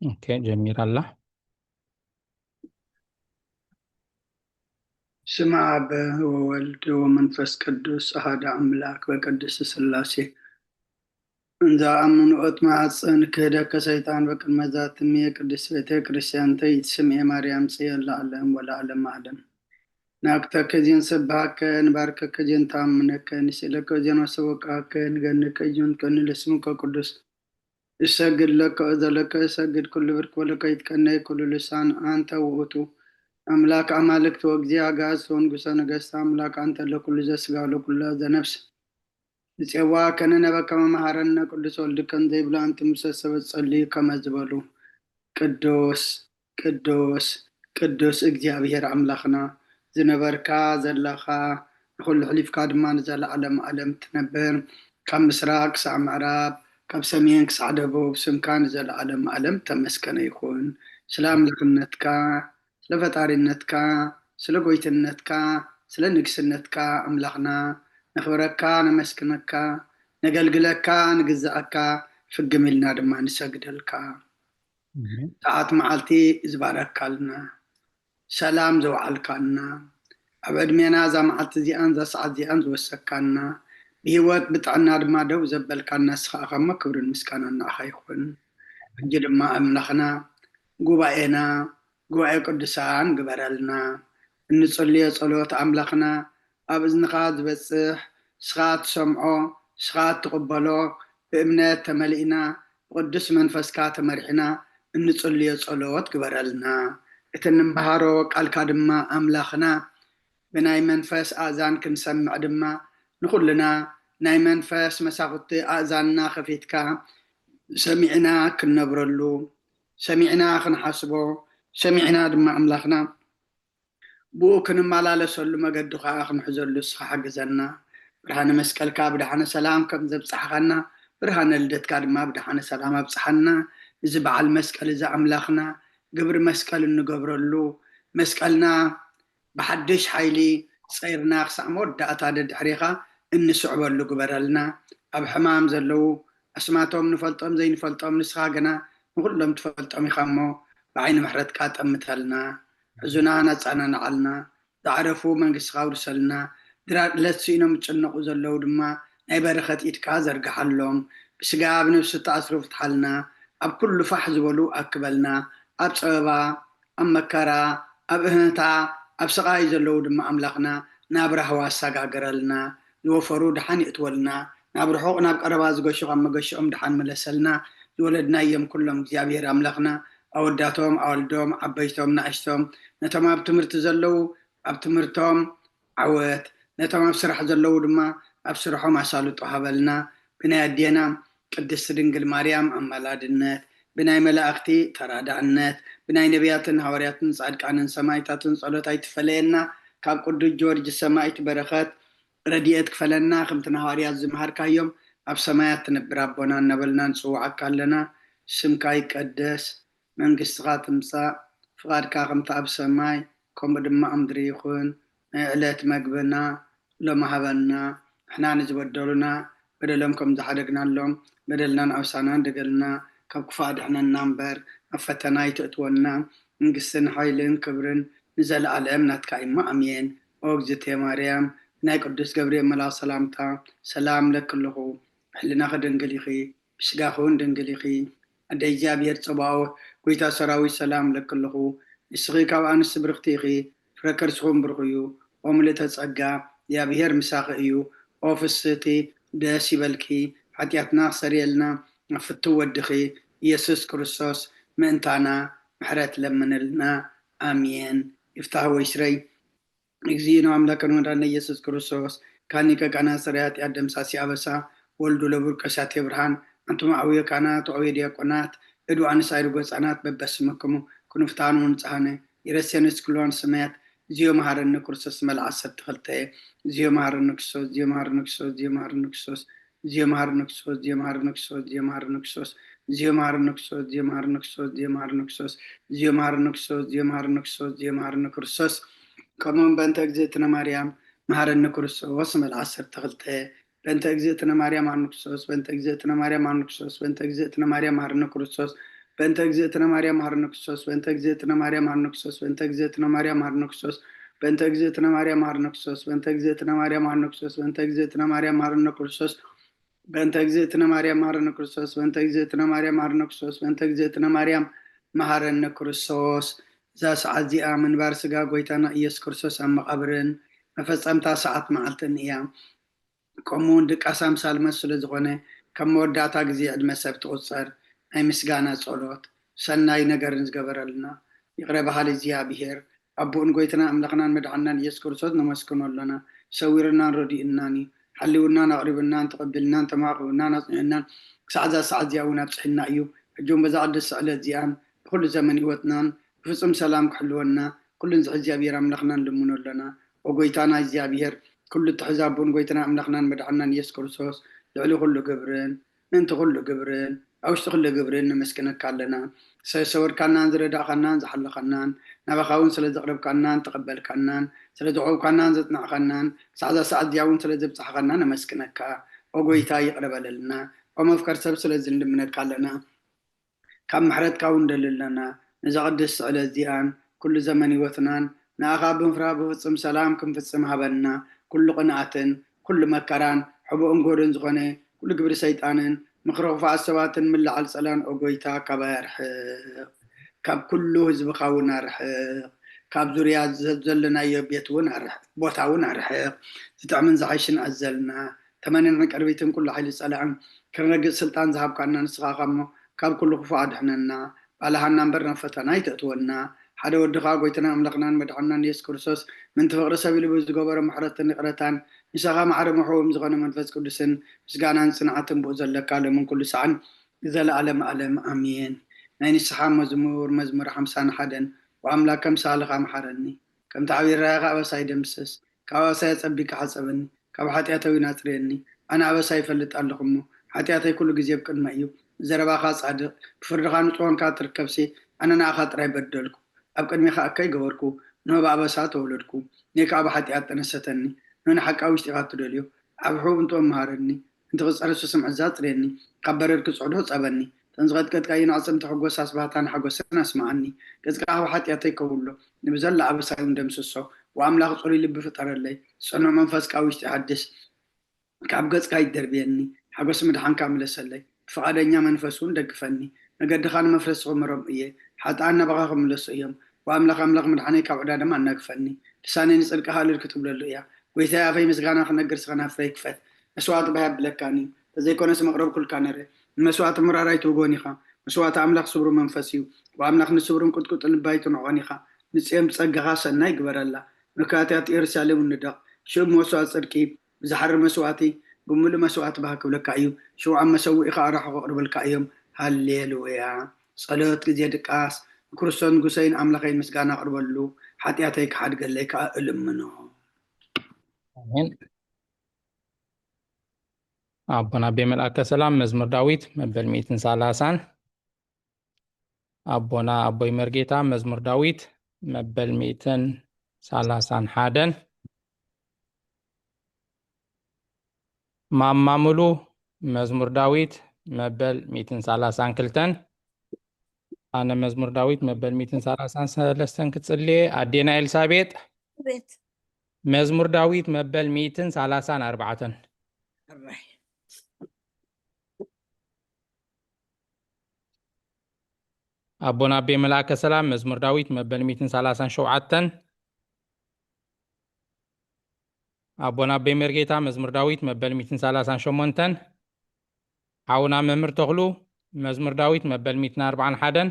ኦኬ፣ ጀሚራ ኣላ። ስመ ኣብ ወወልድ ወመንፈስ ቅዱስ ኣሃደ ኣምላክ በቅድስት ስላሴ። እንዘ ኣምንኦት ማሕፀን ክህደከ ሰይጣን በቅድመ ዛትምየ ቅድስት ቤተ ክርስቲያን ተይትስምኤ ማርያም ጽዮን ለዓለም ወለዓለም ዓለም። ናክተከ ዜን ሰብሃከ ንባርከከ ዜን ተኣምነከ ንስእለከ ዜን ወሰወቃከ ንገንከ ዜን ከንለስምከ ቅዱስ እሰግድ ለከ እዘለከ እሰግድ ኩሉ ብርክ ወለከ ይትቀነይ ኩሉ ልሳን ኣንተ ውእቱ ኣምላክ ኣማልክት ወእግዚእ ኣጋእዝት ወንጉሰ ነገስት ኣምላክ ኣንተ ለኩሉ ዘስጋ ለኩሉ ዘነፍስ ንጼዋ ከነነበ ከመ መሃረነ ቅዱስ ወልድ ከም ዘይብሉ ኣንቲ ሙሰ ሰበ ጸልዩ ከመ ዝበሉ ቅዱስ ቅዱስ ቅዱስ እግዚኣብሔር ኣምላኽና ዝነበርካ ዘለኻ ንኹሉ ሕሊፍካ ድማ ንዘለዓለም ዓለም ትነብር ካብ ምስራቅ ክሳዕ ምዕራብ ካብ ሰሜን ክሳዕ ደቡብ ስምካ ንዘለዓለም ዓለም ተመስገነ ይኹን። ስለ ኣምላኽነትካ ስለ ፈጣሪነትካ ስለ ጎይትነትካ ስለ ንግስነትካ ኣምላኽና ነኽብረካ ነመስግነካ ነገልግለካ ንግዛኣካ ፍግም ኢልና ድማ ንሰግደልካ። ሰዓት መዓልቲ ዝበረካልና ሰላም ዘውዓልካና ኣብ ዕድሜና እዛ መዓልቲ እዚኣን እዛ ሰዓት እዚኣን ዝወሰካና ብህይወት ብጥዕና ድማ ደው ዘበልካና ንስኻ ኢኻ እሞ ክብርን ምስጋናን ንዓኻ ይኹን። ሕጂ ድማ ኣምላኽና ጉባኤና ጉባኤ ቅዱሳን ግበረልና። እንጽልዮ ጸሎት ኣምላኽና ኣብ እዝንኻ ዝበጽሕ ንስኻ ትሰምዖ ንስኻ ትቕበሎ ብእምነት ተመሊእና ብቕዱስ መንፈስካ ተመሪሕና እንጽልዮ ጸሎት ግበረልና። እቲ እንምሃሮ ቃልካ ድማ ኣምላኽና ብናይ መንፈስ ኣእዛን ክንሰምዕ ድማ ንኹልና ናይ መንፈስ መሳኹቲ ኣእዛንና ከፊትካ ሰሚዕና ክንነብረሉ ሰሚዕና ክንሓስቦ ሰሚዕና ድማ ኣምላኽና ብኡ ክንመላለሰሉ መገዲ ከዓ ክንሕዘሉ እስኻ ሓግዘና። ብርሃነ መስቀልካ ብድሓነ ሰላም ከም ዘብፅሓኻና ብርሃነ ልደትካ ድማ ብድሓነ ሰላም ኣብፅሓና። እዚ በዓል መስቀል እዚ ኣምላኽና ግብሪ መስቀል እንገብረሉ መስቀልና ብሓድሽ ሓይሊ ፀይርና ክሳዕ መወዳእታ ደድሕሬኻ እንስዕበሉ ግበረልና። ኣብ ሕማም ዘለዉ ኣስማቶም ንፈልጦም ዘይንፈልጦም ንስኻ ግና ንኹሎም ትፈልጦም ኢኻ እሞ ብዓይኒ ምሕረትካ ጠምተልና። ሕዙናን ኣጸናንዓልና። ዝዓረፉ መንግስትኻ ኣውርሰልና። ድራር ዕለት ስኢኖም ዝጭነቑ ዘለዉ ድማ ናይ በረኸት ኢድካ ዘርግሓሎም። ብስጋ ብነብሲ ተኣስሩ ፍትሓልና። ኣብ ኩሉ ፋሕ ዝበሉ ኣክበልና። ኣብ ጸበባ ኣብ መከራ ኣብ እህንታ ኣብ ስቓይ ዘለዉ ድማ ኣምላኽና ናብ ራህዋ ኣሰጋግረልና። ዝወፈሩ ደሓን የእትወልና። ናብ ርሑቕ ናብ ቀረባ ዝገሹ ካብ መገሽኦም ደሓን ምለሰልና። ዝወለድናዮም ኩሎም እግዚኣብሔር ኣምላኽና ኣወዳቶም ኣወልዶም ዓበይቶም ናእሽቶም ነቶም ኣብ ትምህርቲ ዘለዉ ኣብ ትምህርቶም ዓወት ነቶም ኣብ ስራሕ ዘለዉ ድማ ኣብ ስርሖም ኣሳልጦ ሃበልና። ብናይ ኣዴና ቅድስቲ ድንግል ማርያም ኣማላድነት ብናይ መላእኽቲ ተራዳእነት ብናይ ነቢያትን ሃዋርያትን ጻድቃንን ሰማይታትን ጸሎት ኣይትፈለየና። ካብ ቅዱስ ጊዮርጊስ ሰማይት በረኸት ረድኤት ክፈለና። ከምቲ ንሃዋርያት ዝመሃርካዮም ኣብ ሰማያት ትነብር ኣቦና እናበልና ንጽውዓካ ኣለና። ስምካ ይቀደስ፣ መንግስትኻ ትምጻእ፣ ፍቓድካ ከምቲ ኣብ ሰማይ ከምኡ ድማ ኣብ ምድሪ ይኹን። ናይ ዕለት መግብና ሎሚ ሃበና። ንሕና ንዝበደሉና በደሎም ከም ዝሓደግናሎም በደልናን ኣውሳናን ደገልና ካብ ክፉእ ኣድሕነና እምበር ኣብ ፈተና ኣይተእትወና። መንግስትን ሓይልን ክብርን ንዘለኣለም ናትካ እሞ ኣሜን። ኦ እግዝእትየ ማርያም ብናይ ቅዱስ ገብርኤል መልኣኽ ሰላምታ ሰላም እለኪ ኣለኹ። ብሕልናኺ ድንግል ኢኺ ብስጋኺ እውን ድንግል ኢኺ። ኣደ እግዚኣብሔር ጸባኦት፣ ጎይታ ሰራዊት ሰላም እብለኪ ኣለኹ። ንስኺ ካብ ኣንስቲ ብርኽቲ ኢኺ፣ ፍረ ከርስኺ እውን ብሩኽ እዩ። ኦ ምልእተ ጸጋ፣ እግዚኣብሔር ምሳኺ እዩ። ኦ ፍስህቲ፣ ደስ ይበልኪ፣ ሓጢኣትና ክሰርየልና ናብ ፍቱው ወድኺ ኢየሱስ ክርስቶስ ምእንታና ምሕረት ለምንልና። ኣሜን። ይፍታህ ወይስረይ። እግዚእነ አምላክነ ወመድኃኒነ ኢየሱስ ክርስቶስ ካኒ ቀቃና ሰራይ ኃጢአት ደምሳሲ አበሳ ወልዱ ለቡር ቀሻቴ ብርሃን አንቱም አውዮ ካህናት ወአውዮ ዲያቆናት እዱ አንሳይ ርጎ ሕፃናት በበስመክሙ ክንፍታኑ ንጽሃነ ይረሴንስ ክልዋን ሰማያት እዚዮ መሃረኒ ክርስቶስ መልዓ ዓሰርተ ክልተ እዚዮ መሃረኒ ክርስቶስ እዚዮ መሃረኒ ክርስቶስ እዚዮ መሃረኒ ክርስቶስ እዚዮ መሃረኒ ክርስቶስ እዚዮ መሃረኒ ክርስቶስ እዚዮ መሃረኒ ክርስቶስ እዚዮ መሃረኒ ክርስቶስ እዚዮ መሃረኒ ክርስቶስ እዚዮ መሃረኒ ክርስቶስ እዚዮ መሃረኒ ክርስቶስ እዚዮ መሃረኒ ክርስቶስ እዚዮ መሃረኒ ክርስቶስ ከምኡውን በእንተ እግዝእትነ ማርያም መሃረኒ ክርስቶስ መልዓ ዓሰርተ ክልተ በእንተ እግዝእትነ ማርያም መሃረኒ ክርስቶስ በእንተ እግዝእትነ ማርያም መሃረኒ ክርስቶስ በእንተ እግዝእትነ ማርያም መሃረኒ ክርስቶስ በእንተ እግዝእትነ ማርያም መሐረነ ክርስቶስ፣ በእንተ እግዝእትነ ማርያም መሐረነ ክርስቶስ፣ በእንተ እግዝእትነ ማርያም መሐረነ ክርስቶስ፣ በእንተ እግዝእትነ ማርያም መሐረነ ክርስቶስ፣ በእንተ እግዝእትነ ማርያም መሐረነ ክርስቶስ፣ በእንተ እግዝእትነ ማርያም መሐረነ ክርስቶስ፣ በእንተ እግዝእትነ ማርያም መሐረነ ክርስቶስ፣ በእንተ እግዝእትነ ማርያም መሐረነ ክርስቶስ፣ በእንተ እግዝእትነ ማርያም መሐረነ ክርስቶስ። እዛ ሰዓት እዚኣ ምንባር ስጋ ጎይታና ኢየሱስ ክርስቶስ ኣብ መቓብርን መፈጸምታ ሰዓት መዓልትን እያ። ከምኡ እውን ድቃስ ኣምሳል መስ ስለ ዝኾነ፣ ከም መወዳእታ ግዜ ዕድመ ሰብ ትቑጸር ናይ ምስጋና ጸሎት፣ ሰናይ ነገርን ዝገበረልና ይቕረ በሃሊ እግዚኣብሔር ኣቦኡን ጎይትና ኣምላኽናን መድሓንናን ኢየሱስ ክርስቶስ ነመስግኖ ኣሎና። ሰዊርናን ረዲኡናን እዩ። ሓልውናን ኣቕሪቡናን ተቐቢልናን ተማቕብናን ኣጽኒዑናን ክሳዕ እዛ ሰዓት እዚኣ እውን ኣብጽሕና እዩ። ሕጂ እውን በዛ ቅድስቲ ዕለት እዚኣን ብኩሉ ዘመን ህይወትናን ብፍጹም ሰላም ክሕልወና ኩሉን ዝሕዚ እግዚኣብሔር ኣምላኽና ንልምኖ ኣሎና። ኦ ጎይታና እግዚኣብሔር፣ ኩሉ እትሕዝ ኣቦን ጎይታና ኣምላኽናን መድሓንናን ኢየሱስ ክርስቶስ፣ ልዕሊ ኩሉ ግብርን ምእንቲ ኩሉ ግብርን ኣብ ውሽጢ ኩሉ ግብርን ነመስግነካ ኣለና። ስለ ዝሰወርካናን ዝረዳእካናን ዝሓለኻናን፣ ናባኻ እውን ስለ ዘቕረብካናን ተቐበልካናን፣ ስለ ዘቕረብካናን ዘጽናዕካናን፣ ክሳዕ እዛ ሰዓት እዚኣ እውን ስለ ዘብጻሕካና ነመስግነካ። ኦ ጎይታ ይቕረ በለልና። ኦ መፍቀር ሰብ ስለዚ ንልምነካ ኣለና። ካብ ምሕረትካ እውን ንደሊ ኣለና። ነዛ ቅድስቲ ዕለት እዚኣን ኩሉ ዘመን ህይወትናን ንኣኻ ብምፍራህ ብፍጹም ሰላም ክንፍጽም ሃበና። ኩሉ ቅንኣትን ኩሉ መከራን ሕቡእን ጎድን ዝኾነ ኩሉ ግብሪ ሰይጣንን ምኽሪ ክፉኣት ሰባትን ምልዓል ጸላን ኦ ጎይታ ካባይ ኣርሕቕ። ካብ ኩሉ ህዝብኻ እውን ኣርሕቕ። ካብ ዙርያ ዘ-፣ ዘለናዮ ቤት እውን ኣርሕቕ፣ ቦታ እውን ኣርሕቕ። ዝጥዕምን ዝሓይሽን ኣዘልና። ተመንን ዕንቅርቢትን ኩሉ ሓይሊ ጸላእን ክነርግጽ ስልጣን ዝሃብካና ንስኻ ኢኻ እሞ፣ ካብ ኩሉ ክፉእ ኣድሕነና። ባልሃና እምበር ናብ ፈተና ኣይተእትወና። ሓደ ወድኻ ጎይታና ኣምላኽናን መድሓንናን ኢየሱስ ክርስቶስ፣ ምእንቲ ፍቕሪ ሰብ ኢሉ ብዝገበሮ ምሕረትን ይቕረታን፣ ምሳኻ ማዕረ ምሕውም ዝኾነ መንፈስ ቅዱስን ምስጋናን ጽንዓትን ብኡ ዘለካ ሎምን ኩሉ ሰዓን ንዘለኣለም ኣለም ኣሜን። ናይ ንስሓ መዝሙር፣ መዝሙር ሓምሳን ሓደን። ወኣምላክ ከም ሳልኻ መሓረኒ፣ ከምቲ ዓብዪ ራእይኻ ኣበሳይ ደምስስ። ካብ ኣበሳይ ኣጸቢካ ሓጸበኒ፣ ካብ ሓጢኣተይ እውን ኣጽርየኒ። ኣነ ኣበሳ ይፈልጥ ኣለኹ እሞ፣ ሓጢኣተይ ኩሉ ግዜ ኣብ ቅድመይ እዩ። ብዘረባኻ ጻድቕ፣ ብፍርድኻ ንጹህ ኮንካ ትርከብሲ፣ ኣነ ንኣኻ ጥራይ በደልኩ። ኣብ ቅድሜኻ እከይ ገበርኩ፣ እንሆ ብኣበሳ ተወለድኩ። እኔ ከኣ ብሓጢኣት ጠነሰተኒ፣ እንሆ ንሓቂ ኣብ ውሽጢኻ ትደልዮ። ዓቢ ሕቡብ እንተወ መሃረኒ፣ እንቲ ክጸርሱ ስምዒት ዛጽርየኒ፣ ካብ በረድ ክጽዕዶ ጸበኒ። እተን ዝቐጥቀጥካየን ኣዕጽምቲ ሕጎስ ኣስባህታን ሓጎስን ኣስምዓኒ። ገጽካ ካብ ሓጢኣተይ ከውሎ፣ ንብዘላ ኣበሳይ እውን ደምስሶ። ወኣምላኽ ጽሩይ ልቢ ፍጠረለይ፣ ጽኑዕ መንፈስ ካብ ውሽጢ ሓድስ። ካብ ገጽካ ኣይትደርብየኒ፣ ሓጎስ ምድሓንካ ምለሰለይ። ብፍቓደኛ መንፈስ እውን ደግፈኒ። መገድኻ ንመፍረሲ ክምሮም እየ፣ ሓጥኣን ናባኻ ክምለሱ እዮም። ወኣምላኽ ኣምላኽ ምድሓነይ ካብ ዕዳ ደም ኣናግፈኒ። ልሳነይ ንጽድቅኻ እልል ክትብለሉ እያ። ጎይታይ ኣፈይ ምስጋና ክነግር ስኸናፍረይ ክፈት። መስዋእቲ ባህ ኣብለካኒ፣ ተዘይኮነስ መቕረብኩልካ ነረ። ንመስዋእቲ ምራር ኣይትውጎን ኢኻ። መስዋእቲ ኣምላኽ ስብሩ መንፈስ እዩ። ወኣምላኽ ንስብሩን ቁጥቁጥን ልቢ ኣይትንዕቖን ኢኻ። ንጽዮን ብጸጋኻ ሰናይ ግበረላ። ምክያት እያ ኢየሩሳሌም ንደቕ። ሽም መስዋእቲ ጽድቂ ብዝሓርር መስዋእቲ ብምሉእ መስዋእቲ ባህ ክብለካ እዩ። ሽውዓን መሰውኢኻ ኣራሑ ከቕርበልካ እዮም። ሃሌሉያ። ጸሎት ግዜ ድቃስ። ንክርስቶስ ንጉሰይን ኣምላኸይን ምስጋና ኣቕርበሉ፣ ሓጢኣተይ ክሓድገለይ ከኣ እልምኖ። ኣሜን። ኣቦና ኣቤ መልኣከ ሰላም መዝሙር ዳዊት መበል ሚእትን ሰላሳን። ኣቦና ኣቦይ መርጌታ መዝሙር ዳዊት መበል ሚእትን ሰላሳን ሓደን። ማማ ሙሉ መዝሙር ዳዊት መበል ሚእትን ሰላሳን ክልተን። ኣነ መዝሙር ዳዊት መበል ሚእትን ሰላሳን ሰለስተን ክጽልየ። ኣዴና ኤልሳቤጥ ቤት መዝሙር ዳዊት መበል ሚእትን ሰላሳን ኣርባዕተን። እራይ። ኣቦና ኣቤ መልኣከ ሰላም መዝሙር ዳዊት መበል ሚእትን ሰላሳን ሸውዓተን። ኣቦና ኣቤ መርጌታ መዝሙር ዳዊት መበል ሚእትን ሰላሳን ሸሞንተን። ሓውና መምህር ተኽሉ መዝሙር ዳዊት መበል ሚእትን ኣርባዓን ሓደን።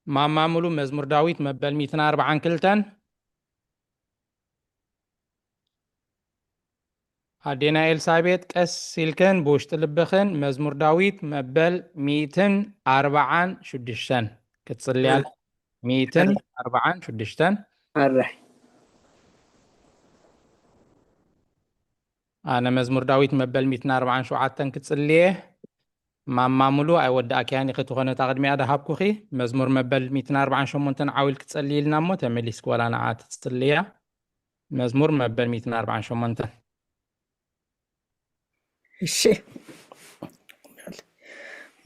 ማማ ሙሉ መዝሙር ዳዊት መበል ሚእትን ኣርባዓን ክልተን። ኣዴና ኤልሳቤጥ ቀስ ኢልክን ብውሽጢ ልብኽን መዝሙር ዳዊት መበል ሚእትን ኣርባዓን ሽዱሽተን ክትጽልያል። ሚእትን ኣርባዓን ሽዱሽተን። ኣራይ። ኣነ መዝሙር ዳዊት መበል ሚእትን ኣርባዓን ሸውዓተን ክጽልየ። ማማ ሙሉ ኣይወዳእክያን ኢኺ፣ ትኾነ እታ ቅድሚኣ ድሃብኩኺ። መዝሙር መበል ሚእትን ኣርባዓን ሸሞንተን ዓው ኢልኪ ጸልይልና እሞ ተመሊስኪ ዋላ ንዓ ትጽልያ። መዝሙር መበል ሚእትን ኣርባዓን ሸሞንተን። እሺ፣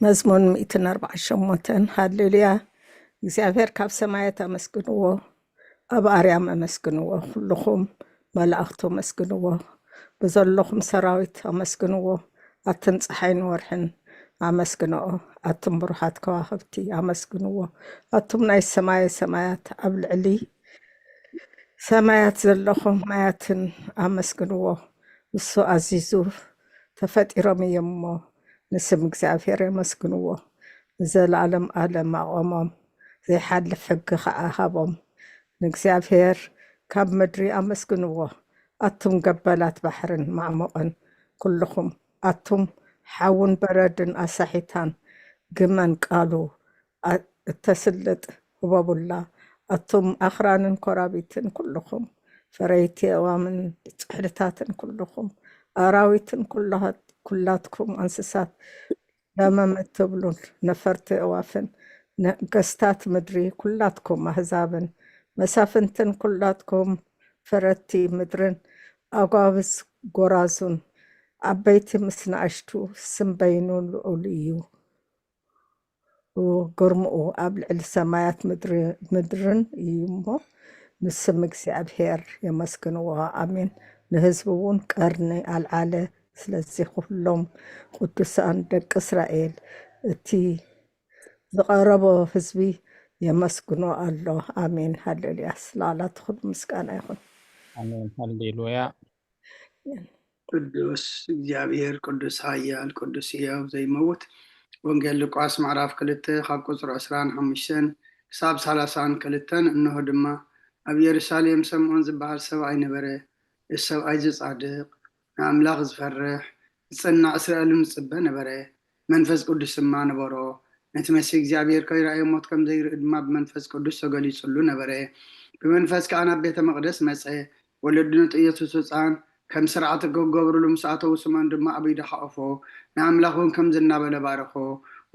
መዝሙር ሚእትን ኣርባዓን ሸሞንተን። ሃሌሉያ። እግዚኣብሔር ካብ ሰማያት ኣመስግንዎ፣ ኣብ ኣርያም ኣመስግንዎ፣ ኩልኹም መላእኽቱ ኣመስግንዎ፣ ብዘለኹም ሰራዊት ኣመስግንዎ፣ ኣትን ፀሓይን ወርሕን ኣመስግንኦ፣ ኣቱም ብሩሃት ከዋኽብቲ ኣመስግንዎ፣ ኣቱም ናይ ሰማየ ሰማያት ኣብ ልዕሊ ሰማያት ዘለኹም ማያትን ኣመስግንዎ። ንሱ ኣዚዙ ተፈጢሮም እዮም እሞ ንስም እግዚኣብሔር የመስግንዎ። ንዘለኣለም ኣለም ኣቖሞም፣ ዘይሓልፍ ሕጊ ኸዓ ሃቦም። ንእግዚኣብሔር ካብ ምድሪ ኣመስግንዎ። ኣቱም ገበላት ባሕርን ማዕሙቕን ኩልኹም፣ ኣቱም ሓውን በረድን ኣሳሒታን ግመን ቃሉ ኣ- እተስልጥ ህበቡላ። ኣቱም ኣኽራንን ኮራቢትን ኩልኹም፣ ፈረይቲ ኣእዋምን ጽሕድታትን ኩልኹም፣ ኣራዊትን ኩላ- ኩላትኩም እንስሳት ለመም እትብሉን ነፈርቲ ኣእዋፍን፣ ነገስታት ምድሪ ኩላትኩም ኣህዛብን መሳፍንትን ኩላትኩም ፈረድቲ ምድርን ኣጓብዝ ጎራዙን ዓበይቲ ምስ ንኣሽቱ ስም በይኑ ልዑል እዩ። ግርምኡ ኣብ ልዕሊ ሰማያት ምድሪ- ምድርን እዩ እሞ ንስም እግዚኣብሔር የመስግንዎ። ኣሜን። ንህዝቡ እውን ቀርኒ ኣልዓለ። ስለዚ ኩሎም ቅዱሳን ደቂ እስራኤል እቲ ዝቐረቦ ህዝቢ የመስግኖ ኣሎ። ኣሜን ሃሌሉያ። ስለ ኣላትኹም ምስጋና ይኹን። ኣሜን ሃሌሉያ። ቅዱስ እግዚኣብሔር ቅዱስ ኃያል ቅዱስ ሕያው ዘይመውት። ወንጌል ሉቃስ ምዕራፍ ክልተ ካብ ቁፅሪ ዕስራን ሓሙሽተን ክሳብ ሰላሳን ክልተን። እንሆ ድማ ኣብ ኢየሩሳሌም ሰምዖን ዝበሃል ሰብኣይ ነበረ። እዚ ሰብኣይ እዚ ጻድቕ፣ ንኣምላኽ ዝፈርሕ፣ ዝጸናዕ እስራኤልን ዝጽበ ነበረ። መንፈስ ቅዱስ ድማ ነበሮ። ነቲ መሲህ እግዚኣብሔር ከይረኣየ ሞት ከም ዘይርኢ ድማ ብመንፈስ ቅዱስ ተገሊጹሉ ነበረ። ብመንፈስ ከኣ ናብ ቤተ መቕደስ መጸ። ወለዲ ነቲ ኢየሱስ ህጻን ከም ስርዓት ክገብርሉ ምስ ኣተዉ ስምዖን ድማ ኣብ ኢዱ ሓቖፎ። ንኣምላኽ እውን ከምዚ እናበለ ባረኾ።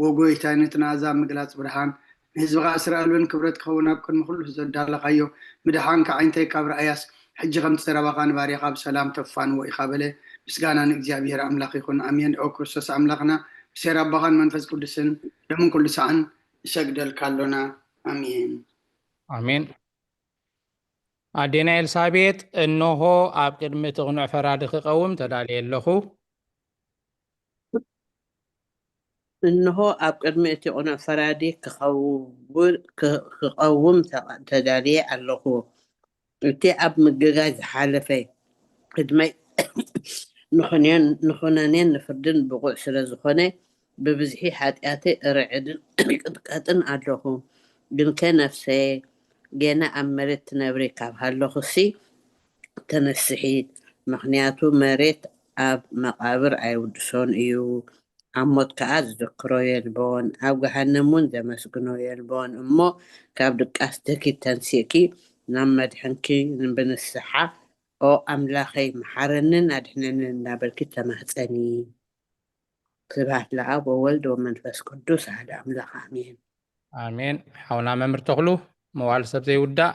ወጎይታይ ነቲ ንኣሕዛብ ምግላጽ ብርሃን ንህዝብኻ እስራኤል እውን ክብረት ክኸውን ኣብ ቅድሚ ኩሉ ዘዳለኻዮ ምድሓንካ ዓይንተይ ካብ ረኣያስ ሕጂ ከምቲ ዘረባኻ ንባርያኻ ብሰላም ተፋንዎ ኢኻ በለ። ምስጋና ንእግዚኣብሔር ኣምላኽ ይኹን። ኣሜን። ኦ ክርስቶስ ኣምላኽና ብሴር ኣቦኻን መንፈስ ቅዱስን ሎምን ኩሉ ሰዓን ንሰግደልካ ኣሎና። ኣሜን። ኣሜን። ኣዴና ኤልሳቤጥ፣ እንሆ ኣብ ቅድሚ እቲ ቅኑዕ ፈራዲ ክቐውም ተዳልየ ኣለኹ። እንሆ ኣብ ቅድሚ እቲ ቅኑዕ ፈራዲ ክኸውን- ክቐውም ተዳልየ ኣለኹ። እቲ ኣብ ምግጋይ ዝሓለፈ ዕድመይ ንኹነኔን ንፍርድን ብቑዕ ስለ ዝኾነ ብብዝሒ ሓጢኣተይ እርዕድን ይቕጥቀጥን ኣለኹ። ግንከ ነፍሰየ ጌና ኣብ መሬት ትነብሪ ካብ ሃለኹሲ ተነስሒ፣ ምኽንያቱ መሬት ኣብ መቓብር ኣይውድሶን እዩ፣ ኣብ ሞት ከኣ ዝዝክሮ የልቦን፣ ኣብ ገሃነም እውን ዘመስግኖ የልቦን። እሞ ካብ ድቃስ ደኪ ተንሲእኪ ናብ መድሕንኪ ብንስሓ ኦ ኣምላኸይ መሓረንን ኣድሕነንን እናበልኪ ተማህፀኒ። ስብሐት ለኣብ ወወልድ ወመንፈስ ቅዱስ ኣሐደ ኣምላኽ ኣሜን። ኣሜን። ሓውና መምህር ተኽሉ መዋል ሰብ ዘይውዳእ።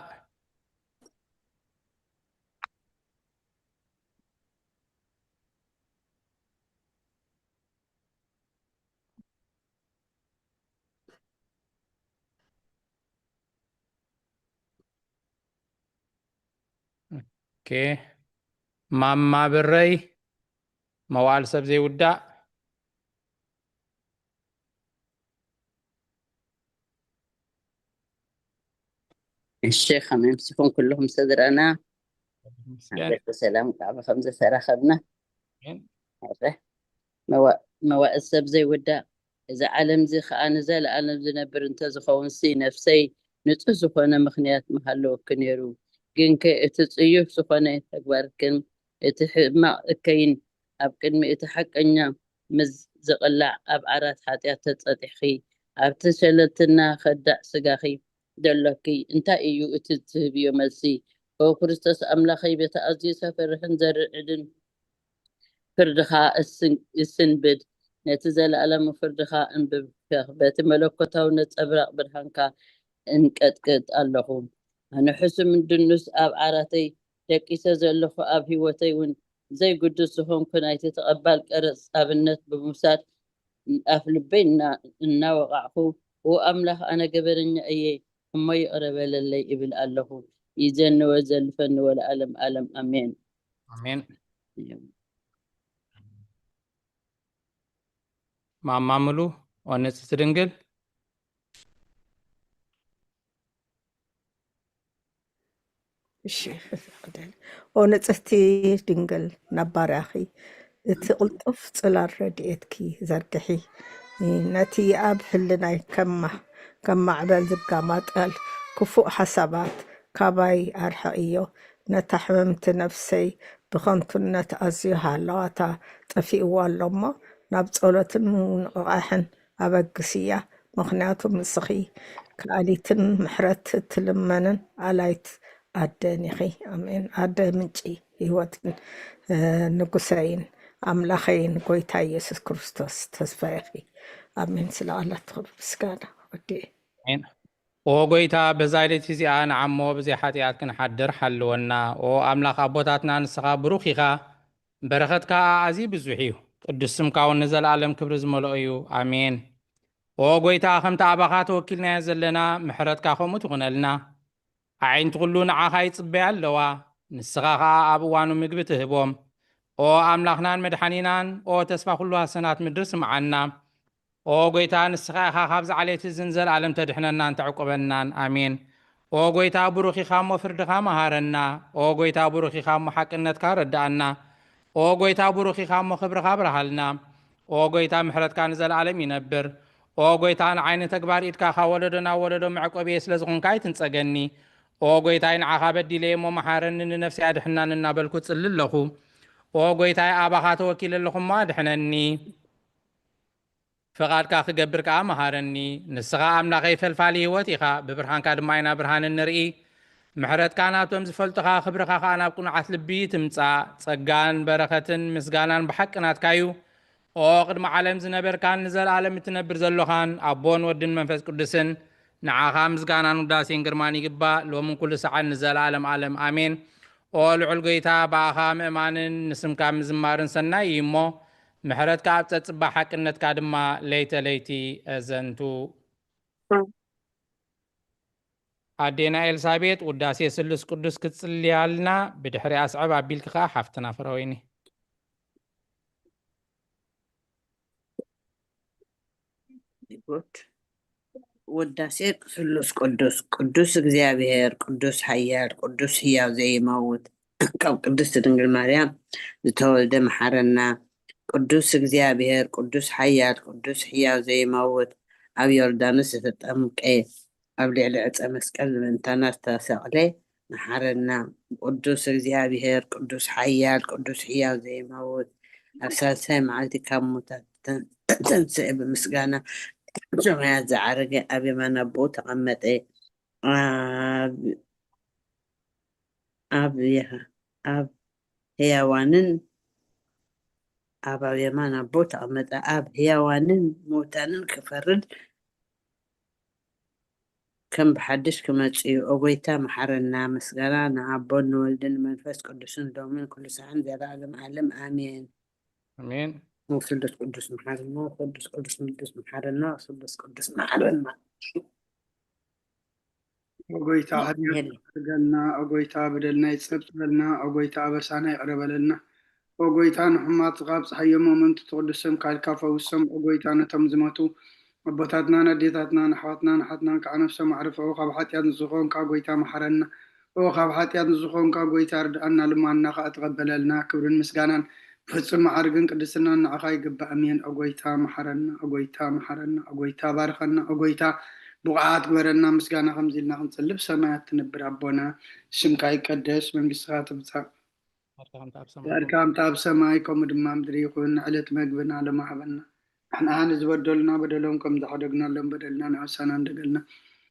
ኦኬ። ማማ ብረይ መዋል ሰብ ዘይውዳእ። እሺ ከመይ ምስኹም ኩልኹም ስድራና ምስጋና ሓገር ብሰላም ካብ ከም ዝተራኸብና ኣሜን። ኣረ መዋ- መዋእል ሰብ ዘይውዳእ እዚ ዓለም እዚ ከዓ ንዘለኣለም ዝነብር እንተዝኸውን ሲ ነፍሰይ ንጹህ ዝኾነ ምኽንያት ምሃለወኪ ነይሩ። ግንከ እቲ ጽዩፍ ዝኾነ ተግባርክን እቲ ሕማቕ እከይን ኣብ ቅድሚ እቲ ሓቀኛ ምስ ዝቕላዕ ኣብ ዓራት ሓጢኣት ተጸጢሕኺ ኣብቲ ሸለልትና ከዳዕ ስጋኺ ዘሎኪ እንታይ እዩ እቲ ትህብዮ መልሲ? ኦ ክርስቶስ ኣምላኸይ በቲ ኣዝዩ ዘፍርሕን ዘርዕድን ፍርድኻ እስን- እስንብድ። ነቲ ዘለኣለማዊ ፍርድኻ እንብብከኽ፣ በቲ መለኮታዊ ነጸብራቕ ብርሃንካ እንቀጥቅጥ ኣለኹ። ኣነ ሕሱም እንድኑስ ኣብ ዓራተይ ደቂሰ ዘለኹ፣ ኣብ ህይወተይ እውን ዘይግዱስ ዝኾንኩ ናይቲ ተቐባል ቀረጽ ኣብነት ብምውሳድ ኣፍ ልበይ እና-፣ እናወቓዕኩ፣ "ኦ ኣምላኽ፣ ኣነ ገበረኛ እየ፣ እሞ ይቕረ በለለይ" እብል ኣለኹ። ይዘኒ ወዘልፈኒ ወለዓለም ዓለም። ኣሜን። ኣሜን። ማማ ምሉ፣ ኦ ንጽሕቲ ድንግል። እሺ፣ ኦ ንጽሕቲ ድንግል፣ ነባርያኺ እቲ ቅልጡፍ ጽላል ረድኤትኪ ዘርግሒ። ነቲ ኣብ ህልናይ ከማ-፣ ከም ማዕበል ዝጋማጠል ክፉእ ሓሳባት ካባይ ኣርሕቕዮ። ነታ ሕምምቲ ነፍሰይ ብኸንቱነት ኣዝዩ ሃለዋታ ጠፊእዋ ኣሎ እሞ፣ ናብ ጸሎትን ምንቕቓሕን ኣበግስያ። ምኽንያቱ ምስኺ ከኣሊትን ምሕረት እትልመንን ኣላይት ኣደን ኢኺ። ኣሜን። ኣደ ምንጪ ህይወትን፣ እ፣ ንጉሰይን ኣምላኸይን ጎይታ ኢየሱስ ክርስቶስ ተስፋ ኢኺ። ኣሜን። ስለ ቃላት ክብሪ ምስጋና ወዲ። ኣሜን። ኦ ጎይታ፣ በዛ ለይቲ እዚኣ ንዓሞ ብዘይ ሓጢኣት ክንሓድር ሓልወና። ኦ ኣምላኽ ኣቦታትና፣ ንስኻ ብሩኽ ኢኻ፣ በረኸትካ ኣዝዩ ብዙሕ እዩ። ቅዱስ ስምካ እውን ንዘለኣለም ክብሪ ዝመልኦ እዩ። ኣሜን። ኦ ጎይታ፣ ከምቲ ኣባኻ ተወኪልናዮ ዘለና፣ ምሕረትካ ከምኡ ትኹነልና። ኣዒንቲ ኩሉ ንዓኻ ይጽበያ ኣለዋ፣ ንስኻ ኸኣ ኣብ እዋኑ ምግቢ ትህቦም። ኦ ኣምላኽናን መድሓኒናን፣ ኦ ተስፋ ኩሉ ሃሰናት ምድሪ፣ ስምዓና። ኦ ጎይታ፣ ንስኻ ኢኻ ካብዚ ዓሌት እዚ ንዘለኣለም ተድሕነናን ተዕቁበናን። ኣሜን። ኦ ጎይታ፣ ብሩኽ ኢኻ እሞ ፍርድኻ መሃረና። ኦ ጎይታ፣ ብሩኽ ኢኻ እሞ ሓቅነትካ ረድኣና። ኦ ጎይታ፣ ብሩኽ ኢኻ እሞ ክብርኻ ኣብርሃልና። ኦ ጎይታ፣ ምሕረትካ ንዘለኣለም ይነብር። ኦ ጎይታ፣ ንዓይ ንተግባር ኢድካ ካብ ወለዶ ናብ ወለዶ መዕቆብየ ስለ ዝኾንካ ኣይትንጸገኒ። ኦ ጎይታይ፣ ንዓኻ በዲለ እየ እሞ መሓረኒ፣ ንነፍሰይ ኣድሕናኒ እናበልኩ ጽሊ ኣለኹ። ኦ ጎይታይ፣ ኣባኻ ተወኪለ ኣለኹ እሞ ኣድሕነኒ። ፈቓድካ ክገብር ከኣ መሃረኒ። ንስኻ ኣምላኸይ ፈልፋሊ ህይወት ኢኻ፣ ብብርሃንካ ድማ ኢና ብርሃን እንርኢ። ምሕረትካ ናብቶም ዝፈልጡኻ፣ ክብርኻ ከኣ ናብ ቅኑዓት ልቢ ትምጻእ። ጸጋን በረኸትን ምስጋናን ብሓቂ ናትካ እዩ። ኦ ቅድሚ ዓለም ዝነበርካን ንዘለኣለም እትነብር ዘሎኻን፣ ኣቦን ወድን መንፈስ ቅዱስን፣ ንዓኻ ምስጋናን ውዳሴን ግርማን ይግባእ፣ ሎምን ኩሉ ሰዓት ንዘለኣለም ዓለም። ኣሜን። ኦ ልዑል ጎይታ፣ ብኣኻ ምእማንን ንስምካ ምዝማርን ሰናይ እዩ እሞ፣ ምሕረትካ ኣብ ጸጽባ ሓቅነትካ ድማ ለይተ ለይቲ ኣዘንቱ። ኣዴና ኤልሳቤጥ ውዳሴ ስሉስ ቅዱስ ክትጽልያልና ብድሕሪ ኣስዕብ ኣቢልኪ ከኣ ሓፍትና ፍረወይኒ። ጉድ። ውዳሴ ስሉስ ቅዱስ። ቅዱስ እግዚኣብሔር፣ ቅዱስ ሓያል፣ ቅዱስ ህያው ዘይመውት፣ ካብ ቅድስቲ ድንግል ማርያም ዝተወልደ መሓረና። ቅዱስ እግዚኣብሔር፣ ቅዱስ ሓያል፣ ቅዱስ ህያው ዘይመውት፣ ኣብ ዮርዳኖስ ዝተጠምቀ፣ ኣብ ልዕሊ ዕፀ መስቀል ንምእንታና ዝተሰቕለ መሓረና። ቅዱስ እግዚኣብሔር፣ ቅዱስ ሓያል፣ ቅዱስ ህያው ዘይመውት፣ ኣብ ሳልሳይ መዓልቲ ካብ ሙታት ተን-፣ ተንስአ፣ ብምስጋና ሰማያት ዝዓረገ፣ ኣብ የማን ኣቦኡ ተቐመጠ። ኣብ፣ ኣብ የሃ-፣ ኣብ ህያዋንን ኣብ፣ ኣብ የማን ኣቦ ተቐመጠ፣ ኣብ ህያዋንን ሙታንን ክፈርድ ከም ብሓድሽ ክመጽእ እዩ። ኦ ጎይታ፣ መሓረና። ምስጋና ንኣቦን ንወልድን ንመንፈስ ቅዱስን ሎምን ኩሉ ሰዓን ዘለዓለም ዓለም። ኣሜን። ኣሜን። ኦ ስሉስ ቅዱስ፣ መሓረና። ስሉስ ቅዱስ፣ ስሉስ፣ መሓረና። ስሉስ ቅዱስ፣ መሓረና። ኦ ጎይታ፣ ሓጢኣትና የለ። ኣርገልና። ኦ ጎይታ፣ በደልና ይጸብጸበልና። ኦ ጎይታ፣ ኣበሳና ይቕረ በለልና። ኦ ጎይታ፣ ንሕሙማት ካብ ጸሓይ የሞም ምእንቲ ትቕድሶም ካልካ ፈውሶም። ኦ ጎይታ፣ ነቶም ዝሞቱ ኣቦታትናን ኣዴታትናን ኣሕዋትናን ኣሓትናን ከዓ ነፍሶም ኣዕርፎ። ኦ ካብ ሓጢኣት ንዝኾንካ ጎይታ፣ መሓረና። ኦ ካብ ሓጢኣት ንዝኾንካ ጎይታ፣ ርድኣና፣ ልማና ከዓ ተቐበለልና። ክብርን ምስጋናን ፍጹም መዓርግን ቅድስናን ንዓኻ ይግባእ። ኣሜን። ኦ ጎይታ፣ መሓረና። ኦ ጎይታ፣ መሓረና። ኦ ጎይታ፣ ባርኸና። ኦ ጎይታ፣ ብቑዓት ግበረና። ምስጋና ከምዚ ኢልና ክንጽልብ፣ ሰማያት ትነብር ኣቦና፣ ስምካ ይቀደስ፣ መንግስትኻ ትምጻእ። ናትካ ከምቲ ኣብ ሰማይ ፍቃድካ ከምቲ ኣብ ሰማይ፣ ከምኡ ድማ ምድሪ ይኹን። ዕለት መግብና ሎሚ ሃበና። ንሕና ንዝበደሉና በደሎም ከም ዝሓደግናሎም በደልና ንኣሳና እንደገልና።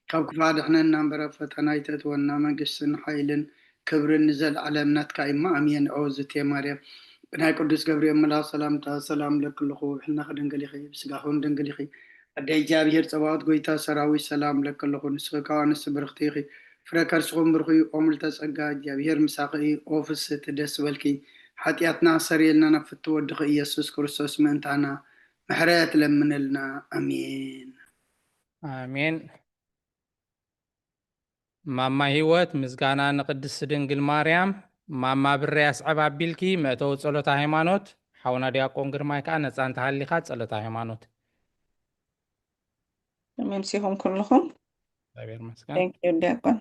ካብ ክፋ ድሕነና እምበር ኣብ ፈተና ኣይተእትወና። መንግስትን ሓይልን ክብርን ንዘለዓለም ናትካ እዩ እሞ፣ ኣሜን። ኦ ዝቴ ማርያም፣ ብናይ ቅዱስ ገብርኤል መልኣኽ ሰላምታ ሰላም ለክልኹ፣ ብሕልናኺ ድንግል ኢኺ፣ ብስጋኺ እውን ድንግል ኢኺ። ኣደ እግዚኣብሔር ጸባኦት ጎይታ ሰራዊት ሰላም ለክልኹ፣ ንስኺ ካብ ኣንስቲ ብርኽቲ ኢኺ፣ ፍረ ከርስኹም ብሩኽ እዩ። ኦ ምልተ ጸጋ እግዚኣብሔር ምሳኺ እዩ፣ ኦ ፍስሕቲ ደስ በልኪ፣ ሓጢኣትና ኣሰርየልና ናብ ፍቱ ወድኺ ኢየሱስ ክርስቶስ ምእንታና ምሕረት ለምንልና። ኣሜን። ኣሜን። ማማ ህይወት ምስጋና ንቅድስቲ ድንግል ማርያም። ማማ ብሬ ኣስዕብ ኣቢልኪ መእተዊ ጸሎተ ሃይማኖት፣ ሓውና ዲያቆን ግርማይ ከኣ ነጻ እንተሃሊኻ ጸሎተ ሃይማኖት። ተመምሲኹም ኩልኹም። እግዚኣብሔር ይመስገን። Thank you ዲያቆን።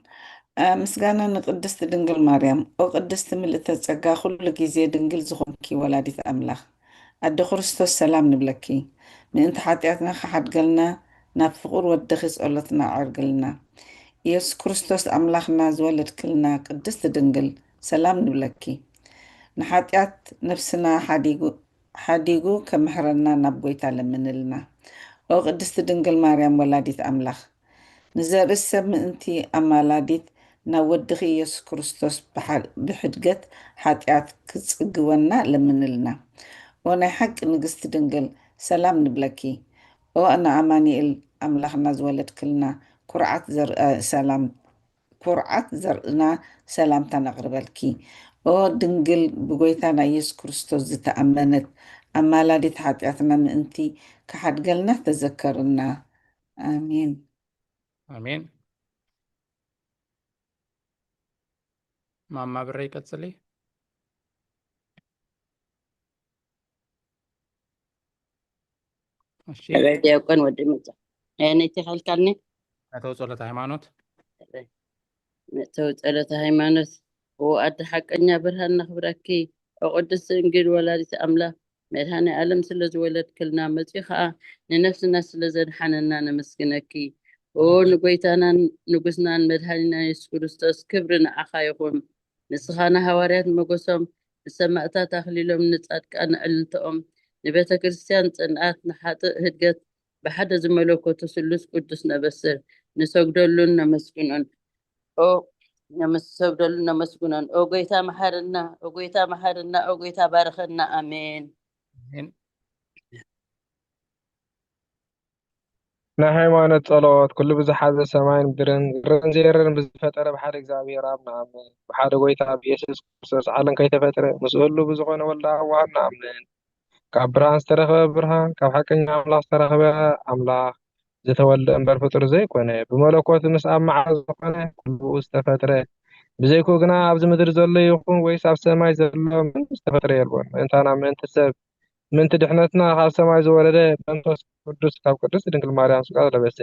ምስጋና ንቅድስቲ ድንግል ማርያም። ኦ ቅድስቲ ምልእተ ጸጋ ኩሉ ግዜ ድንግል ዝኾንኪ ወላዲት ኣምላኽ፣ ኣደ ክርስቶስ ሰላም ንብለኪ። ምእንቲ ሓጢኣትና ክሓድገልና ናብ ፍቑር ወድኺ ጸሎትና ኣዕርግልና። ኢየሱስ ክርስቶስ ኣምላኽና ዝወለድክልና ቅድስቲ ድንግል ሰላም ንብለኪ። ንሓጢኣት ነፍስና ሓዲጉ ሓዲጉ ከምህረና ናብ ጎይታ ለምንልና። ኦ ቅድስቲ ድንግል ማርያም ወላዲት ኣምላኽ፣ ንዘርኢ ሰብ ምእንቲ ኣማላዲት ናብ ወድኺ ኢየሱስ ክርስቶስ ብሓ- ብሕድገት ሓጢኣት ክጽግወና ለምንልና። ኦ ናይ ሓቂ ንግስቲ ድንግል ሰላም ንብለኪ። ኦ ንኣማኑኤል ኣምላኽና ዝወለድክልና ኩርዓት ዘር- ሰላም ኩርዓት ዘርእና ሰላምታ ነቕርበልኪ። ኦ ድንግል ብጎይታና ኢየሱስ ክርስቶስ ዝተኣመነት ኣማላዲት ሓጢኣትና ምእንቲ ክሓድገልና ተዘከርና። ኣሜን። ኣሜን። ማማ ብረይ ቀጽሊ። እሺ። ሕበይ ዲያቆን ወዲ ምጻ ነይቲ ኸልካልኒ መእተዊ ጸሎተ ሃይማኖት። መእተዊ ጸሎተ ሃይማኖት። ኦ ኣደ ሓቀኛ ብርሃን ነኽብረኪ። ኦ ቅድስቲ ድንግል ወላዲት ኣምላኽ፣ መድኃኔ ዓለም ስለ ዝወለድክልና፣ መጺኡ ኸኣ ንነፍስና ስለ ዘድሓነና ነመስግነኪ። ኦ ንጎይታናን ንጉስናን መድኃኒና ኢየሱስ ክርስቶስ፣ ክብሪ ንዓኻ ይኹን። ንስኻ ንሃዋርያት ሞገሶም፣ ንሰማእታት ኣኽሊሎም፣ ንጻድቃን ዕልልተኦም፣ ንቤተ ክርስቲያን ጽንዓት፣ ንሓጥእ ህድገት፣ ብሓደ ዝመለኮቱ ስሉስ ቅዱስ ነበስር፣ ንሰግደሉን ነመስግኖን። ኦ ነምሰግደሉን ነመስግኖን። ኦ ጎይታ መሓርና፣ ኦ ጎይታ መሓርና፣ ኦ ጎይታ ባርኸና። ኣሜን። ኣሜን። ናይ ሃይማኖት ጸሎት። ኩሉ ብዝሓዘ ሰማይን ምድርን፣ ዘርን ዘይርን ብዝፈጠረ ብሓደ እግዚኣብሔር ኣብ ንኣምን። ብሓደ ጎይታ ብኢየሱስ ክርስቶስ ዓለም ከይተፈጥረ፣ ምስኡ ህሉው ብዝኾነ ወልደ ኣዋህድ ንኣምን። ካብ ብርሃን ዝተረኸበ ብርሃን፣ ካብ ሓቀኛ ኣምላኽ ዝተረኸበ ኣምላኽ፣ ዝተወልደ እምበር ፍጡር ዘይኮነ፣ ብመለኮት ምስ ኣብ ማዕረ ዝኾነ፣ ኩሉ ብኡ ዝተፈጥረ፣ ብዘይክኡ ግና ኣብዚ ምድሪ ዘሎ ይኹን ወይስ ኣብ ሰማይ ዘሎ ምንም ዝተፈጥረ የልቦን። ምእንታና ምእንቲ ሰብ፣ ምእንቲ ድሕነትና ካብ ሰማይ ዝወረደ መንፈስ ቅዱስ ካብ ቅድስት ድንግል ማርያም ስጋ ለበሰ።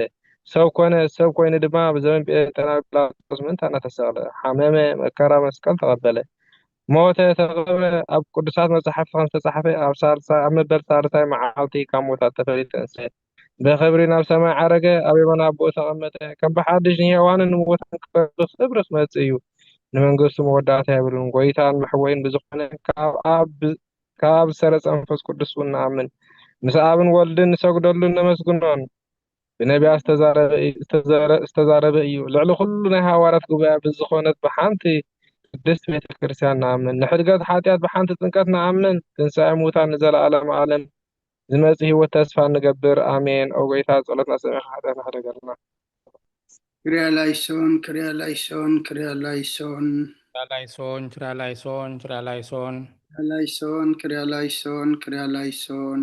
ሰብ ኮነ፣ ሰብ ኮይኑ ድማ ብዘበን ጴንጠና ጲላጦስ ምእንታና ተሰቕለ፣ ሓመመ፣ መከራ መስቀል ተቐበለ፣ ሞተ፣ ተቐብረ። ኣብ ቅዱሳት መጻሕፍቲ ከም ዝተጻሕፈ ኣብ ሳልሳይ፣ ኣብ መበል ሳልሳይ መዓልቲ ካብ ሙታት ተፈልዩ ተንስአ። ብኽብሪ ናብ ሰማይ ዓረገ፣ ኣብ የማን ኣቦኡ ተቐመጠ። ከም ብሓድሽ ንሄዋንን ንሙታን ክፈርድ ብኽብሪ ክመጽእ እዩ። ንመንግስቱ መወዳእታ የብሉን። ጎይታን መሕወይን ብዝኾነ ካብ ኣብ ካብ ዝሰረጸ መንፈስ ቅዱስ እውን ንኣምን። ምስ ኣብን ወልድን ንሰግደሉን ነመስግኖን። ብነቢያት ዝተዛረበ እዩ፣ ዝተዘረ-፣ ዝተዛረበ እዩ። ልዕሊ ኩሉ ናይ ሃዋርያት ጉባኤ ብዝኾነት ብሓንቲ ቅድስት ቤተ ክርስቲያን ንኣምን። ንሕድገት ሓጢኣት ብሓንቲ ጥምቀት ንኣምን። ትንሳኤ ሙታን ንዘለዓለም ዓለም ዝመጽእ ህይወት ተስፋ ንገብር። ኣሜን። ኦ ጎይታ ጸሎትና ሰሚዕኻ ሓጢኣትና ሕደገልና። ክሪያ ላይሶን፣ ክሪያ ላይሶን፣ ክሪያ ላይሶን። ላይሶን፣ ችራ ላይሶን፣ ችራ ላይሶን። ላይሶን፣ ክሪያ ላይሶን፣ ክሪያ ላይሶን።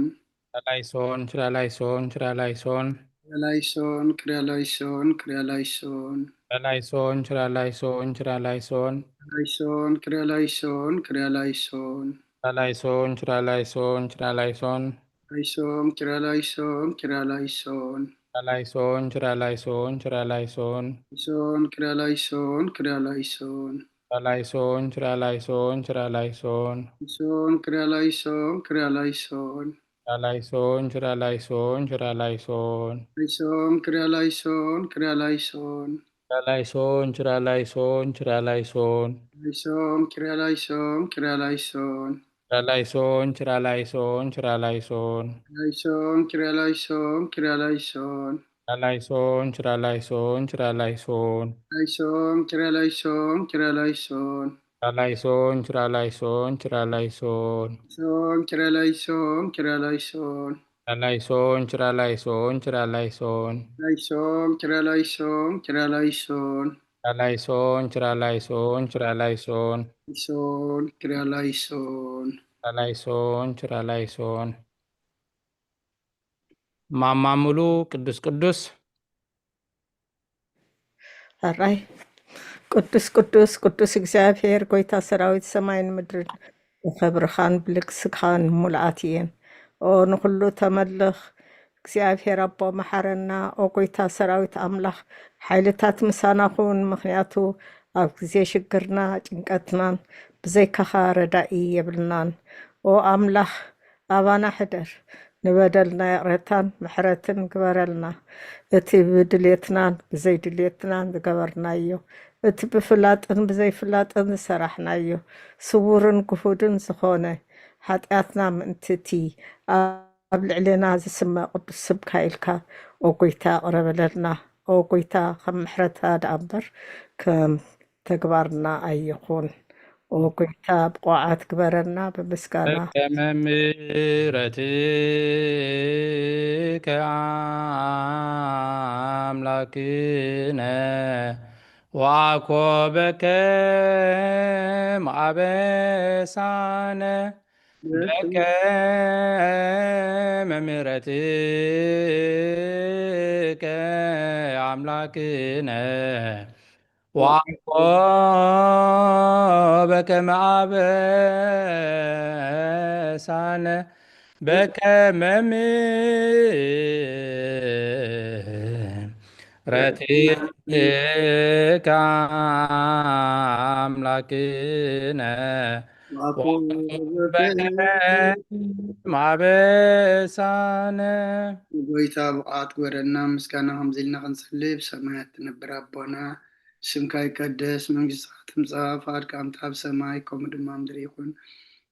ላይሶን፣ ችራ ላይሶን፣ ችራ ላይሶን። ላይሶን፣ ክሪያ ላይሶን፣ ክሪያ ላይሶን። ላይሶን፣ ችራ ላይሶን፣ ችራ ላይሶን። ላይሶን፣ ክሪያ ላይሶን፣ ክሪያ ላይሶን። ላይሶን፣ ችራ ላይሶን፣ ችራ ላይሶን። ላይሶን፣ ክሪያ ላይሶን፣ ክሪያ ላይሶን። ላይሶን፣ ችራ ላይሶን፣ ችራ ላይሶን። ላይሶን፣ ክሪያ ላይሶን፣ ክሪያ ላይሶን። ላይሶን፣ ችራ ላይሶን፣ ችራ ላይሶን። ላይሶን፣ ክሪያ ላይሶን፣ ክሪያ ላይሶን። ላይሶን፣ ችራ ላይሶን፣ ችራ ላይሶን። ላይሶን፣ ክሪያ ላይሶን፣ ክሪያ ላይሶን። ላይሶን፣ ችራ ላይሶን፣ ችራ ላይሶን። ላይሶን፣ ክሪያ ላይሶን፣ ክሪያ ላይሶን። ላይሶን፣ ችራ ላይሶን፣ ችራ ላይሶን። ላይሶን፣ ክሪያ ላይሶን፣ ክሪያ ላይሶን። ላይሶን፣ ችራ ላይሶን፣ ችራ ላይሶን። ላይሶን፣ ክሪያ ላይሶን፣ ክሪያ ላይሶን። Chiralaison, chiralaison, chiralaison. Son, chiralaison, chiralaison. Chiralaison, chiralaison, chiralaison. Laison, chiralaison, chiralaison. Chiralaison, chiralaison, chiralaison. Son, chiralaison. Chiralaison, chiralaison. ማማ ሙሉ ቅዱስ ቅዱስ። ሕራይ። ቅዱስ ቅዱስ ቅዱስ እግዚኣብሔር ጎይታ ሰራዊት ሰማይን ምድርን ብኽብርኻን ብልግስኻን ሙሉኣት እየን። ኦ ንኹሉ ተመልኽ እግዚኣብሔር ኣቦ መሓረና። ኦ ጎይታ ሰራዊት ኣምላኽ ሓይልታት ምሳና ኩን፣ ምኽንያቱ ኣብ ግዜ ሽግርና ጭንቀትናን ብዘይካኻ ረዳኢ የብልናን። ኦ ኣምላኽ ኣባና ሕደር፣ ንበደልና ይቕረታን ምሕረትን ግበረልና። እቲ ብድልየትናን ብዘይድልየትናን ዝገበርናዮ፣ እቲ ብፍላጥን ብዘይፍላጥን ዝሰራሕናዮ፣ ስውርን ግሁድን ዝኾነ ሓጢኣትና ምእንቲ እቲ ኣብ ልዕሌና ዝስመ ቅዱስ ስምካ ኢልካ፣ ኦ ጎይታ፣ ይቕረ በለልና። ኦ ጎይታ፣ ከም ምሕረትካ ደኣ እምበር ከም ተግባርና ኣይኹን። ኦ ጎይታ፣ ብቑዓት ግበረና ብምስጋና። በከመ ምሕረትከ ኣምላክነ ወአኮ በከመ አበሳነ በከመ ምሕረትከ አምላክነ ወአኮ በከመ አበሳነ በከመ ምሕረትከ አምላክነ ወአኮ በከመ አበሳነ። ጎይታ ብቕዓት ግበረና፣ ምስጋና ከምዚ ኢልና ክንጽሊ። ብሰማያት ትነብር ኣቦና፣ ስምካ ይቀደስ፣ መንግስትኻ ትምጻእ፣ ፍቓድካ ከምቲ ኣብ ሰማይ ከምኡ ድማ ኣብ ምድሪ ይኹን።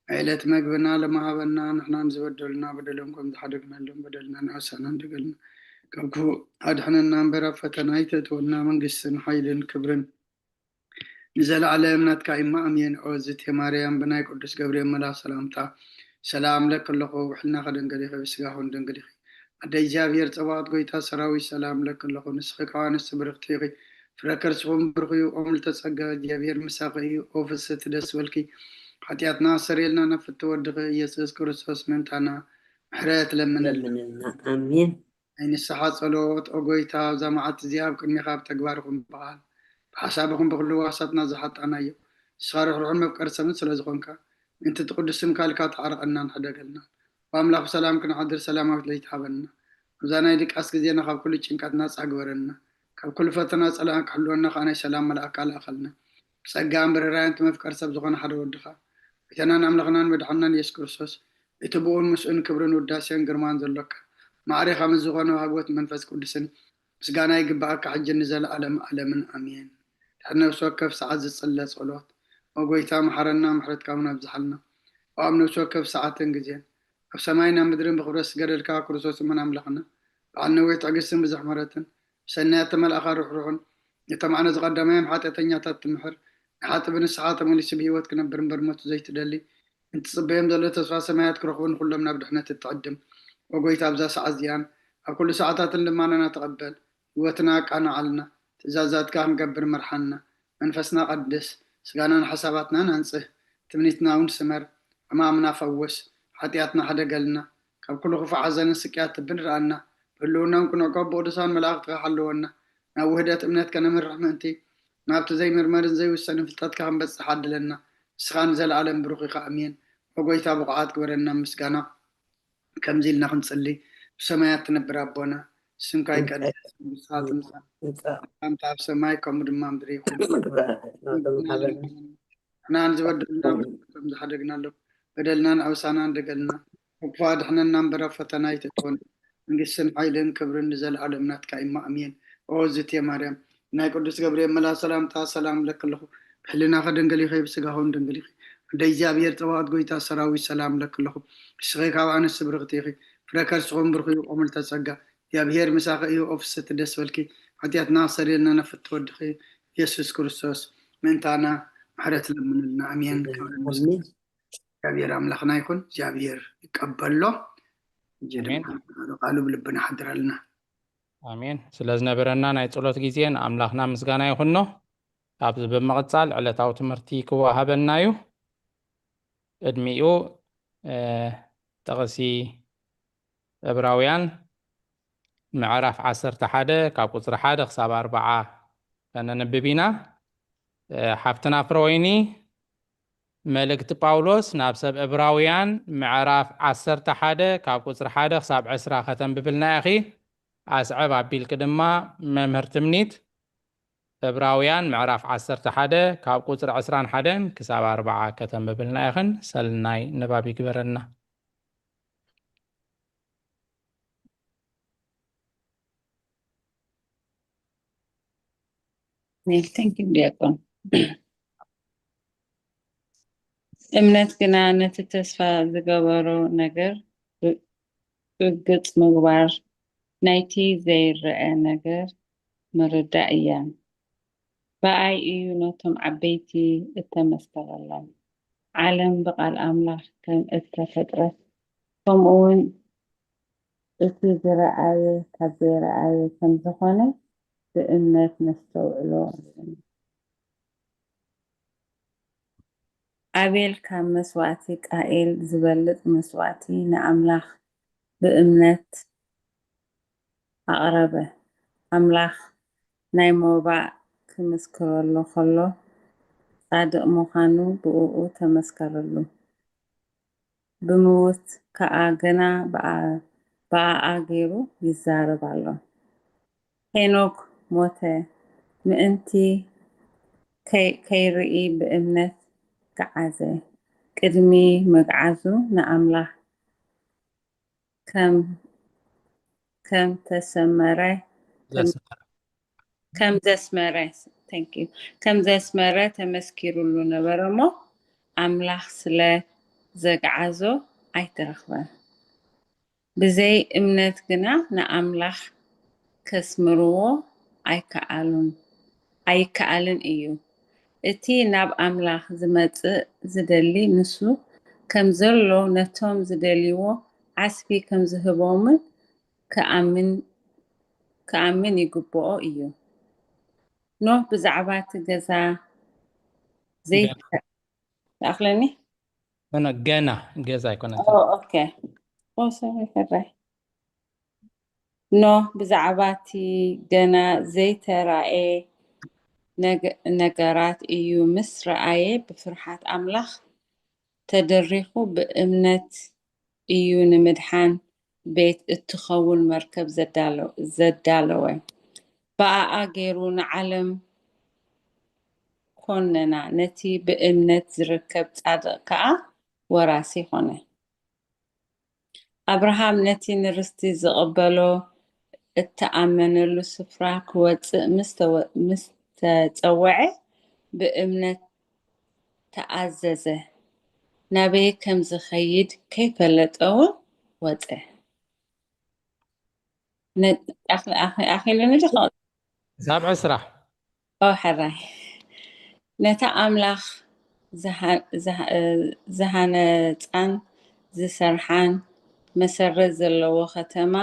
ዕለት መግብና ለማሃበና፣ ንሕናን ዝበደሉና በደሎም ከም ዝሓደግናሎም በደልና ንኣሳና እንደገልና፣ ካብ ክፉእ ኣድሕነና እምበር ኣብ ፈተና ኣይተእትወና፣ መንግስትን ሓይልን ክብርን ንዘለዓለም ናትካ እማ ኣሜን። ኦ ዝቴ ማርያም፣ ብናይ ቅዱስ ገብርኤል መልኣኽ ሰላምታ ሰላም እብለኪ ኣለኹ። ውሕልና ከደንገሊኺ፣ ብስጋኹን ደንገሊኺ። ኣደ እግዚኣብሔር ጸባኦት፣ ጎይታ ሰራዊት፣ ሰላም እብለኪ ኣለኹ። ንስኺ ካብ ኣንስቲ ብርኽቲ ኢኺ፣ ፍረ ከርስኹም ብሩኽ እዩ። ኦ ምልዕተ ጸጋ፣ እግዚኣብሔር ምሳኺ እዩ። ኦ ፍስሕቲ፣ ደስ በልኪ፣ ሓጢኣትና ኣሰርየልና፣ ነፍቲ ወድኺ ኢየሱስ ክርስቶስ ምእንታና ምሕረት ለምነልና። ለምነልና። ኣሜን። ናይ ንስሓ ጸሎት። ኦ ጎይታ፣ ኣብዛ መዓልቲ እዚኣ ኣብ ቅድሜኻ ብተግባር ይኹን ብቓል፣ ብሓሳብ ይኹን ብኹሉ ዋሳትና ዝሓጣናዮ፣ ንስኻ ርሕሩሕን መፍቀሪ ሰብን ስለ ዝኾንካ፣ ምእንቲ እቲ ቅዱስ ስምካ ኢልካ ተዓረቐናን ሕደገልናን። ኦ ኣምላኽ፣ ብሰላም ክንሓድር ሰላማዊት ለይቲ ሃበና። ኣብዛ ናይ ድቃስ ግዜና ካብ ኩሉ ጭንቀት ናጻ ግበረና። ካብ ኩሉ ፈተና ጸላእና ክሕልወና ከኣ ናይ ሰላም መልኣካ ልኣኸልና። ብጸጋን ብርህራሄን እቲ መፍቀሪ ሰብ ዝኾነ ሓደ ወድኻ፣ ጎይታናን ኣምላኽናን መድሓንናን ኢየሱስ ክርስቶስ፣ እቲ ብኡን ምስኡን ክብርን ውዳሴን ግርማን ዘሎካ፣ ማዕሬኻ ምስ ዝኾነ ሃብወት መንፈስ ቅዱስን ምስጋና ይግብኣካ፣ ሕጂ ንዘለኣለም ኣለምን ኣሜን። ድሕሪ ነፍሲ ወከፍ ሰዓት ዝጽለ ጸሎት። ኦ ጎይታ፣ መሓረና፣ ምሕረትካ እውን ኣብዝሓልና። ኦ ኣብ ነፍሲ ወከፍ ሰዓትን ግዜን፣ ኣብ ሰማይን ኣብ ምድርን ብኽብረት ዝገደልካ ክርስቶስ እሙን ኣምላኽና፣ በዓል ነዊሕ ትዕግስትን ብዙሕ ምሕረትን፣ ብሰናያት ተመልኣኻ ርሕሩሕን፣ ነቶም ኣነ ዝቐዳማዮም ሓጢኣተኛታት ትምሕር፣ ንሓጢ ብንስሓ ተመሊሱ ብህይወት ክነብር እምበር ሞቱ ዘይትደሊ፣ እትጽበዮም ዘሎ ተስፋ ሰማያት ክረኽቡ ንኹሎም ናብ ድሕነት እትዕድም። ኦ ጎይታ፣ ኣብዛ ሰዓት እዚኣን ኣብ ኩሉ ሰዓታትን ልማናና ተቐበል። ህይወትና ኣቃንዓልና፣ ትእዛዛትካ ክንገብር መርሓና። መንፈስና ቀድስ፣ ስጋናን ሓሳባትናን ኣንጽህ። ትምኒትና እውን ስመር፣ ሕማምና ፈውስ፣ ሓጢኣትና ሕደገልና። ካብ ኩሉ ክፉእ ሓዘንን ስቅያት ትብን ርኣና። ብህልውናን ክንዕቆ ብቅዱሳን መላእኽትኻ ሓልወና። ናብ ውህደት እምነት ከነምርሕ ምእንቲ፣ ናብቲ ዘይምርመርን ዘይውሰንን ፍልጠትካ ክንበጽሕ ዓድለና። ንስኻ ንዘለኣለም ብሩኽ ኢኻ። ኣሜን። ኦ ጎይታ፣ ብቑዓት ግበረና ምስጋና ከምዚ ኢልና ክንጽሊ። ብሰማያት ትነብር ኣቦና፣ ስምካ ይቀደስ፣ መንግስትኻ ትምጻእ፣ ትምጻእ። ከምቲ ኣብ ሰማይ ከምኡ ድማ ምድሪ ይኹን። ንግበር፣ ንግበር፣ ንግበር። ንሕናን ዝበደልና ከም ዝሓደግናሎም በደልናን ኣበሳናን ደገልና፣ ካብ ክፉእ ኣድሕነና እምበር ኣብ ፈተና ኣይተእትወና። መንግስትን ሓይልን ክብርን ንዘለኣለም ናትካ እማ ኣሜን። ኦ ዝቴ ማርያም፣ ናይ ቅዱስ ገብርኤል መልኣኽ ሰላምታ ሰላም እብለኪ ኣለኹ። ብሕልናኺ ድንግል ኢኺ፣ ብስጋኺ እውን ድንግል ኢኺ። ኣደ እግዚኣብሔር ጸባኦት፣ ጎይታ ሰራዊት፣ ሰላም እብለኪ ኣለኹ። ንስኺ ካብ ኣንስቲ ብርኽቲ ኢኺ፣ ፍረ ከርስኺ እውን ብሩኽ እዩ። ኦ ምልዕተ ጸጋ፣ እግዚኣብሔር ምሳኺ እዩ። ኦ ፍስሕቲ፣ ደስ በልኪ፣ ሓጢኣትና ኣስተሰርየልና፣ ነፍቲ ወድኺ ኢየሱስ ክርስቶስ ምእንታና ምሕረት ለምንልና። ኣሜን። ክብሪ ምስጋና እግዚኣብሔር ኣምላኽና ይኹን። እግዚኣብሔር ይቀበሎ። ሕጂ ድማ ኣሜን። ቃሉ ብልብና ሓድረልና። ኣሜን። ስለ ዝነበረና ናይ ጸሎት ግዜ ንኣምላኽና ምስጋና ይኹኖ። ካብዚ ብምቕጻል ዕለታዊ ትምህርቲ ክወሃበና እዩ። ቅድሚኡ፣ እ፣ ጥቕሲ ዕብራውያን ምዕራፍ ዓሰርተ ሓደ ካብ ቁጽሪ ሓደ ክሳብ ኣርባዓ ከነንብብ ኢና። እ፣ ሓፍትና ፍረወይኒ፣ መልእክቲ ጳውሎስ ናብ ሰብ ዕብራውያን ምዕራፍ ዓሰርተ ሓደ ካብ ቁጽሪ ሓደ ክሳብ ዕስራ ከተንብብልና ኢኺ። ኣስዕብ ኣቢልኪ ድማ መምህር ትምኒት ዕብራውያን ምዕራፍ ዓሰርተ ሓደ ካብ ቁጽሪ ዕስራን ሓደን ክሳብ ኣርባዓ ከተንብብልና ኢኽን። ሰናይ ንባብ ይግበረልና። Thank you, ዲያቆን። እምነት ግና ነቲ ተስፋ ዝገበሮ ነገር ርግጽ ምግባር፣ ናይቲ ዘይረኣ ነገር ምርዳእ እያ። ብኣይ እዩ ነቶም ዓበይቲ እተመስከረሎም። ዓለም ብቓል ኣምላኽ ከም እተፈጥረት፣ ከምኡ እውን እቲ ዝረኣየ ካብ ዘይረኣየ ከም ዝኾነ ብእምነት ነስተውዕሎ ኣለና። ኣቤል ካብ መስዋእቲ ቃኤል ዝበልጽ መስዋእቲ ንኣምላኽ ብእምነት ኣቕረበ። ኣምላኽ ናይ ሞባእ ክምስክረሉ ከሎ፣ ጻድቕ ምዃኑ ብእኡ ተመስከረሉ። ብምዉት ከኣ ገና ብኣ-፣ ብኣኣ ገይሩ ይዛረብ ኣሎ። ሄኖክ ሞተ፣ ምእንቲ ከይ-፣ ከይርኢ ብእምነት ገዓዘ። ቅድሚ ምግዓዙ ንኣምላኽ ከም፣ ከም ተሰመረ፣ ከም ዘስመረ። ከም ዘስመረ፣ thank you፣ ከም ዘስመረ ተመስኪሩሉ ነበረ እሞ፣ ኣምላኽ ስለ ዘግዓዞ ኣይተረኽበን። ብዘይ እምነት ግና ንኣምላኽ ከስምርዎ ኣይከኣሉን፣ ኣይከኣልን እዩ። እቲ ናብ ኣምላኽ ዝመጽእ ዝደሊ፣ ንሱ ከም ዘሎ ነቶም ዝደልይዎ ዓስቢ ከም ዝህቦምን ክኣምን፣ ክኣምን ይግብኦ እዩ። ኖህ ብዛዕባ እቲ ገዛ ዘይተ-፣ ገና። ይኣኽለኒ? ኖ፣ ኖ፣ ገና ገዛ ኣይኮነትን። ኦ፣ ኦኬ። ኦ፣ ሶሪ፣ ሕራይ። ኖህ ብዛዕባ እቲ ገና ዘይተራእየ ነገ-፣ ነገራት እዩ ምስ ረኣየ፣ ብፍርሃት ኣምላኽ ተደሪኹ ብእምነት እዩ ንምድሓን ቤት እትኸውን መርከብ ዘዳለ-፣ ዘዳለወ። ብኣኣ ገይሩ ንዓለም ኮነና፣ ነቲ ብእምነት ዝርከብ ጻድቕ ከኣ ወራሲ ኾነ። ኣብርሃም ነቲ ንርስቲ ዝቕበሎ እተኣመነሉ ስፍራ ክወጽእ ምስ ተወ-፣ ምስ ተጸውዐ፣ ብእምነት ተኣዘዘ። ናበይ ከም ዝኸይድ ከይፈለጠ እውን ወጸ። ነ-፣ ኣኽ-፣ ኣኽ-፣ ኣኺሉኒ ድዩ? ክሳብ ዕስራ። ኦ፣ ሕራይ። ነታ ኣምላኽ ዝሃ-፣ ዝሃ-፣ ዝሃነጻን ዝሰርሓን መሰረት ዘለዎ ከተማ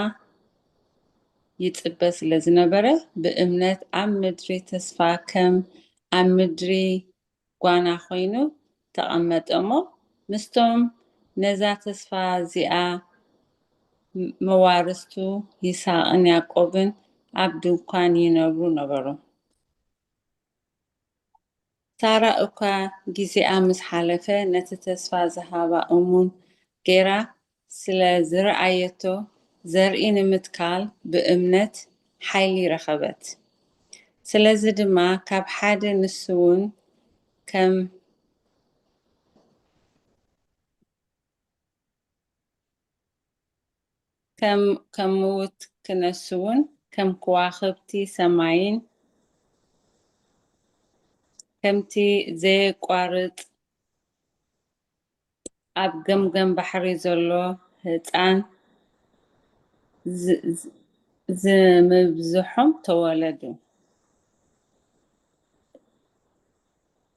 ይጽበ ስለ ዝነበረ፣ ብእምነት ኣብ ምድሪ ተስፋ ከም ኣብ ምድሪ ጓና ኮይኑ ተቐመጠ እሞ፣ ምስቶም ነዛ ተስፋ እዚኣ መዋርስቱ ይስሐቅን ያዕቆብን ኣብ ድንኳን ይነብሩ ነበሩ። ሳራ እኳ ግዜኣ ምስ ሓለፈ፣ ነቲ ተስፋ ዝሃባ እሙን ገይራ ስለ ዝረኣየቶ፣ ዘርኢ ንምትካል ብእምነት ሓይሊ ረኸበት። ስለዚ ድማ ካብ ሓደ ንሱ እውን ከም፣ ከም፣ ከም ምዉት ክነሱ እውን ከም ከዋኽብቲ ሰማይን ከምቲ ዘየቋርጽ ኣብ ገምገም ባሕሪ ዘሎ ህጻን ዝ-፣ ዝ-፣ ዝምብዝሖም ተወለዱ።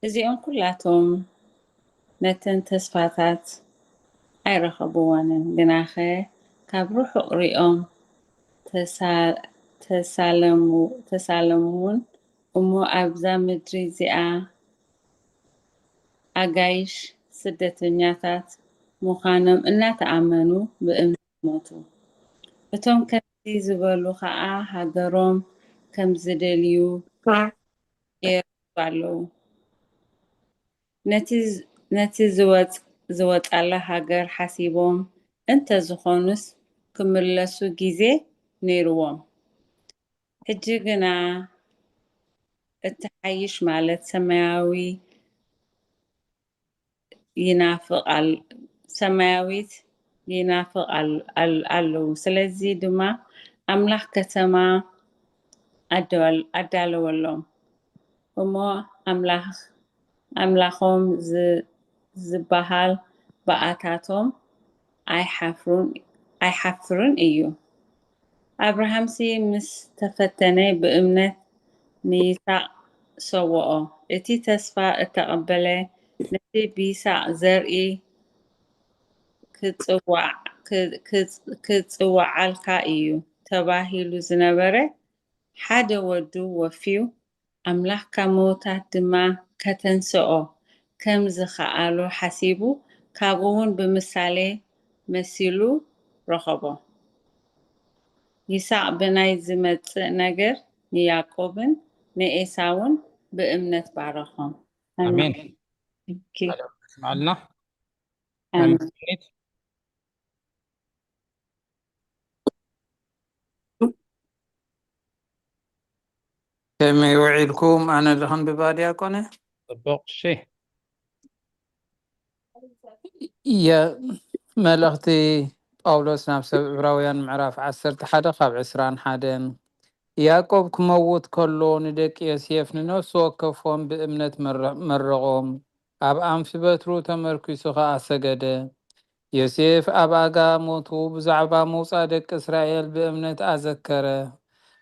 እዚኦም ኩላቶም ነተን ተስፋታት ኣይረኸብዎንን፣ ግናኸ ካብ ርሑቕ ሪኦም ተሳ- ተሳለሙ ተሳለምውን እሞ ኣብዛ ምድሪ እዚኣ ኣጋይሽ ስደተኛታት ምዃኖም እናተኣመኑ ብእምነት ሞቱ። እቶም ከምዚ ዝበሉ ኸኣ ሃገሮም ከም ዝደልዩ ይገርጹ ኣለዉ። ነቲ ነቲ ዝወጽ ዝወጻላ ሃገር ሓሲቦም እንተ ዝኾኑስ ክምለሱ ግዜ ነይርዎም። ሕጂ ግና እትሓይሽ ማለት ሰማያዊ ይናፍቕ ኣል- ሰማያዊት ይናፍቕ ኣል- ኣል- ኣለዉ። ስለዚ ድማ ኣምላኽ ከተማ ኣደዋል- ኣዳለወሎም እሞ ኣምላኽ ኣምላኾም ዝ- ዝበሃል ብኣታቶም ኣይሓፍሩን ኣይሓፍርን እዩ። ኣብርሃምሲ ምስ ተፈተነ ብእምነት ንይስሐቅ ሰውኦ። እቲ ተስፋ እተቐበለ ነቲ ብይስሐቅ ዘርኢ ክጽዋዕ- ክ- ክጽ- ክጽዋዓልካ እዩ ተባሂሉ ዝነበረ ሓደ ወዱ ወፍዩ ኣምላኽ ካብ ምዉታት ድማ ከተንስኦ ከም ዝኸኣሎ ሓሲቡ፣ ካብኡ እውን ብምሳሌ መሲሉ ረኸቦ። ይስሐቅ ብናይ ዝመጽእ ነገር ንያዕቆብን ንኤሳውን ብእምነት ባረኾም። ኣሜን። ኦኬ። ስምዓልና። ኣሜን። ኣሜን። ከመይ ውዒልኩም? ኣነ ዶ ከንብባ ዲያቆነ? ጽቡቕ። እሺ። የ- መልእኽቲ ጳውሎስ ናብ ሰብ ዕብራውያን ምዕራፍ ዓሰርተ ሓደ ካብ ዕስራን ሓደን። ያዕቆብ ክመውት ከሎ ንደቂ ዮሴፍ ንነፍሲ ወከፎም ብእምነት መረ- መረቖም፣ ኣብ ኣንፊ በትሩ ተመርኲሱ ኸኣ ሰገደ። ዮሴፍ ኣብ ኣጋ ሞቱ ብዛዕባ ምውጻእ ደቂ እስራኤል ብእምነት ኣዘከረ፣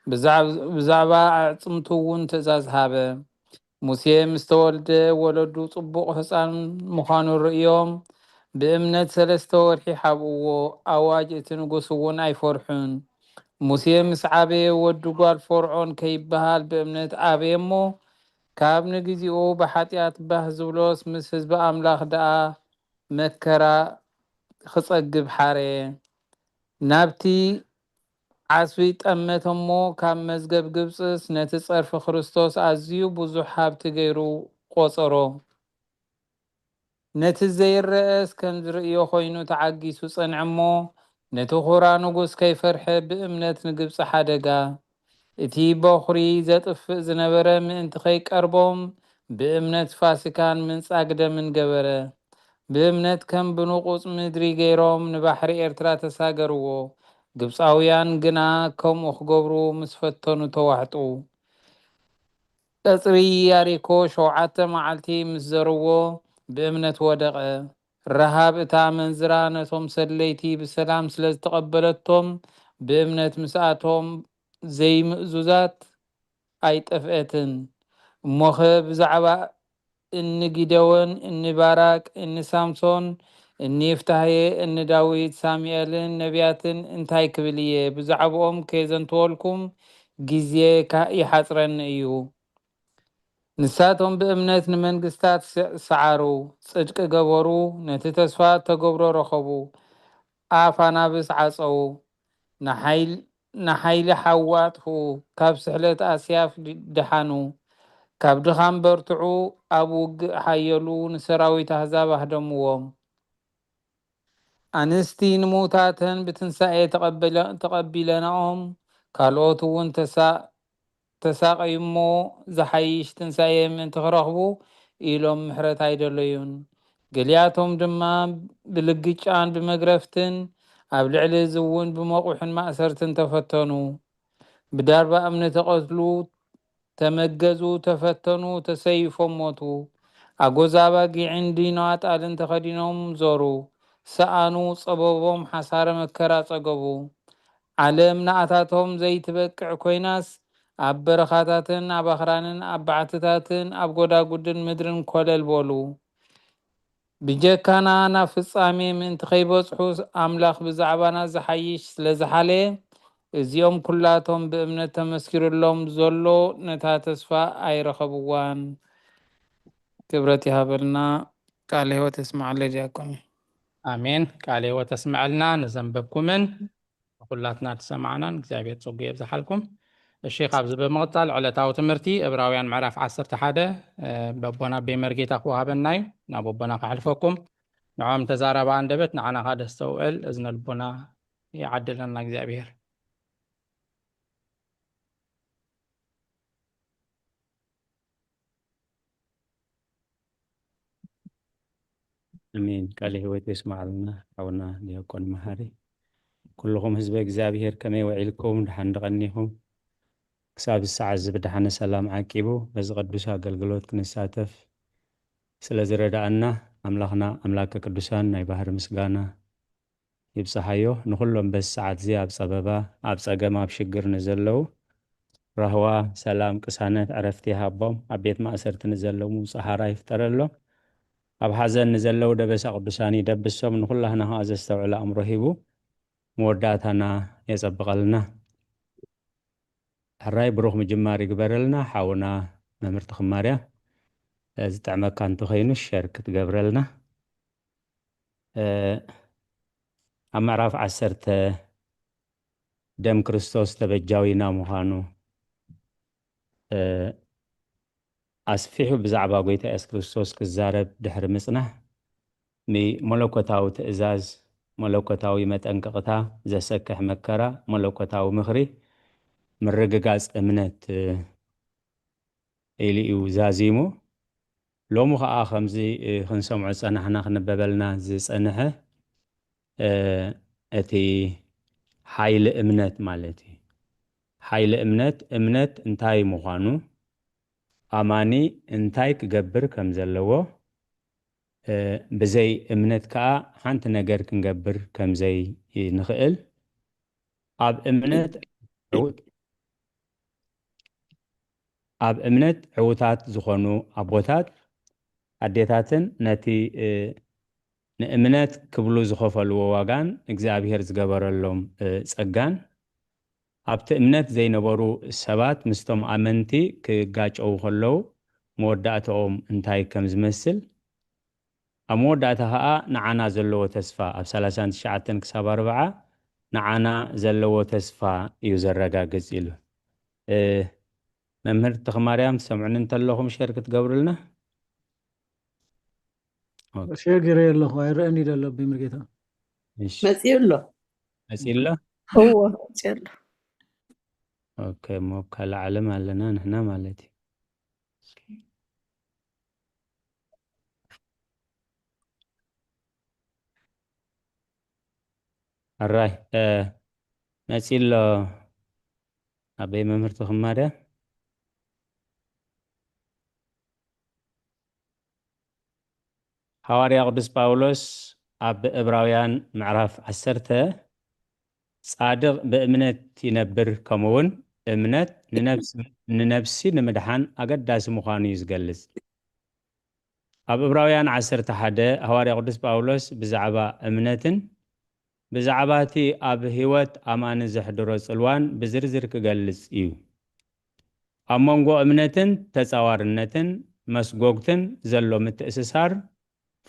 ብዛዕ- ብዛዕባ ኣዕጽምቱ እውን ትእዛዝ ሃበ። ሙሴ ምስ ተወልደ ወለዱ ጽቡቕ ህጻን ምዃኑ ርእዮም ብእምነት ሰለስተ ወርሒ ሓብእዎ። ኣዋጅ እቲ ንጉስ እውን ኣይፈርሑን። ሙሴ ምስ ዓበየ ወዲ ጓል ፈርዖን ከይበሃል ብእምነት ዓበየ እሞ ካብ ንግዚኡ ብሓጢኣት ባህ ዝብሎስ ምስ ህዝቢ ኣምላኽ ደኣ መከራ ክጸግብ ሓረየ። ናብቲ ዓስቢ ጠመተ እሞ ካብ መዝገብ ግብጽስ ነቲ ጸርፊ ክርስቶስ ኣዝዩ ብዙሕ ሃብቲ ገይሩ ቆጸሮ። ነቲ ዘይረኣስ ከም ዝርእዮ ኮይኑ ተዓጊሱ ጸንዐ እሞ ነቲ ኹራ ንጉስ ከይፈርሐ ብእምነት ንግብጺ ሓደጋ እቲ በኹሪ ዘጥፍእ ዝነበረ ምእንቲ ከይቀርቦም ብእምነት ፋሲካን ምንጻግ ደምን ገበረ። ብእምነት ከም ብንቑጽ ምድሪ ገይሮም ንባሕሪ ኤርትራ ተሳገርዎ። ግብጻውያን ግና ከምኡ ክገብሩ ምስ ፈተኑ ተዋሕጡ። ቀጽሪ ያሪኮ ሸውዓተ መዓልቲ ምስ ዘርዎ ብእምነት ወደቐ። ረሃብ እታ ኣመንዝራ ነቶም ሰለይቲ ብሰላም ስለ ዝተቐበለቶም ብእምነት ምስኣቶም ዘይምእዙዛት ኣይጠፍአትን። እሞኸ ብዛዕባ እኒ ጊደዎን፣ እኒ ባራቅ፣ እኒ ሳምሶን፣ እኒ ይፍታሄ፣ እኒ ዳዊት፣ ሳሙኤልን ነቢያትን እንታይ ክብል እየ? ብዛዕባኦም ከየዘንተወልኩም ግዜ ይሓጽረኒ እዩ። ንሳቶም ብእምነት ንመንግስታት ሰዓሩ፣ ጽድቂ ገበሩ፣ ነቲ ተስፋ እተገብሮ ረኸቡ፣ ኣፍ ኣናብስ ዓጸዉ፣ ንሓይሊ ሓዊ ኣጥፍኡ፣ ካብ ስሕለት ኣስያፍ ድሓኑ፣ ካብ ድኻም በርትዑ፣ ኣብ ውግእ ሓየሉ፣ ንሰራዊት ኣህዛብ ኣህደምዎም። ኣንስቲ ንምውታተን ብትንሳኤ ተቐቢለናኦም፣ ካልኦት እውን ተሳቐዩ እሞ ዝሓይሽ ትንሳኤ ምእንቲ ክረኽቡ ኢሎም ምሕረት ኣይደለዩን። ገሊኣቶም ድማ ብልግጫን ብመግረፍትን ኣብ ልዕሊ እዚ እውን ብመቑሕን ማእሰርትን ተፈተኑ። ብዳርባ እምኒ ተቐትሉ፣ ተመገዙ፣ ተፈተኑ፣ ተሰይፎም ሞቱ። ኣጎዛ ኣባጊዕን ዲኖ ኣጣልን ተኸዲኖም ዞሩ። ሰኣኑ፣ ጸበቦም ሓሳረ መከራ ጸገቡ። ዓለም ንኣታቶም ዘይትበቅዕ ኮይናስ ኣብ በረኻታትን ኣብ ኣኽራንን ኣብ ባሕትታትን ኣብ ጎዳጉድን ምድርን ኮለል በሉ። ብጀካና ናብ ፍጻሜ ምእንቲ ከይበጽሑ ኣምላኽ ብዛዕባና ዝሓይሽ ስለ ዝሓለየ፣ እዚኦም ኩላቶም ብእምነት ተመስኪሩሎም ዘሎ ነታ ተስፋ ኣይረኸብዋን። ክብረት ይሃበልና። ቃለ ህይወት የስምዓለይ ዲያቆን። ኣሜን። ቃለ ህይወት የስምዐልና ንዘንበብኩምን ንኹላትና ዝሰማዕናን እግዚኣብሔር ጸጉ የብዝሓልኩም። እሺ፣ ካብዚ ብምቕጻል ዕለታዊ ትምህርቲ ዕብራውያን ምዕራፍ ዓሰርተ ሓደ፣ እ፣ በቦና ቤ መርጌታ ክወሃበና እዩ። ናብ ኣቦና ከሕልፈኩም። ንዖም ተዛራባ ኣንደበት ንዓና ኸኣ ደስተውዕል እዝነ ልቦና ይዓድለና እግዚኣብሔር። ኣሜን። ቃለ ህይወት የስምዓልና ሓውና ዲያቆን መሃሪ። ኩልኹም ህዝበ እግዚኣብሔር ከመይ ውዒልኩም? ደሓን ድቐኒኹም? ክሳብ ሰዓት እዚ ብደሓነ ሰላም ዓቂቡ በዚ ቅዱስ ኣገልግሎት ክንሳተፍ ስለ ዝረዳኣና ኣምላኽና ኣምላከ ቅዱሳን ናይ ባህሪ ምስጋና ይብጽሓዮ። ንኹሎም በዚ ሰዓት እዚ ኣብ ጸበባ፣ ኣብ ጸገም፣ ኣብ ሽግር ንዘለዉ ራህዋ፣ ሰላም፣ ቅሳነት፣ ዕረፍቲ ይሃቦም። ኣብ ቤት ማእሰርቲ ንዘለዉ ምውጻእ ሓራ ይፍጠረሎም። ኣብ ሓዘን ንዘለዉ ደበሳ ቅዱሳን ይደብሶም። ንኹላህና ኸኣ ዘስተውዕል ኣእምሮ ሂቡ መወዳእታና የጸብቐልና። ሕራይ ብሩኽ ምጅማር ይግበረልና። ሓውና መምህር ተኽማርያ፣ እ፣ ዝጥዕመካ እንተኾይኑ ሸር ክትገብረልና። እ፣ ኣብ ምዕራፍ ዓሰርተ ደም ክርስቶስ ተበጃዊና ምዃኑ፣ እ፣ ኣስፊሑ ብዛዕባ ጐይታ የሱስ ክርስቶስ ክዛረብ ድሕሪ ምጽናሕ፣ ንመለኮታዊ ትእዛዝ፣ መለኮታዊ መጠንቀቕታ፣ ዘሰክሕ መከራ፣ መለኮታዊ ምኽሪ፣ ምርግጋጽ እምነት፣ እ፣ ኢሉ እዩ ዛዚሙ። ሎሚ ኸኣ ከምዚ፣ እ፣ ክንሰምዖ ዝጸናሕና፣ ክንበበልና ዝጸንሐ፣ እ፣ እቲ ሓይሊ እምነት ማለት እዩ። ሓይሊ እምነት፣ እምነት እንታይ ምዃኑ፣ ኣማኒ እንታይ ክገብር ከም ዘለዎ፣ እ፣ ብዘይ እምነት ከኣ ሓንቲ ነገር ክንገብር ከም ዘይንኽእል፣ ኣብ እምነት ዕውት-፣ ኣብ እምነት ዕዉታት ዝኾኑ ኣቦታት፣ ኣዴታትን ነቲ፣ እ፣ ንእምነት ክብሉ ዝኸፈልዎ ዋጋን እግዚኣብሔር ዝገበረሎም፣ እ፣ ጸጋን ኣብቲ እምነት ዘይነበሩ ሰባት ምስቶም ኣመንቲ ክጋጨዉ ከለዉ መወዳእትኦም እንታይ ከም ዝመስል፣ ኣብ መወዳእታ ኸኣ ንዓና ዘለዎ ተስፋ፣ ኣብ ሰላሳን ትሽዓተን ክሳብ ኣርብዓ ንዓና ዘለዎ ተስፋ እዩ ዘረጋግጽ ኢሉ። እ፣ መምህር ተኽማርያም ትሰምዑኒ እንተለኹም ሸር ክትገብሩልና? ኦኬ። ሼር ገይረ ኣለኹ፣ ኣይረአን እዩ ዘሎ ብሙሉጌታ። እሺ። መጺኡ ኣሎ። መጺኡ ኣሎ? እዎ፣ መጺኡ ኣሎ። ኦኬ፣ እሞ ኣብ ካልእ ዓለም ኣለና ንሕና ማለት እዩ። ኣራይ፣ እ፣ መጺኡ ኣሎ ኣበይ መምህር ተኽማርያ? ሃዋርያ ቅዱስ ጳውሎስ ኣብ ዕብራውያን ምዕራፍ ዓሰርተ፣ "ጻድቕ ብእምነት ይነብር፣ ከምኡውን እምነት ንነብስ-፣ ንነብሲ ንምድሓን ኣገዳሲ ምዃኑ እዩ ዝገልጽ።" ኣብ ዕብራውያን ዓሰርተ ሓደ ሃዋርያ ቅዱስ ጳውሎስ ብዛዕባ እምነትን ብዛዕባ እቲ ኣብ ህይወት ኣማኒ ዘሕድሮ ጽልዋን ብዝርዝር ክገልጽ እዩ። ኣብ መንጎ እምነትን ተጻዋርነትን መስጎግትን ዘሎ ምትእስሳር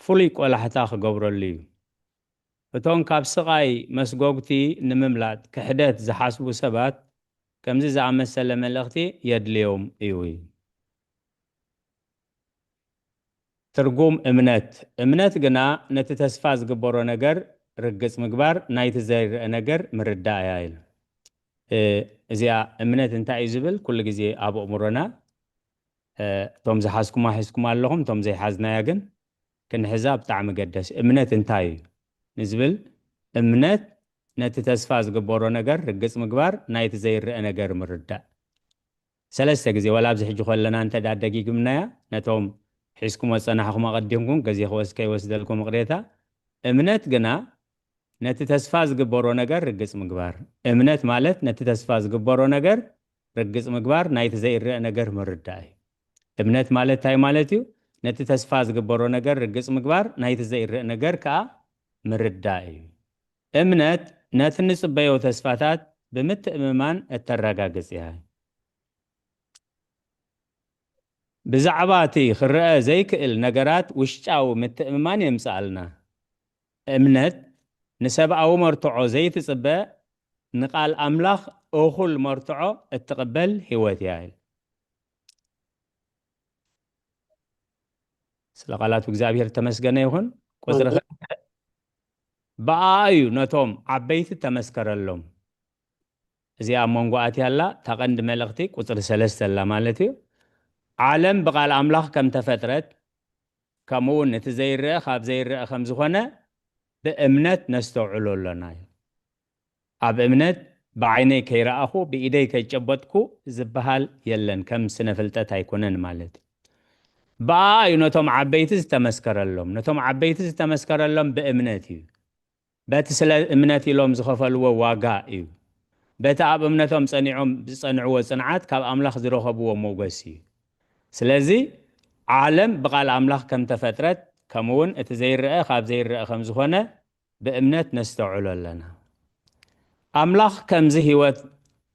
ፍሉይ ቆላሕታ ክገብረሉ እዩ። እቶም ካብ ስቓይ መስጎግቲ ንምምላጥ ክሕደት ዝሓስቡ ሰባት ከምዚ ዝኣመሰለ መልእኽቲ የድልዮም እዩ። ትርጉም እምነት። እምነት ግና ነቲ ተስፋ ዝግበሮ ነገር ርግጽ ምግባር፣ ናይቲ ዘይረአ ነገር ምርዳእ እያ ኢሉ። እ፣ እዚኣ እምነት እንታይ እዩ ዝብል ኩሉ ግዜ ኣብ ኣእምሮና፣ እ፣ እቶም ዝሓዝኩማ ሒዝኩም ኣለኹም፣ እቶም ዘይሓዝናያ ግን ክንሕዛ ብጣዕሚ ገደስ። እምነት እንታይ እዩ ንዝብል፣ እምነት ነቲ ተስፋ ዝግበሮ ነገር ርግጽ ምግባር፣ ናይቲ ዘይረአ ነገር ምርዳእ። ሰለስተ ግዜ፣ ዋላ ኣብዚ ሕጂ ከለና እንተ ደኣ ደጊግምናያ፣ ነቶም ሒዝኩሞ ዝጸናሕኩም ኣቐዲምኩም፣ ግዜ ክወስ-፣ ከይወስደልኩም ይቕሬታ። እምነት ግና ነቲ ተስፋ ዝግበሮ ነገር ርግጽ ምግባር። እምነት ማለት ነቲ ተስፋ ዝግበሮ ነገር ርግጽ ምግባር ናይቲ ዘይረአ ነገር ምርዳእ እዩ። እምነት ማለት እንታይ ማለት እዩ? ነቲ ተስፋ ዝግበሮ ነገር ርግጽ ምግባር ናይቲ ዘይረአ ነገር ከኣ ምርዳእ እዩ። እምነት ነቲ ንጽበዮ ተስፋታት ብምትእምማን እተረጋግጽ እያ። ብዛዕባ እቲ ክረአ ዘይክእል ነገራት ውሽጣዊ ምትእምማን የምጽኣልና። እምነት ንሰብኣዊ መርትዖ ዘይትጽበ፣ ንቃል ኣምላኽ እኹል መርትዖ እትቕበል ህይወት እያ። ስለ ቃላቱ እግዚኣብሔር ተመስገነ ይኹን። ቁጽሪ ኣሜን። ክልተ፣ ብኣኣ እዩ ነቶም ዓበይቲ ተመስከረሎም። እዚኣ ኣብ መንጎ ኣትያ ኣላ። እታ ቀንዲ መልእኽቲ ቁጽሪ ሰለስተ ኣላ ማለት እዩ። ዓለም ብቓል ኣምላኽ ከም ተፈጥረት፣ ከምኡ እውን እቲ ዘይረአ ካብ ዘይረአ ከም ዝኾነ ብእምነት ነስተውዕሎ ኣሎና እዩ። ኣብ እምነት ብዓይነይ ከይረኣኹ ብኢደይ ከይጨበጥኩ ዝበሃል የለን። ከም ስነ ፍልጠት ኣይኮነን ማለት እዩ። ብኣኣ እዩ ነቶም ዓበይቲ ዝተመስከረሎም። ነቶም ዓበይቲ ዝተመስከረሎም ብእምነት እዩ። በቲ ስለ እምነት ኢሎም ዝኸፈልዎ ዋጋ እዩ። በቲ ኣብ እምነቶም ጸኒዖም ዝጸንዕዎ ጽንዓት ካብ ኣምላኽ ዝረኸብዎ ሞገስ እዩ። ስለዚ ዓለም ብቓል ኣምላኽ ከም ተፈጥረት፣ ከምኡ እውን እቲ ዘይረአ ካብ ዘይረአ ከም ዝኾነ ብእምነት ነስተውዕሎ ኣለና። ኣምላኽ ከምዚ ህይወት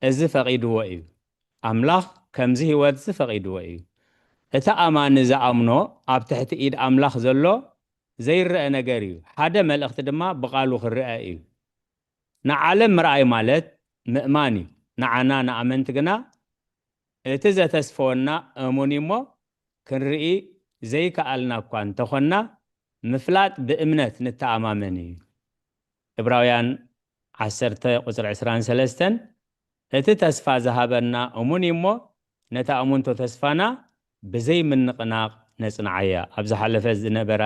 እዚ ፈቒድዎ እዩ። ኣምላኽ ከምዚ ህይወት እዚ ፈቒድዎ እዩ። እቲ ኣማኒ ዝኣምኖ ኣብ ትሕቲ ኢድ ኣምላኽ ዘሎ ዘይረአ ነገር እዩ። ሓደ መልእኽቲ ድማ ብቓሉ ክረአ እዩ። ንዓለም ምርኣይ ማለት ምእማን እዩ። ንዓና ንኣመንቲ ግና እቲ ዘተስፈወና እሙን እዩ እሞ ክንርኢ ዘይከኣልና እኳ እንተኾንና ምፍላጥ ብእምነት ንተኣማመን እዩ። ዕብራውያን ዓሰርተ ቁጽሪ ዕስራን ሰለስተን እቲ ተስፋ ዝሃበና እሙን እዩ እሞ ነታ እሙንቶ ተስፋና ብዘይ ምንቕናቕ ነጽንዓያ። ኣብ ዝሓለፈ ዝነበራ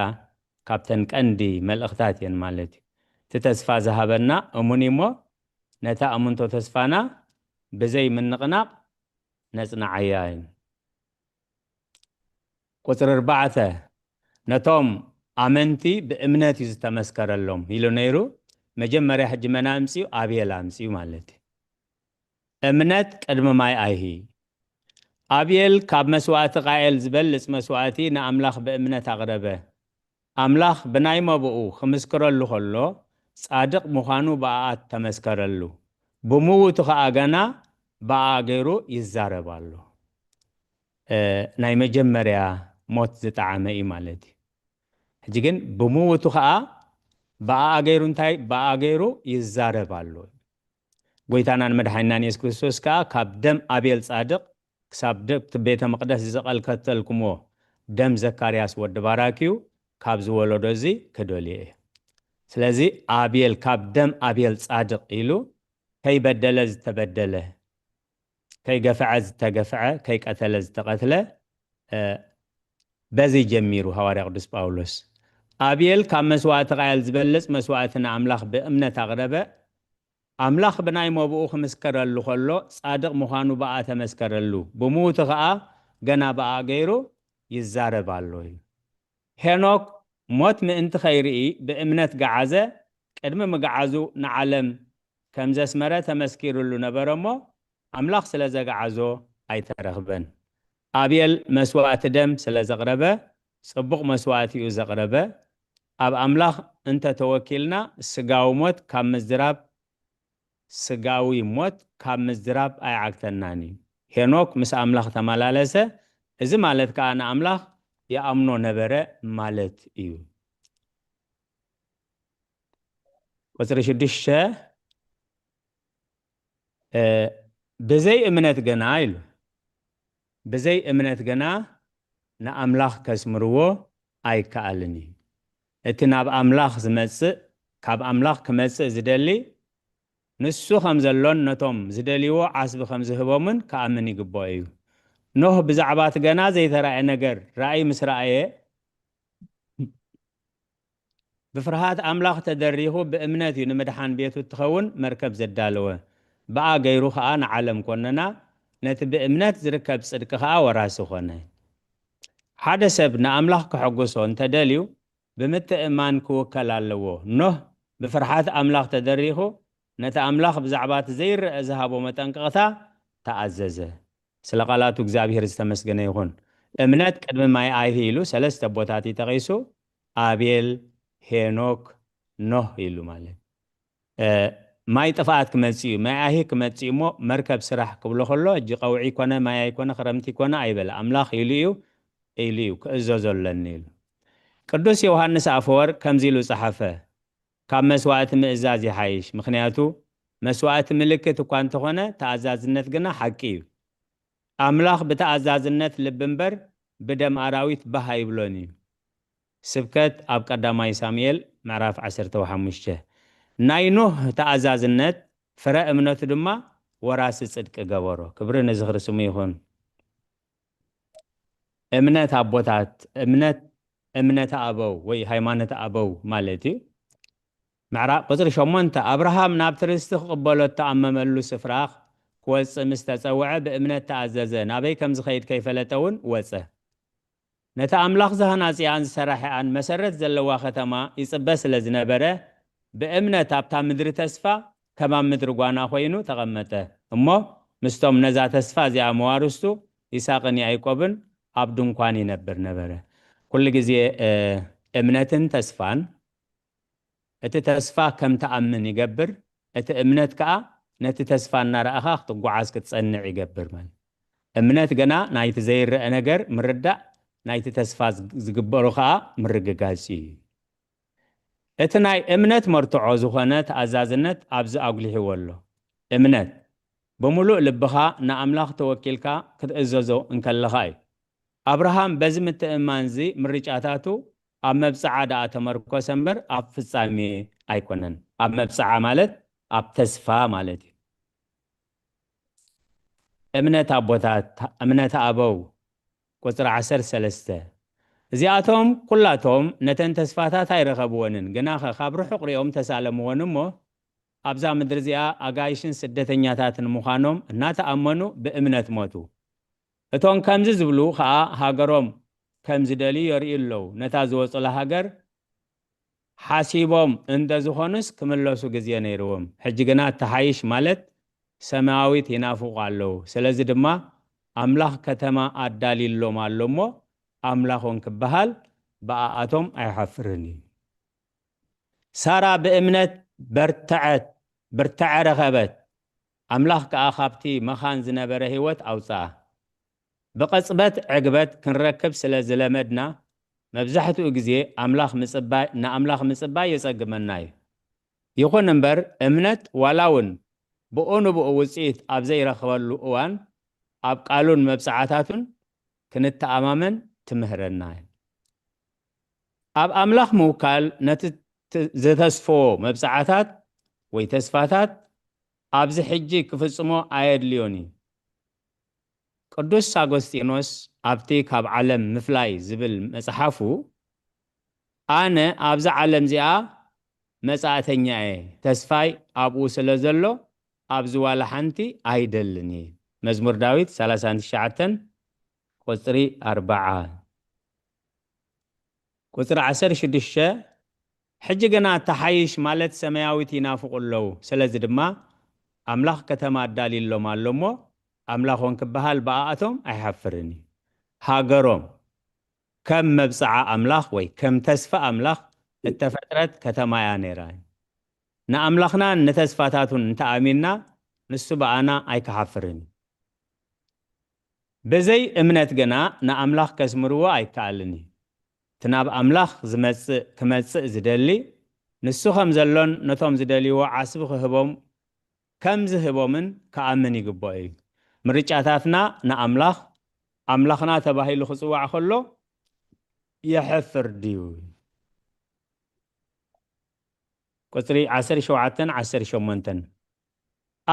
ካብተን ቀንዲ መልእኽታት እየን ማለት እዩ። እቲ ተስፋ ዝሃበና እሙን እዩ እሞ ነታ እሙንቶ ተስፋና ብዘይ ምንቕናቕ ነጽንዓያ እዩ። ቁጽሪ ኣርባዕተ፣ ነቶም ኣመንቲ ብእምነት እዩ ዝተመስከረሎም ኢሉ ነይሩ። መጀመርያ ሕጂ መን ኣምጽኡ? ኣቤል ኣምጽኡ ማለት እዩ። እምነት ቅድሚ ማይ ኣይሂ። ኣቤል ካብ መስዋእቲ ቃኤል ዝበልጽ መስዋእቲ ንኣምላኽ ብእምነት ኣቕረበ። ኣምላኽ ብናይ መብኡ ክምስክረሉ ከሎ ጻድቕ ምዃኑ ብኣኣ ተመስከረሉ። ብምዉቱ ኸኣ ገና ብኣኣ ገይሩ ይዛረብ ኣሎ። እ፣ ናይ መጀመርያ ሞት ዝጠዓመ እዩ ማለት እዩ። ሕጂ ግን ብምዉቱ ኸኣ ብኣኣ ገይሩ እንታይ? ብኣኣ ገይሩ ይዛረብ ኣሎ። ጎይታናን መድሓኒናን የሱስ ክርስቶስ ከኣ ካብ ደም ኣቤል ጻድቕ ክሳብ ደ-፣ እቲ ቤተ መቕደስ ዝቐልከተልኩምዎ ደም ዘካርያስ ወዲ ባራክዩ ካብዚ ወለዶ እዚ ክደልዮ እየ። ስለዚ ኣቤል ካብ ደም ኣቤል ጻድቕ ኢሉ ከይበደለ ዝተበደለ፣ ከይገፍዐ ዝተገፍዐ፣ ከይቀተለ ዝተቐትለ፣ እ፣ በዚ ጀሚሩ ሃዋርያ ቅዱስ ጳውሎስ። ኣቤል ካብ መስዋእቲ ቃየል ዝበልጽ መስዋእቲ ንኣምላኽ ብእምነት ኣቕረበ። ኣምላኽ ብናይ መብኡ ክምስከረሉ ከሎ ጻድቕ ምዃኑ ብኣ ተመስከረሉ። ብምዉቱ ኸኣ ገና ብኣ ገይሩ ይዛረብ ኣሎ እዩ። ሄኖክ ሞት ምእንቲ ኸይርኢ ብእምነት ገዓዘ። ቅድሚ ምግዓዙ ንዓለም ከም ዘስመረ ተመስኪሩሉ ነበረ እሞ፣ ኣምላኽ ስለ ዘግዓዞ ኣይተረኽበን። ኣቤል መስዋእቲ ደም ስለ ዘቕረበ፣ ጽቡቕ መስዋእቲ እዩ ዘቕረበ። ኣብ ኣምላኽ እንተ ተወኪልና፣ ስጋዊ ሞት ካብ ምዝራብ፣ ስጋዊ ሞት ካብ ምዝራብ ኣይዓግተናን እዩ። ሄኖክ ምስ ኣምላኽ ተመላለሰ፣ እዚ ማለት ከኣ ንኣምላኽ ይኣምኖ ነበረ ማለት እዩ። ቁጽሪ ሽዱሽተ፣ እ፣ ብዘይ እምነት ግና ኢሉ፣ ብዘይ እምነት ግና ንኣምላኽ ከስምርዎ ኣይከኣልን እዩ። እቲ ናብ ኣምላኽ ዝመጽእ፣ ካብ ኣምላኽ ክመጽእ ዝደሊ፣ ንሱ ከም ዘሎን ነቶም ዝደልይዎ ዓስቢ ከም ዝህቦምን ክኣምን ይግብኦ እዩ። ኖህ ብዛዕባ እቲ ገና ዘይተራእየ ነገር ራእይ ምስ ረኣየ፣ ብፍርሃት ኣምላኽ ተደሪኹ ብእምነት እዩ ንምድሓን ቤቱ እትኸውን መርከብ ዘዳለወ። ብኣ ገይሩ ኸኣ ንዓለም ኮነና፣ ነቲ ብእምነት ዝርከብ ጽድቂ ኸኣ ወራሲ ኾነ። ሓደ ሰብ ንኣምላኽ ከሐጉሶ እንተ ደልዩ፣ ብምትእምማን ክውከል ኣለዎ። ኖህ ብፍርሓት ኣምላኽ ተደሪኹ፣ ነቲ ኣምላኽ ብዛዕባ እቲ ዘይረአ ዝሃቦ መጠንቀቕታ ተኣዘዘ። ስለ ቃላቱ እግዚኣብሔር ዝተመስገነ ይኹን። እምነት ቅድሚ ማይ ኣይሂ ኢሉ ሰለስተ ቦታት እዩ ጠቒሱ፣ ኣቤል፣ ሄኖክ፣ ኖህ ኢሉ ማለት። እ፣ ማይ ጥፍኣት ክመጽእ እዩ፣ ማይ ኣይሂ ክመጽእ እዩ እሞ መርከብ ስራሕ ክብሎ ከሎ፣ እጂ ቀውዒ ይኮነ፣ ማይ ኣይኮነ፣ ክረምቲ ይኮነ ኣይበለ። ኣምላኽ ኢሉ እዩ፣ ኢሉ እዩ፣ ክእዘዞ ኣለኒ ኢሉ። ቅዱስ ዮሃንስ ኣፈወርቅ ከምዚ ኢሉ ጸሓፈ፣ ካብ መስዋእቲ ምእዛዝ ይሓይሽ፣ ምኽንያቱ መስዋእቲ ምልክት እኳ እንተኾነ፣ ተኣዛዝነት ግና ሓቂ እዩ። ኣምላኽ ብተኣዛዝነት ልቢ እምበር ብደም ኣራዊት ባህ ኣይብሎን እዩ። ስብከት ኣብ ቀዳማይ ሳሙኤል ምዕራፍ ዓሰርተ ሓሙሽተ። ናይ ኖህ ተኣዛዝነት ፍረ እምነቱ ድማ ወራሲ ጽድቂ ገበሮ። ክብሪ ንዝኽሪ ስሙ ይኹን። እምነት ኣቦታት፣ እምነት፣ እምነተ ኣበው ወይ ሃይማኖተ ኣበው ማለት እዩ። ምዕራፍ ቁጽሪ ሸሞንተ፣ ኣብርሃም ናብቲ ርስቲ ክቕበሎ እተኣመመሉ ስፍራ ክወጽእ ምስ ተጸውዐ ብእምነት ተኣዘዘ። ናበይ ከም ዝኸይድ ከይፈለጠ እውን ወጸ። ነቲ ኣምላኽ ዝሃናጽኣን ዝሰራሕኣን መሰረት ዘለዋ ከተማ ይጽበ ስለ ዝነበረ፣ ብእምነት ኣብታ ምድሪ ተስፋ ከም ኣብ ምድሪ ጓና ኮይኑ ተቐመጠ። እሞ ምስቶም ነዛ ተስፋ እዚኣ መዋርስቱ ይስሐቅን ያዕቆብን ኣብ ድንኳን ይነብር ነበረ። ኩሉ ግዜ፣ እ፣ እምነትን ተስፋን፣ እቲ ተስፋ ከም ትኣምን ይገብር፣ እቲ እምነት ከኣ ነቲ ተስፋ እናረኣኻ ክትጓዓዝ ክትጸንዕ ይገብር ማለት። እምነት ገና ናይቲ ዘይረአ ነገር ምርዳእ፣ ናይቲ ተስፋ ዝግ-፣ ዝግበሩ ከኣ ምርግጋጽ እዩ። እቲ ናይ እምነት መርትዖ ዝኾነ ተኣዛዝነት ኣብዚ ኣጉሊሕዎ ኣሎ። እምነት፣ ብምሉእ ልብኻ ንኣምላኽ ተወኪልካ ክትእዘዞ እንከለኻ እዩ። ኣብርሃም በዚ ምትእምማንዚ ምርጫታቱ ኣብ መብጽዓ ደኣ ተመርኮሰ እምበር ኣብ ፍጻሜ ኣይኮነን። ኣብ መብጽዓ ማለት ኣብ ተስፋ ማለት እዩ። እምነት ኣቦታት፣ እምነት ኣበው፣ ቁጽሪ ዓሰርተ ሰለስተ። እዚኣቶም ኩላቶም ነተን ተስፋታት ኣይረኸብወንን፣ ግናኸ ካብ ርሑቕ ሪኦም ተሳለምወን እሞ፣ ኣብዛ ምድሪ እዚኣ ኣጋይሽን ስደተኛታትን ምዃኖም እናተኣመኑ ብእምነት ሞቱ። እቶም ከምዚ ዝብሉ ኸኣ ሃገሮም ከም ዝደልዩ የርእዩ ኣለዉ። ነታ ዝወጹላ ሃገር ሓሲቦም እንተ ዝኾኑስ ክምለሱ ግዜ ነይርዎም። ሕጂ ግና ተሓይሽ ማለት ሰማያዊት ይናፍቑ ኣለዉ። ስለዚ ድማ ኣምላኽ ከተማ ኣዳልዩሎም ኣሎ እሞ ኣምላኾም ክበሃል ብኣኣቶም ኣይሓፍርን እዩ። ሳራ ብእምነት በርትዐት፣ ብርትዐ ረኸበት። ኣምላኽ ከኣ ካብቲ መኻን ዝነበረ ህይወት ኣውጽኣ። ብቐጽበት ዕግበት ክንረክብ ስለ ዝለመድና፣ መብዛሕትኡ ግዜ ኣምላኽ ምጽባይ፣ ንኣምላኽ ምጽባይ የጸግመና እዩ። ይኹን እምበር፣ እምነት ዋላ እውን ብኡ ንብኡ ውጽኢት ኣብ ዘይረኽበሉ እዋን፣ ኣብ ቃሉን መብጽዓታቱን ክንተኣማመን ትምህረና እዩ። ኣብ ኣምላኽ ምውካል ነቲ ት-፣ ዝተስፈዎ መብጽዓታት ወይ ተስፋታት ኣብዚ ሕጂ ክፍጽሞ ኣየድልዮን እዩ። ቅዱስ ኣጎስጢኖስ ኣብቲ ካብ ዓለም ምፍላይ ዝብል መጽሓፉ፣ ኣነ ኣብዛ ዓለም እዚኣ መጻእተኛ እየ፣ ተስፋይ ኣብኡ ስለ ዘሎ ኣብዚ ዋላ ሓንቲ ኣይደልን እየ። መዝሙር ዳዊት ሰላሳን ትሽዓተን ቁጽሪ ኣርብዓ። ቁጽሪ ዓሰርተ ሽዱሽተ፣ ሕጂ ግና ተሓይሽ ማለት ሰማያዊት ይናፍቑ ኣለዉ። ስለዚ ድማ ኣምላኽ ከተማ ኣዳልዩሎም ኣሎ እሞ፣ ኣምላኾም ክበሃል ብኣኣቶም ኣይሓፍርን እዩ። ሃገሮም ከም መብጽዓ ኣምላኽ ወይ ከም ተስፋ ኣምላኽ እተፈጥረት ከተማ እያ ነይራ። ንኣምላኽናን ንተስፋታቱን እንተኣሚንና፣ ንሱ ብኣና ኣይክሓፍርን እዩ። ብዘይ እምነት ግና ንኣምላኽ ከስምርዎ ኣይከኣልን እዩ። እቲ ናብ ኣምላኽ ዝመጽእ፣ ክመጽእ ዝደሊ፣ ንሱ ከም ዘሎን ነቶም ዝደልይዎ ዓስቢ ክህቦም፣ ከም ዝህቦምን ክኣምን ይግብኦ እዩ። ምርጫታትና ንኣምላኽ፣ ኣምላኽና ተባሂሉ ክጽዋዕ ከሎ የሕፍር ድዩ? ቁጽሪ ዓሰርተ ሸውዓተን ዓሰርተ ሸሞንተን።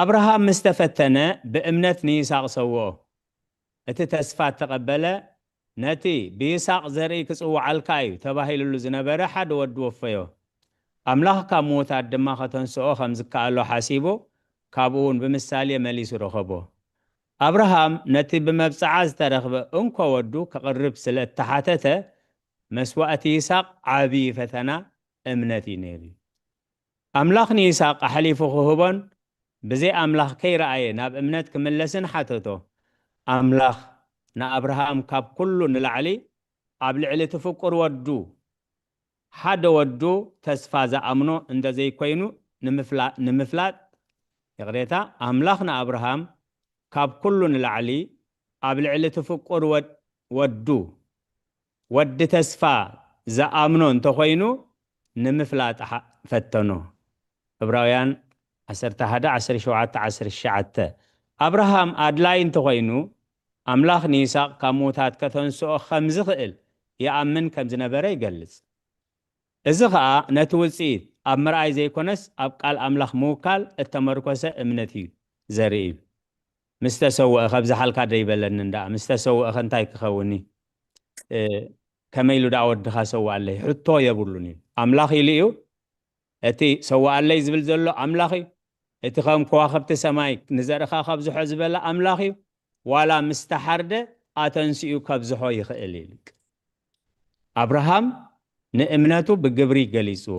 ኣብርሃም ምስ ተፈተነ ብእምነት ንይስሐቅ ሰውኦ። እቲ ተስፋ እተቐበለ ነቲ ብይስሐቅ ዘርኢ ክጽውዓልካ እዩ ተባሂሉሉ ዝነበረ ሓደ ወዲ ወፈዮ። ኣምላኽ ካብ ምዉታት ድማ ከተንስኦ ከም ዝከኣሎ ሓሲቡ፣ ካብኡ እውን ብምሳሌ መሊሱ ረኸቦ። ኣብርሃም ነቲ ብመብጽዓ ዝተረኽበ እንኮ ወዱ ከቕርብ ስለ እተሓተተ፣ መስዋእቲ ይስሐቅ ዓብዪ ፈተና እምነት እዩ ነይሩ። ኣምላኽ ንይስሐቅ ኣሕሊፉ ክህቦን ብዘይ ኣምላኽ ከይረኣየ ናብ እምነት ክምለስን ሓተቶ። ኣምላኽ ንኣብርሃም ካብ ኩሉ ንላዕሊ ኣብ ልዕሊ እቲ ፍቁር ወዱ፣ ሓደ ወዱ ተስፋ ዝኣምኖ እንተዘይኮይኑ ንምፍላ-፣ ንምፍላጥ፣ ይቕሬታ፣ ኣምላኽ ንኣብርሃም ካብ ኩሉ ንላዕሊ ኣብ ልዕሊ እቲ ፍቁር ወድ-፣ ወዱ፣ ወዲ ተስፋ ዝኣምኖ እንተኾይኑ ንምፍላጥ ሓ-፣ ፈተኖ። ዕብራውያን ዓሰርተ ሓደ፣ ዓሰርተ ሸውዓተ፣ ዓሰርተ ትሽዓተ። ኣብርሃም ኣድላይ እንተኾይኑ፣ ኣምላኽ ንይስሐቅ ካብ ምዉታት ከተንስኦ ከም ዝኽእል ይኣምን ከም ዝነበረ ይገልጽ። እዚ ኸኣ ነቲ ውጽኢት ኣብ ምርኣይ ዘይኮነስ ኣብ ቃል ኣምላኽ ምውካል እተመርኮሰ እምነት እዩ ዘርኢ። "ምስ ተሰውአ ከብዝሓልካ ዶ ይበለኒ እንድኣ፣ ምስ ተሰውአ ከ እንታይ ክኸውን እዩ? እ፣ ከመይ ኢሉ ደኣ ወድኻ ሰውኣለይ?" ሕቶ የብሉን እዩ። ኣምላኽ ኢሉ እዩ። እቲ ሰውኣለይ ዝብል ዘሎ ኣምላኽ እዩ። እቲ ከም ከዋኽብቲ ሰማይ ንዘርእኻ ከብዝሖ ዝበለ ኣምላኽ እዩ። ዋላ ምስ ተሓርደ ኣተንሲኡ ከብዝሖ ይኽእል እዩ። ኣብርሃም ንእምነቱ ብግብሪ ገሊጽዎ።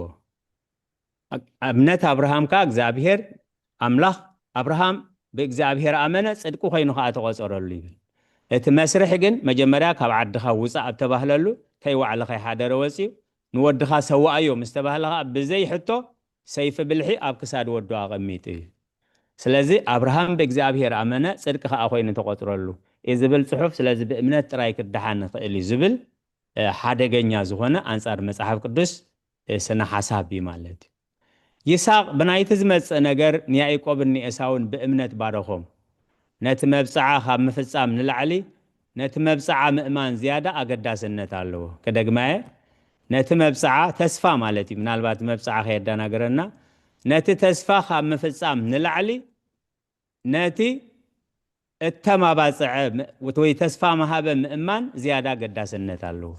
እምነት ኣብርሃም ከኣ እግዚኣብሔር ኣምላኽ፣ ኣብርሃም ብእግዚኣብሔር ኣመነ፣ ጽድቂ ኮይኑ ከኣ ተቖጸረሉ ይብል። እቲ መስርሕ ግን መጀመርያ ካብ ዓድኻ ውጻእ ኣብ ተባህለሉ፣ ከይዋዕለ ከይሓደረ ወጺኡ፣ ንወድኻ ሰውኣዮ ምስ ተባህለ ከኣ ብዘይ ሕቶ ሰይፊ ብልሒ ኣብ ክሳድ ወዱ ኣቐሚጡ እዩ። ስለዚ ኣብርሃም ብእግዚኣብሔር ኣመነ፣ ጽድቂ ከኣ ኮይኑ ተቖጽረሉ እዩ ዝብል ጽሑፍ፣ ስለዚ ብእምነት ጥራይ ክደሓን ይኽእል እዩ ዝብል፣ እ፣ ሓደገኛ ዝኾነ ኣንጻር መጽሓፍ ቅዱስ፣ እ፣ ስነ ሓሳብ እዩ ማለት እዩ። ይስሐቅ ብናይቲ ዝመጽእ ነገር ንያዕቆብን ንኤሳውን ብእምነት ባረኾም። ነቲ መብጽዓ ካብ ምፍጻም ንላዕሊ ነቲ መብጽዓ ምእማን ዝያዳ ኣገዳስነት ኣለዎ። ክደግማየ፣ ነቲ መብጽዓ፣ ተስፋ ማለት እዩ፣ ምናልባት መብጽዓ ከየደናግረና፣ ነቲ ተስፋ ካብ ምፍጻም ንላዕሊ ነቲ እተማባጽዐ ም-፣ ወይ ተስፋ መሃበ ምእማን ዝያዳ ኣገዳስነት ኣለዎ።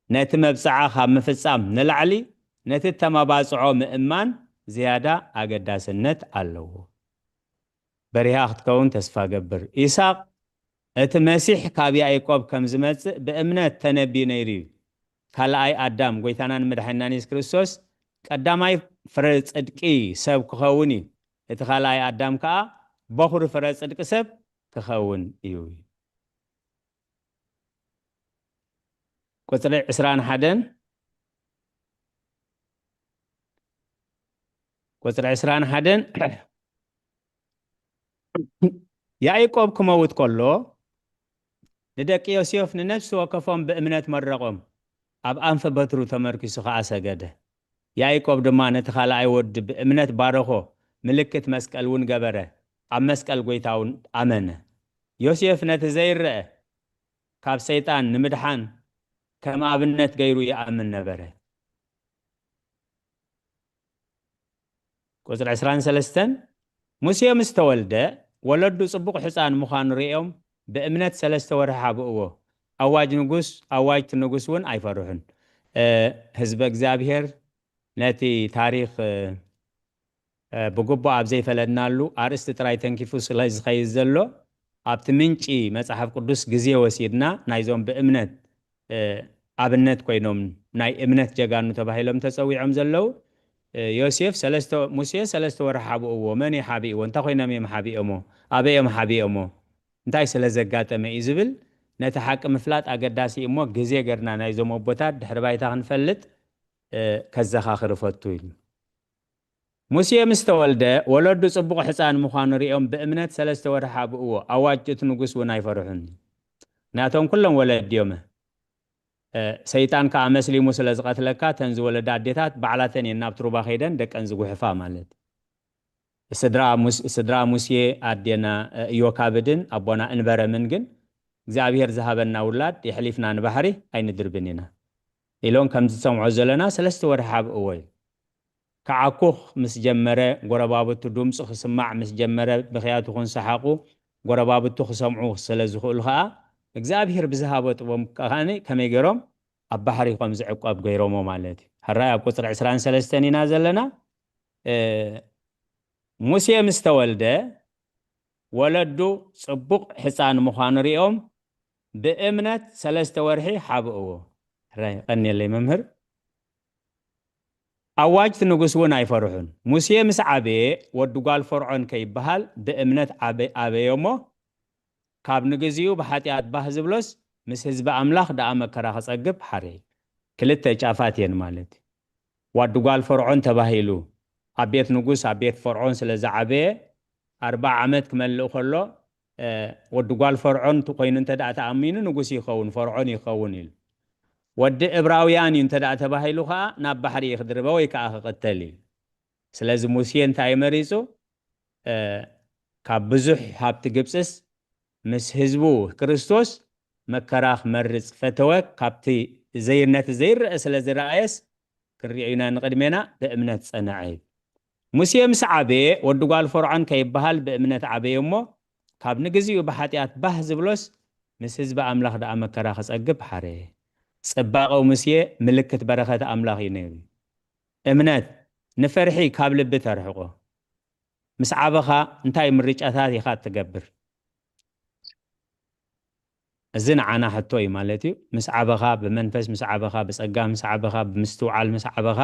ነቲ መብጽዓ ካብ ምፍጻም ንላዕሊ ነቲ እተማባጽዖ ምእማን ዝያዳ ኣገዳስነት ኣለዎ። በሪሃ ክትከውን ተስፋ ገብር። ይስሐቅ፣ እቲ መሲሕ ካብ ያዕቆብ ከም ዝመጽእ ብእምነት ተነብዩ ነይሩ እዩ። ካልኣይ ኣዳም፣ ጎይታናን መድሓኒናን የሱስ ክርስቶስ፣ ቀዳማይ ፍረ ጽድቂ ሰብ ክኸውን እዩ። እቲ ካልኣይ ኣዳም ከኣ በኹሪ ፍረ ጽድቂ ሰብ ክኸውን እዩ። ቁጽሪ ዕስራን ሓደን፣ ቁጽሪ ዕስራን ሓደን፣ ያዕቆብ ክመውት ከሎ፣ ንደቂ ዮሴፍ ንነፍሲ ወከፎም ብእምነት መረቖም፣ ኣብ ኣንፈ በትሩ ተመርኪሱ ኸኣ ሰገደ። ያዕቆብ ድማ ነቲ ካልኣይ ወዱ ብእምነት ባረኾ፣ ምልክት መስቀል እውን ገበረ፣ ኣብ መስቀል ጐይታ እውን ኣመነ። ዮሴፍ ነቲ ዘይረአ ካብ ሰይጣን ንምድሓን ከም ኣብነት ገይሩ ይኣምን ነበረ። ቁጽሪ ዕስራን ሰለስተን፣ ሙሴ ምስ ተወልደ፣ ወለዱ ጽቡቕ ሕጻን ምዃኑ ርእዮም ብእምነት ሰለስተ ወርሒ ሓብእዎ። ኣዋጅ ንጉስ፣ ኣዋጅ እቲ ንጉስ እውን ኣይፈርሑን። እ፣ ህዝበ እግዚኣብሔር ነቲ ታሪኽ፣ እ፣ እ፣ ብግቡእ ኣብ ዘይፈለጥናሉ ኣርእስቲ ጥራይ ተንኪፉ ስለ ዝኸይድ ዘሎ፣ ኣብቲ ምንጪ መጽሓፍ ቅዱስ ግዜ ወሲድና ናይዞም ብእምነት፣ እ፣ ኣብነት ኮይኖም ናይ እምነት ጀጋኑ ተባሂሎም ተጸዊዖም ዘለዉ፣ እ፣ ዮሴፍ ሰለስተ፣ ሙሴ ሰለስተ ወርሒ ሓብእዎ። መን እዩ ሓቢእዎ? እንታይ ኮይኖም እዮም ሓቢኦሞ? ኣበይ እዮም ሓቢኦሞ? እንታይ ስለ ዘጋጠመ እዩ ዝብል ነቲ ሓቂ ምፍላጥ ኣገዳሲ እዩ እሞ ግዜ ገርና ናይዞም ኣቦታት ድሕሪ ባይታ ክንፈልጥ፣ እ፣ ከዘኻኽር እፈቱ ኢሉ። ሙሴ ምስ ተወልደ፣ ወለዱ ጽቡቕ ሕጻን ምዃኑ ርእዮም ብእምነት ሰለስተ ወርሒ ኣብእዎ። ኣዋጅ እቲ ንጉስ እውን ኣይፈርሑን። ናቶም ኩሎም ወለዲ እዮም። እ፣ ሰይጣን ከኣ መስሊሙ ስለ ዝቐትለካ፣ እተን ዝወለዳ ኣዴታት ባዕላተን እየን ናብ ትሩባ ከይደን ደቀን ዝጉሕፋ ማለት። ስድራ ሙስ-፣ ስድራ ሙሴ ኣዴና፣ እ፣ ኢዮካብድን ኣቦና እንበረምን ግን እግዚኣብሔር ዝሃበና ውላድ የሕሊፍና ንባሕሪ ኣይንድርብን ኢና ኢሎም ከም ዝሰምዖ ዘለና ሰለስተ ወርሒ ኣብእዎ እዩ። ክዓኩኽ ምስ ጀመረ፣ ጎረባብቱ ድምፁ ክስማዕ ምስ ጀመረ፣ ብኽያቱ ክን ሰሓቑ ጎረባብቱ ክሰምዑ ስለ ዝኽእሉ ኸኣ፣ እግዚኣብሔር ብዝሃቦ ጥበብ ከኣ ከመይ ገይሮም ኣብ ባሕሪ ከም ዝዕቆብ ገይሮሞ ማለት እዩ። ሕራይ ኣብ ቁጽሪ ዕስራን ሰለስተን ኢና ዘለና። እ፣ ሙሴ ምስ ተወልደ፣ ወለዱ ጽቡቕ ሕጻን ምዃኑ ሪኦም፣ ብእምነት ሰለስተ ወርሒ ሓብእዎ። ሕራይ፣ ቀንየለይ መምህር። ኣዋጅ እቲ ንጉስ እውን ኣይፈርሑን። ሙሴ ምስ ዓበየ፣ ወዲ ጓል ፈርዖን ከይበሃል ብእምነት ዓበ-፣ ኣበየ እሞ፣ ካብ ንግዚኡ ብሓጢኣት ባህ ዝብሎስ፣ ምስ ህዝቢ ኣምላኽ ደኣ መከራ ክጸግብ ሓረየ። ክልተ ጫፋት እየን ማለት እዩ። ዋዲ ጓል ፈርዖን ተባሂሉ፣ ኣብ ቤት ንጉስ፣ ኣብ ቤት ፈርዖን ስለ ዝዓበየ፣ ኣርብዓ ዓመት ክመልእ ከሎ፣ እ፣ ወዲ ጓል ፈርዖን ት-፣ ኮይኑ እንተ ደኣ ተኣሚኑ፣ ንጉስ ይኸውን፣ ፈርዖን ይኸውን ኢሉ። ወዲ እብራውያን እዩ እንተ ደኣ ተባሂሉ ኸኣ፣ ናብ ባሕሪ እዩ ክድርበ ወይ ከኣ ክቕተል እዩ። ስለዚ ሙሴ እንታይ መሪጹ? እ፣ ካብ ብዙሕ ሃብቲ ግብጽስ ምስ ህዝቡ ክርስቶስ መከራ ክመርጽ ፈተወ። ካብቲ ዘይነቲ ዘይረአ ስለ ዝረኣየስ፣ ክንሪኦ ኢና፣ ንቕድሜና ብእምነት ጸንዐ እዩ። ሙሴ ምስ ዓበየ፣ ወዲ ጓል ፈርዖን ከይበሃል ብእምነት ዓበየ እሞ፣ ካብ ንግዚኡ ብሓጢኣት ባህ ዝብሎስ፣ ምስ ህዝቢ ኣምላኽ ደኣ መከራ ክጸግብ ሓረየ። ጽባቐው ሙሴ ምልክት በረኸት ኣምላኽ እዩ ነይሩ። እምነት ንፈርሒ ካብ ልቢ ተርሕቆ። ምስ ዓበኻ እንታይ ምርጫታት ኢኻ እትገብር? እዚ ንዓና ሕቶ እዩ ማለት እዩ። ምስ ዓበኻ፣ ብመንፈስ ምስ ዓበኻ፣ ብጸጋ ምስ ዓበኻ፣ ብምስትውዓል ምስ ዓበኻ፣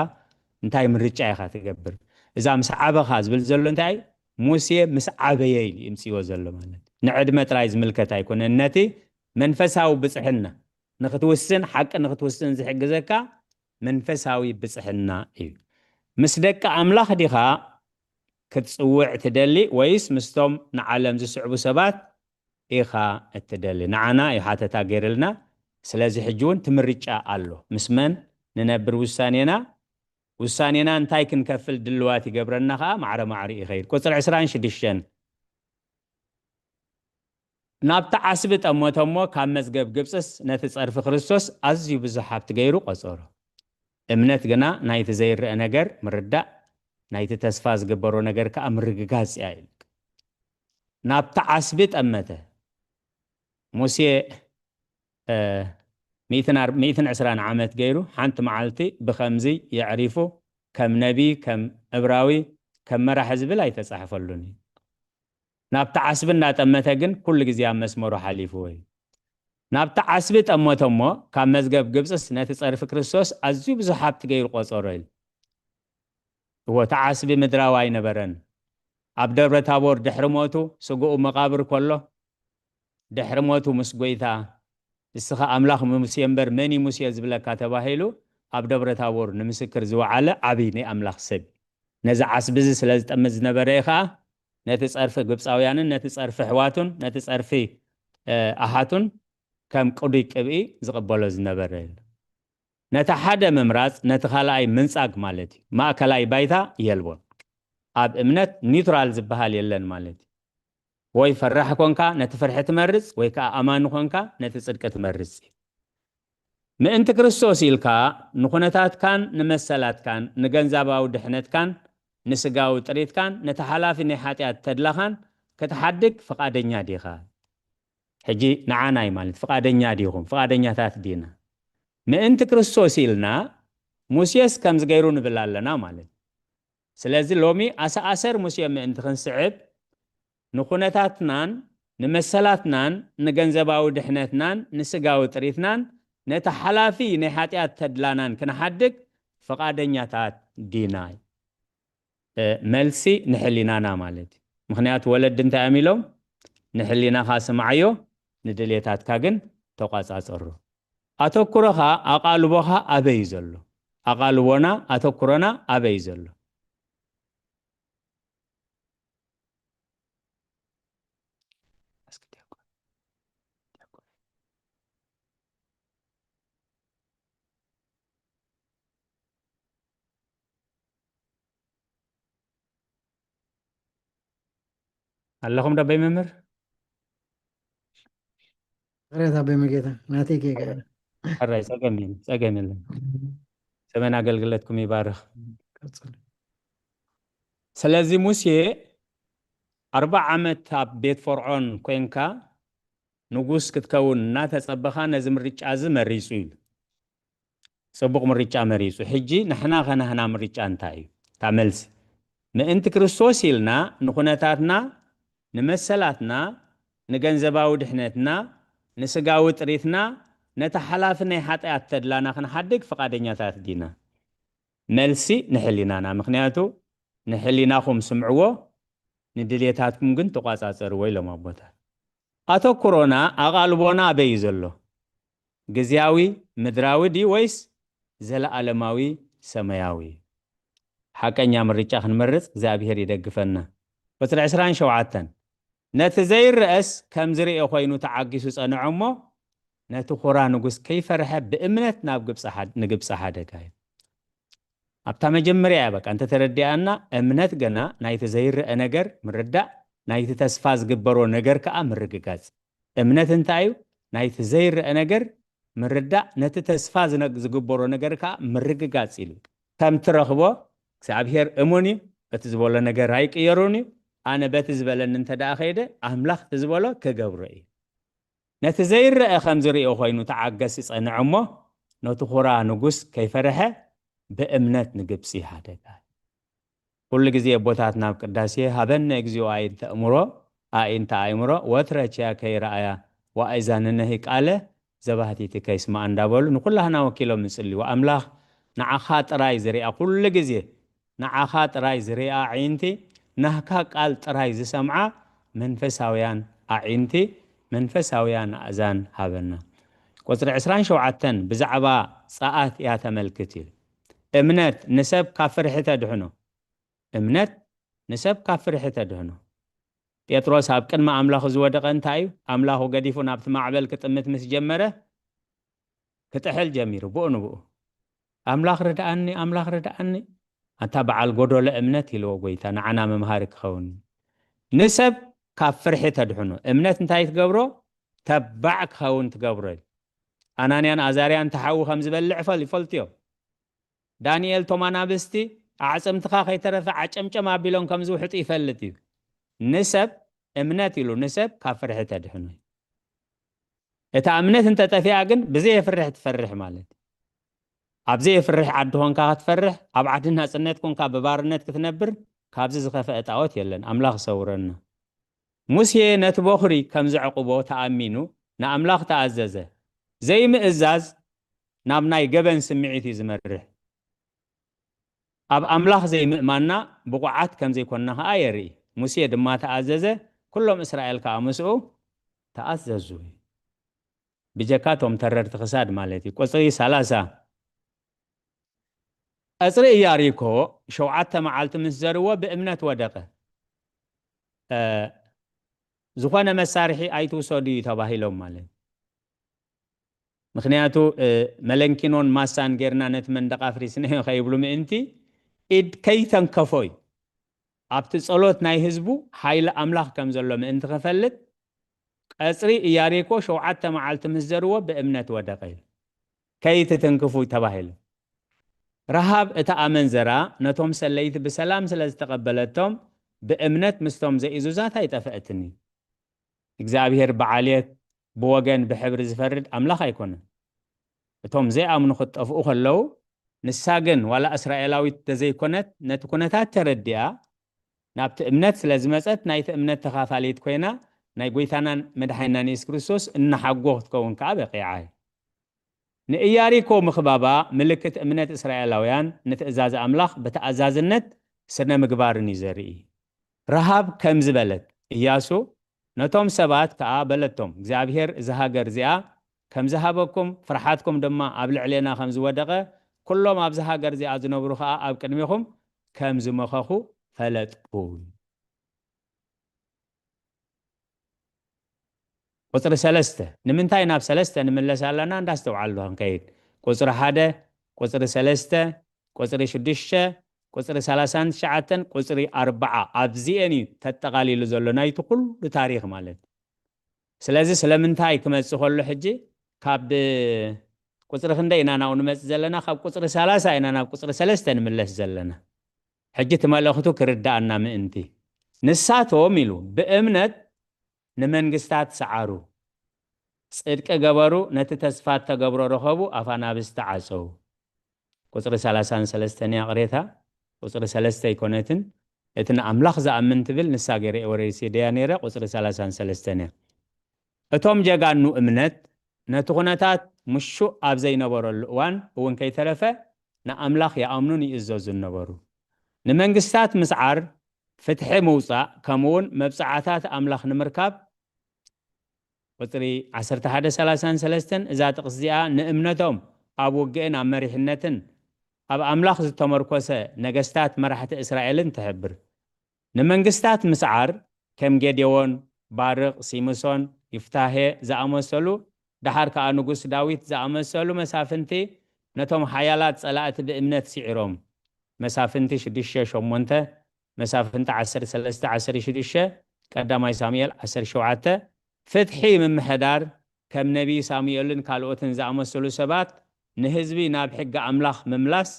እንታይ ምርጫ ኢኻ ትገብር? እዛ ምስ ዓበኻ ዝብል ዘሎ እንታይ እዩ? ሙሴ ምስ ዓበየ ኢሉ ይምጽእዎ ዘሎ ማለት እዩ። ንዕድመ ጥራይ ዝምልከት ኣይኮነን። ነቲ መንፈሳዊ ብጽሕና ንኽትውስን፣ ሓቂ ንኽትውስን ዝሕግዘካ መንፈሳዊ ብጽሕና እዩ። ምስ ደቂ ኣምላኽ ዲኻ ክትጽውዕ ትደሊ ወይስ ምስቶም ንዓለም ዝስዕቡ ሰባት ኢኻ እትደሊ? ንዓና እዩ ሓተታ ገይርልና። ስለዚ ሕጂ እውን እቲ ምርጫ ኣሎ። ምስ መን ንነብር ውሳኔና፣ ውሳኔና እንታይ ክንከፍል ድልዋት ይገብረና ኸኣ ማዕረ ማዕሪኡ ይኸይድ። ቁጽሪ ዕስራን ሽዱሽተን፣ ናብቲ ዓስቢ ጠመቶ እሞ ካብ መዝገብ ግብጽስ ነቲ ጸርፊ ክርስቶስ ኣዝዩ ብዙሕ ሃብቲ ገይሩ ቆጸሮ። እምነት ግና ናይቲ ዘይረአ ነገር ምርዳእ፣ ናይቲ ተስፋ ዝግበሮ ነገር ከኣ ምርግጋጽ እያ ኢሉ። ናብቲ ዓስቢ ጠመተ። ሙሴ፣ እ፣ ሚእትን ኣር-፣ ሚእትን ዕስራን ዓመት ገይሩ፣ ሓንቲ መዓልቲ ብኸምዚ የዕሪፉ፣ ከም ነቢ፣ ከም ዕብራዊ፣ ከም መራሒ ዝብል ኣይተጻሕፈሉን እዩ። ናብቲ ዓስቢ እንዳጠመተ ግን ኩሉ ግዜ ኣብ መስመሩ ሓሊፍዎ እዩ። ናብቲ ዓስቢ ጠመቶ እሞ፣ ካብ መዝገብ ግብጽስ ነቲ ጸርፊ ክርስቶስ ኣዝዩ ብዙሕ ሃብቲ ገይሩ ቆጸሮ ኢሉ። እዎ፣ እቲ ዓስቢ ምድራዊ ኣይነበረን። ኣብ ደብረ ታቦር ድሕሪ ሞቱ፣ ስግኡ መቓብር ከሎ፣ ድሕሪ ሞቱ ምስ ጐይታ፣ "እስኻ ኣምላኽ ሙሴ እምበር መን እዩ ሙሴ ዝብለካ?" ተባሂሉ፣ ኣብ ደብረ ታቦር ንምስክር ዝወዓለ ዓቢ ናይ ኣምላኽ ሰብ። ነዚ ዓስቢ እዚ ስለ ዝጠምት ዝነበረ እዩ ኸኣ፣ ነቲ ጸርፊ ግብጻውያንን፣ ነቲ ጸርፊ ኣሕዋቱን፣ ነቲ ጸርፊ፣ እ፣ ኣሓቱን ከም ቅዱይ ቅብኢ ዝቕበሎ ዝነበረ እዩ። ነቲ ሓደ ምምራጽ፣ ነቲ ካልኣይ ምንጻግ ማለት እዩ። ማእከላይ ባይታ የልቦን። ኣብ እምነት ኒውትራል ዝበሃል የለን ማለት እዩ። ወይ ፈራሕ ኮንካ ነቲ ፍርሒ ትመርጽ፣ ወይ ከኣ ኣማኒ ኮንካ ነቲ ጽድቂ ትመርጽ እዩ። ምእንቲ ክርስቶስ ኢልካ ንኹነታትካን ንመሰላትካን ንገንዘባዊ ድሕነትካን ንስጋዊ ጥሪትካን ነቲ ሓላፊ ናይ ሓጢኣት ተድላኻን ክትሓድግ ፍቓደኛ ዲኻ? ሕጂ ንዓናይ ማለት ፍቓደኛ ዲኹም? ፍቓደኛታት ዲና? ምእንቲ ክርስቶስ ኢልና ሙሴስ ከምዚ ገይሩ ንብል ኣለና ማለት እዩ። ስለዚ ሎሚ ኣሰኣሰር ሙሴ ምእንቲ ክንስዕብ ንኹነታትናን ንመሰላትናን ንገንዘባዊ ድሕነትናን ንስጋዊ ጥሪትናን ነቲ ሓላፊ ናይ ሓጢኣት ተድላናን ክንሓድግ ፍቓደኛታት ዲና? እ፣ መልሲ ንሕሊናና ማለት እዩ። ምኽንያቱ ወለዲ እንታይ እዮም ኢሎም? "ንሕሊናኻ ስምዓዮ፣ ንድሌታትካ ግን ተቋጻጸሮ።" ኣተኩሮኻ፣ ኣቓልቦኻ ኣበይ እዩ ዘሎ? ኣቓልቦና፣ ኣተኩሮና ኣበይ እዩ ዘሎ? ኣለኹም ዶ ኣቦይ መምህር? ሕራይ ኣቦይ መጌታ፣ ናተይ ጌጋ እዩ። ሕራይ፣ ጸገም የለን፣ ጸገም የለን። ሰሜን ኣገልግሎትኩም ይባርኽ። ቀጽሉ። ስለዚ ሙሴ ኣርብዓ ዓመት ኣብ ቤት ፈርዖን ኮንካ ንጉስ ክትከውን እናተጸበኻ ነዚ ምርጫ እዚ መሪጹ ኢሉ። ጽቡቕ ምርጫ መሪጹ። ሕጂ ንሕና ኸ ናህና ምርጫ እንታይ እዩ? እታ መልሲ፣ ምእንቲ ክርስቶስ ኢልና ንኹነታትና፣ ንመሰላትና፣ ንገንዘባዊ ድሕነትና፣ ንስጋዊ ጥሪትና፣ ነቲ ሓላፊ ናይ ሓጢኣት ተድላና ክንሓድግ ፍቓደኛታት ዲና? መልሲ ንሕሊናና። ምኽንያቱ ንሕሊናኹም ስምዕዎ፣ ንድልየታትኩም ግን ተቋጻጸርዎ ኢሎም ኣቦታት። ኣተኩሮና ኣቓልቦና ኣበይ እዩ ዘሎ? ግዝያዊ ምድራዊ ድዩ ወይስ ዘለኣለማዊ ሰማያዊ? ሓቀኛ ምርጫ ክንመርጽ እግዚኣብሔር ይደግፈና። ቁጽሪ ዕስራን ሸውዓተን፣ ነቲ ዘይረአስ ከም ዝርኤ ኮይኑ ተዓጊሱ ጸንዖ እሞ፣ ነቲ ኹራ ንጉስ ከይፈርሐ ብእምነት ናብ ግብጺ ሓድ-፣ ንግብጺ ሓደጋ እዩ። ኣብታ መጀመርያ እያ በቃ እንተተረዲኣና፣ እምነት ገና ናይቲ ዘይረአ ነገር ምርዳእ፣ ናይቲ ተስፋ ዝግበሮ ነገር ከኣ ምርግጋጽ። እምነት እንታይ እዩ? ናይቲ ዘይረአ ነገር ምርዳእ፣ ነቲ ተስፋ ዝነ-፣ ዝግበሮ ነገር ከኣ ምርግጋጽ ኢሉ። ከም ትረኽቦ እግዚኣብሔር እሙን እዩ፣ በቲ ዝበሎ ነገር ኣይቅየሩን እዩ። ኣነ በቲ ዝበለኒ እንተ ደኣ ከይደ፣ ኣምላኽ እቲ ዝበሎ ክገብሮ እዩ። ነቲ ዘይረአ ከም ዝርእዮ ኮይኑ ተዓገስ ይጸንዕ እሞ፣ ነቲ ኹራ ንጉስ ከይፈርሐ ብእምነት ንግብጺ ሃደጋ። ኩሉ ግዜ ኣቦታት ናብ ቅዳሴ ሃበነ እግዚኣብኦ ኣዒንተ ኣእምሮ፣ ኣዒንተ ኣእምሮ፣ ወትረ ቸያ ከይረኣያ፣ ወኣእዛንነሂ ቃለ ዘባህቲቲ ከይስማዓ እንዳበሉ ንኩላህና ወኪሎም ይጽልዩ። ኣምላኽ ንዓኻ ጥራይ ዝሪኣ፣ ኩሉ ግዜ ንዓኻ ጥራይ ዝሪኣ ኣዒንቲ፣ ናህካ ቃል ጥራይ ዝሰምዓ መንፈሳውያን ኣዒንቲ፣ መንፈሳውያን ኣእዛን ሃበና። ቁጽሪ ዕስራን ሸውዓተን ብዛዕባ ጸኣት እያ ተመልክት እዩ። እምነት ንሰብ ካብ ፍርሒ ተድሕኖ። እምነት ንሰብ ካብ ፍርሒ ተድሕኖ። ጴጥሮስ ኣብ ቅድሚ ኣምላኹ ዝወደቐ እንታይ እዩ? ኣምላኹ ገዲፉ ናብቲ ማዕበል ክጥምት ምስ ጀመረ፣ ክጥሕል ጀሚሩ፣ ብኡ ንብኡ። "ኣምላኽ ርድኣኒ፣ ኣምላኽ ርድኣኒ፣ ኣንታ በዓል ጎዶሎ እምነት" ኢልዎ ጎይታ፣ ንዓና መምሃሪ ክኸውን። ንሰብ ካብ ፍርሒ ተድሕኖ። እምነት እንታይ ትገብሮ? ተባዕ ክኸውን ትገብሮ እዩ። ኣናንያን ኣዛርያን ተሓዊ ከም ዝበልዕ ፈል-፣ ይፈልጡ እዮም። ዳንኤል ቶም ኣናብስቲ ኣዕጽምትኻ ከይተረፈ ዓጨምጨም ኣቢሎም ከም ዝውሕጡ ይፈልጥ እዩ። ንሰብ እምነት ኢሉ ንሰብ ካብ ፍርሒ ተድሕኖ እዩ። እታ እምነት እንተጠፊኣ ግን ብዘየፍርሕ ትፈርሕ ማለት እዩ። ኣብ ዘየፍርሕ ዓዲ ኾንካ ክትፈርሕ፣ ኣብ ዓዲ ናጽነት ኮንካ ብባርነት ክትነብር፣ ካብዚ ዝኸፍአ ጣዖት የለን። ኣምላኽ ይሰውረና። ሙሴ ነቲ በኹሪ ከም ዘዕቁቦ ተኣሚኑ ንኣምላኽ ተኣዘዘ። ዘይምእዛዝ ናብ ናይ ገበን ስምዒት እዩ ዝመርሕ። ኣብ ኣምላኽ ዘይምእማንና ብቑዓት ከም ዘይኮንና ኸኣ የርኢ። ሙሴ ድማ ተኣዘዘ፣ ኩሎም እስራኤል ከኣ ምስኡ ተኣዘዙ። ብጀካ እቶም ተረርቲ ክሳድ ማለት እዩ። ቁጽሪ ሰላሳ፣ ቀጽሪ ኢያሪኮ ሸውዓተ መዓልቲ ምስ ዘርዎ ብእምነት ወደቐ። እ፣ ዝኾነ መሳርሒ ኣይትውሰዱ እዩ ተባሂሎም ማለት እዩ። ምኽንያቱ፣ እ፣ መለንኪኖን ማሳን ጌርና ነቲ መንደቕ ኣፍሪስናዮ ከይብሉ ምእንቲ፣ ኢድ ከይተንከፎ እዩ። ኣብቲ ጸሎት ናይ ህዝቡ ሓይሊ ኣምላኽ ከም ዘሎ ምእንቲ ክፈልጥ፣ ቀጽሪ ኢያሪኮ ሸውዓተ መዓልቲ ምስ ዘርዎ ብእምነት ወደቐ እዩ። ከይትትንክፉ ተባሂሉ። ረሃብ እታ ኣመንዘራ ነቶም ሰለይቲ ብሰላም ስለ ዝተቐበለቶም፣ ብእምነት ምስቶም ዘይእዙዛት ኣይጠፍአትን እዩ። እግዚኣብሔር ብዓልየት፣ ብወገን፣ ብሕብሪ ዝፈርድ ኣምላኽ ኣይኮነን። እቶም ዘይኣምኑ ክጠፍኡ ከለዉ፣ ንሳ ግን ዋላ እስራኤላዊት እንተዘይኮነት፣ ነቲ ኩነታት ተረዲኣ፣ ናብቲ እምነት ስለ ዝመጸት፣ ናይቲ እምነት ተኻፋሊት ኮይና፣ ናይ ጐይታናን መድሓኒናን የሱስ ክርስቶስ እናሓጎ ክትከውን ከኣ በቒዓ እያ። ንኢያሪኮ ምኽባባ ምልክት እምነት እስራኤላውያን ንትእዛዝ ኣምላኽ ብተኣዛዝነት ስነ ምግባርን እዩ ዘርኢ። ረሃብ ከምዚ በለት፣ ኢያሱ ነቶም ሰባት ከኣ በለቶም፣ እግዚኣብሄር እዛ ሃገር እዚኣ ከም ዝሃበኩም፣ ፍርሓትኩም ድማ ኣብ ልዕሌና ከም ዝወደቐ፣ ኩሎም ኣብዚ ሃገር እዚኣ ዝነብሩ ከኣ ኣብ ቅድሜኹም ከም ዝመኸኹ ፈለጥኩ። ቁጽሪ ሰለስተ፣ ንምንታይ ናብ ሰለስተ ንምለስ ኣለና? እንዳስተውዓሉ ክንከይድ። ቁጽሪ ሓደ፣ ቁጽሪ ሰለስተ፣ ቁጽሪ ሽዱሽተ፣ ቁጽሪ ሰላሳን ትሽዓተን፣ ቁጽሪ ኣርባዓ፣ ኣብዚኤን እዩ ተጠቓሊሉ ዘሎ ናይቲ ኩሉ ታሪኽ ማለት። ስለዚ ስለምንታይ ክመጽእ ከሎ ሕጂ ካብ ቁጽሪ ክንደይ ኢና ናብኡ ንመጽእ ዘለና? ካብ ቁጽሪ ሰላሳ ኢና ናብ ቁጽሪ ሰለስተ ንምለስ ዘለና። ሕጂ እቲ መልእኽቱ ክርድኣና ምእንቲ። ንሳቶም ኢሉ ብእምነት ንመንግስታት ሰዓሩ፣ ጽድቂ ገበሩ፣ ነቲ ተስፋ እተገብሮ ረኸቡ፣ ኣፍ ኣናብስቲ ዓጸዉ። ቁጽሪ ሰላሳን ሰለስተን እያ ቅሬታ፣ ቁጽሪ ሰለስተ ኣይኮነትን። እቲ ንኣምላኽ ዝኣምን ትብል ንሳ ገይረ እየ ወረሲደያ ነይረ፣ ቁጽሪ ሰላሳን ሰለስተን እያ። እቶም ጀጋኑ እምነት ነቲ ኩነታት ምሹእ ኣብ ዘይነበረሉ እዋን እውን ከይተረፈ ንኣምላኽ ይኣምኑን ይእዘዙን ነበሩ። ንመንግስታት ምስዓር፣ ፍትሒ ምውጻእ፣ ከምኡውን መብጽዓታት ኣምላኽ ንምርካብ፣ ቁጽሪ ዓሰርተ ሓደ ሰላሳን ሰለስተን፣ እዛ ጥቕሲ እዚኣ ንእምነቶም ኣብ ውግእን ኣብ መሪሕነትን ኣብ ኣምላኽ ዝተመርኮሰ ነገስታት መራሕቲ እስራኤልን ትሕብር። ንመንግስታት ምስዓር፣ ከም ጌዴዎን፣ ባርቕ፣ ሲምሶን፣ ይፍታሄ ዝኣመሰሉ፣ ደሓር ከኣ ንጉስ ዳዊት ዝኣመሰሉ መሳፍንቲ፣ ነቶም ሓያላት ጸላእቲ ብእምነት ስዒሮም። መሳፍንቲ ሽዱሽተ ሸሞንተ፣ መሳፍንቲ ዓሰርተ ሰለስተ ዓሰርተ ሽዱሽተ፣ ቀዳማይ ሳሙኤል ዓሰርተ ሸውዓተ፣ ፍትሒ ምምሕዳር፣ ከም ነቢይ ሳሙኤልን ካልኦትን ዝኣመሰሉ ሰባት ንህዝቢ ናብ ሕጊ ኣምላኽ ምምላስ፣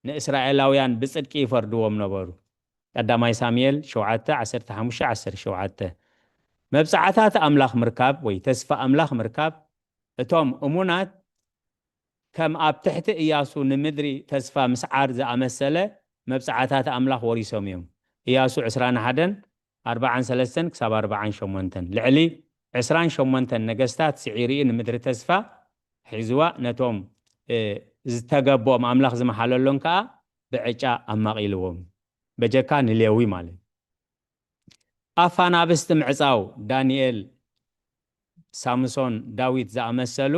ንእስራኤላውያን ብጽድቂ ይፈርድዎም ነበሩ። ቀዳማይ ሳሙኤል ሸውዓተ ዓሰርተ ሓሙሽተ ዓሰርተ ሸውዓተ። መብጽዓታት ኣምላኽ ምርካብ ወይ ተስፋ ኣምላኽ ምርካብ፣ እቶም እሙናት ከም ኣብ ትሕቲ እያሱ ንምድሪ ተስፋ ምስዓር ዝኣመሰለ መብጽዓታት ኣምላኽ ወሪሶም እዮም። እያሱ ዕስራን ሓደን ኣርባዓን ሰለስተን ክሳብ ኣርባዓን ሸሞንተን። ልዕሊ ዕስራን ሸሞንተን ነገስታት ስዒሩ እዩ ንምድሪ ተስፋ ሒዝዋ፣ ነቶም፣ እ፣ ዝተገብኦም ኣምላኽ ዝመሓለሎም ከኣ ብዕጫ ኣማቒልዎም። በጀካ ንሌዊ ማለት። ኣፍ ኣናብስቲ ምዕጻው፣ ዳንኤል፣ ሳምሶን፣ ዳዊት ዝኣመሰሉ።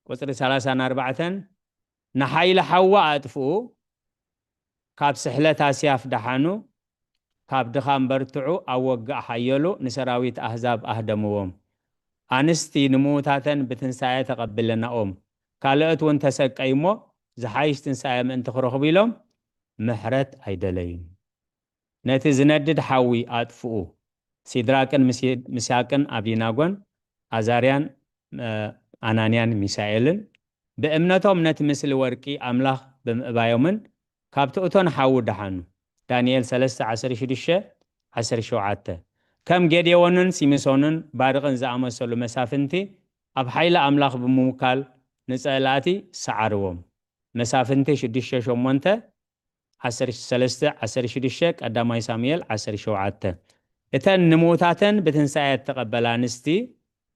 ቁጽሪ ሰላሳን ኣርባዕተን፣ ንሓይሊ ሓዋ ኣጥፍኡ፣ ካብ ስሕለት ኣስያፍ ደሓኑ፣ ካብ ድኻም በርትዑ፣ ኣብ ወግእ ሓየሉ፣ ንሰራዊት ኣህዛብ ኣህደምዎም። ኣንስቲ ንምዉታተን ብትንሳኤ ተቐብለናኦም፣ ካልኦት እውን ተሰቀዩ እሞ፣ ዝሓይሽ ትንሳኤ ምእንቲ ክረኽቡ ኢሎም ምሕረት ኣይደለዩን። ነቲ ዝነድድ ሓዊ ኣጥፍኡ። ሲድራቅን ምሲ-፣ ሚሳቅን ኣብዲናጎን፣ ኣዛርያን፣ እ፣ ኣናንያን ሚሳኤልን ብእምነቶም ነቲ ምስሊ ወርቂ ኣምላኽ ብምእባዮምን ካብቲ እቶን ሓዊ ደሓኑ። ዳንኤል ሰለስተ ዓሰርተ ሽዱሽተ ዓሰርተ ሸውዓተ። ከም ጌዴዎንን ሲምሶንን ባርቕን ዝኣመሰሉ መሳፍንቲ ኣብ ሓይሊ ኣምላኽ ብምውካል ንጸላእቲ ሰዓርዎም። መሳፍንቲ ሽዱሽተ ሸሞንተ፣ ዓሰርተ ሰለስተ ዓሰርተ ሽዱሽተ፣ ቀዳማይ ሳሙኤል ዓሰርተ ሸውዓተ። እተን ንምዉታተን ብትንሳኤ እተቐበላ ኣንስቲ፣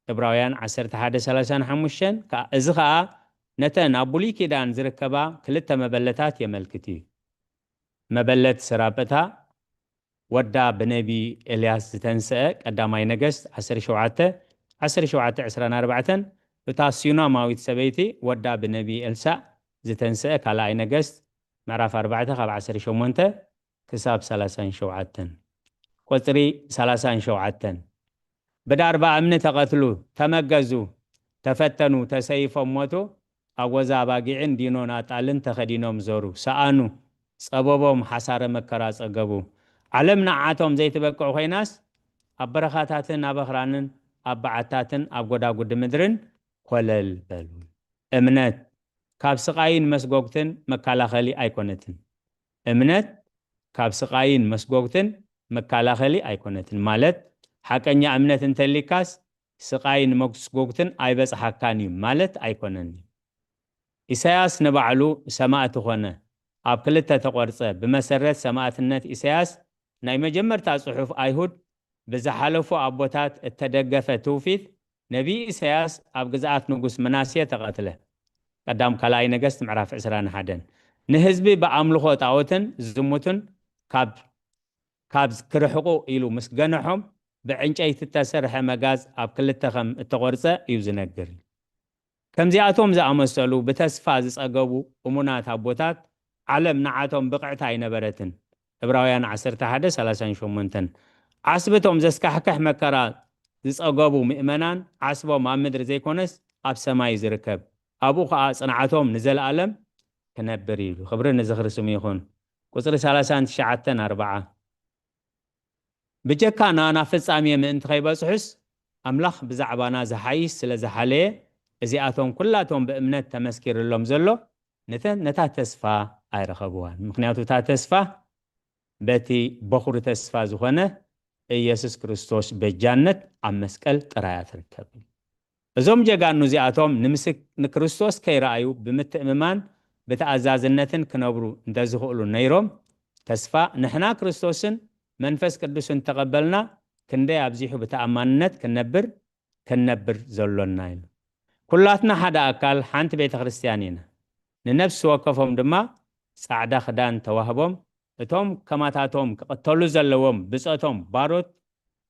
ዕብራውያን ዓሰርተ ሓደ ሰላሳን ሓሙሽተን፣ ከኣ፣ እዚ ኸኣ ነተን ኣብ ብሉይ ኪዳን ዝርከባ ክልተ መበለታት የመልክት እዩ። መበለት ሰራጵታ፣ ወዳ ብነቢ ኤልያስ ዝተንስአ፣ ቀዳማይ ነገስት ዓሰርተ ሸውዓተ ዓሰርተ ሸውዓተ ዕስራን ኣርባዕተን፣ እታ ሱናማዊት ሰበይቲ፣ ወዳ ብነቢ ኤልሳእ ዝተንስአ፣ ካልኣይ ነገስት ምዕራፍ ኣርባዕተ ካብ ዓሰርተ ሸሞንተ ክሳብ ሰላሳን ሸውዓተን። ቁጽሪ ሰላሳን ሸውዓተን። ብዳርባ እምኒ ተቐትሉ፣ ተመገዙ፣ ተፈተኑ፣ ተሰይፎም ሞቱ፣ ኣጎዛ ኣባጊዕን ዲኖን ኣጣልን ተኸዲኖም ዞሩ፣ ሰኣኑ፣ ጸበቦም ሓሳረ መከራ ጸገቡ። ዓለም ንዓቶም ዘይትበቅዕ ኮይናስ፣ ኣብ በረኻታትን ኣብ ኣኽራንን ኣብ በዓታትን ኣብ ጎዳጉዲ ምድርን ኮለል በሉ። እምነት ካብ ስቓይን መስጎግትን መከላኸሊ ኣይኮነትን። እምነት ካብ ስቓይን መስጎግትን መከላኸሊ ኣይኮነትን። ማለት፣ ሓቀኛ እምነት እንተሊካስ፣ ስቓይን መስጎግትን ኣይበጽሓካን እዩ ማለት ኣይኮነን። ኢሳያስ ንባዕሉ ሰማእቲ ኮነ፣ ኣብ ክልተ ተቖርጸ። ብመሰረት ሰማእትነት ኢሳያስ፣ ናይ መጀመርታ ጽሑፍ ኣይሁድ ብዝሓለፉ ኣቦታት እተደገፈ ትውፊት፣ ነቢይ ኢሳያስ ኣብ ግዝኣት ንጉስ ምናሴ ተቐትለ። ቀዳም ካልኣይ ነገስት ምዕራፍ ዕስራን ሓደን። ንህዝቢ ብኣምልኾ ጣኦትን ዝሙትን ካብ፣ ካብ ክርሕቁ ኢሉ ምስ ገነሖም፣ ብዕንጨይቲ እተሰርሐ መጋዝ ኣብ ክልተ ከም እተቖርጸ እዩ ዝነግር። ከምዚኣቶም ዝኣመሰሉ ብተስፋ ዝጸገቡ እሙናት ኣቦታት፣ ዓለም ንዓቶም ብቕዕቲ ኣይነበረትን። ዕብራውያን ዓሰርተ ሓደ ሰላሳን ሸሞንተን። ዓስብቶም ዘስካሕክሕ መከራ ዝጸገቡ ምእመናን፣ ዓስቦም ኣብ ምድሪ ዘይኮነስ ኣብ ሰማይ እዩ ዝርከብ። ኣብኡ ኸኣ ጽንዓቶም ንዘለኣለም ክነብር እዩ። ክብሪ ንዝኽሪ ስሙ ይኹን። ቁጽሪ ሰላሳን ትሽዓተን ኣርባዓ። ብጀካና ናብ ፍጻሜ ምእንቲ ከይበጽሑስ፣ ኣምላኽ ብዛዕባና ዝሓይሽ ስለ ዝሓለየ፣ እዚኣቶም ኩላቶም ብእምነት ተመስኪርሎም ዘሎ፣ ነተ-፣ ነታ ተስፋ ኣይረኸብዋን። ምኽንያቱ እታ ተስፋ በቲ በኹሪ ተስፋ ዝኾነ ኢየሱስ ክርስቶስ በጃነት ኣብ መስቀል ጥራይ እያ ትርከብ። እዞም ጀጋኑ እዚኣቶም ንምስክ-፣ ንክርስቶስ ከይረኣዩ ብምትእምማን ብተኣዛዝነትን ክነብሩ እንተዝኽእሉ ነይሮም፣ ተስፋ ንሕና ክርስቶስን መንፈስ ቅዱስን ተቐበልና ክንደይ ኣብዚሑ ብተኣማንነት ክንነብር፣ ክንነብር ዘሎና ኢሉ። ኩላትና ሓደ ኣካል ሓንቲ ቤተ ክርስቲያን ኢና። ንነፍሲ ወከፎም ድማ ጻዕዳ ክዳን ተዋህቦም፣ እቶም ከማታቶም ክቕተሉ ዘለዎም ብጾቶም ባሮት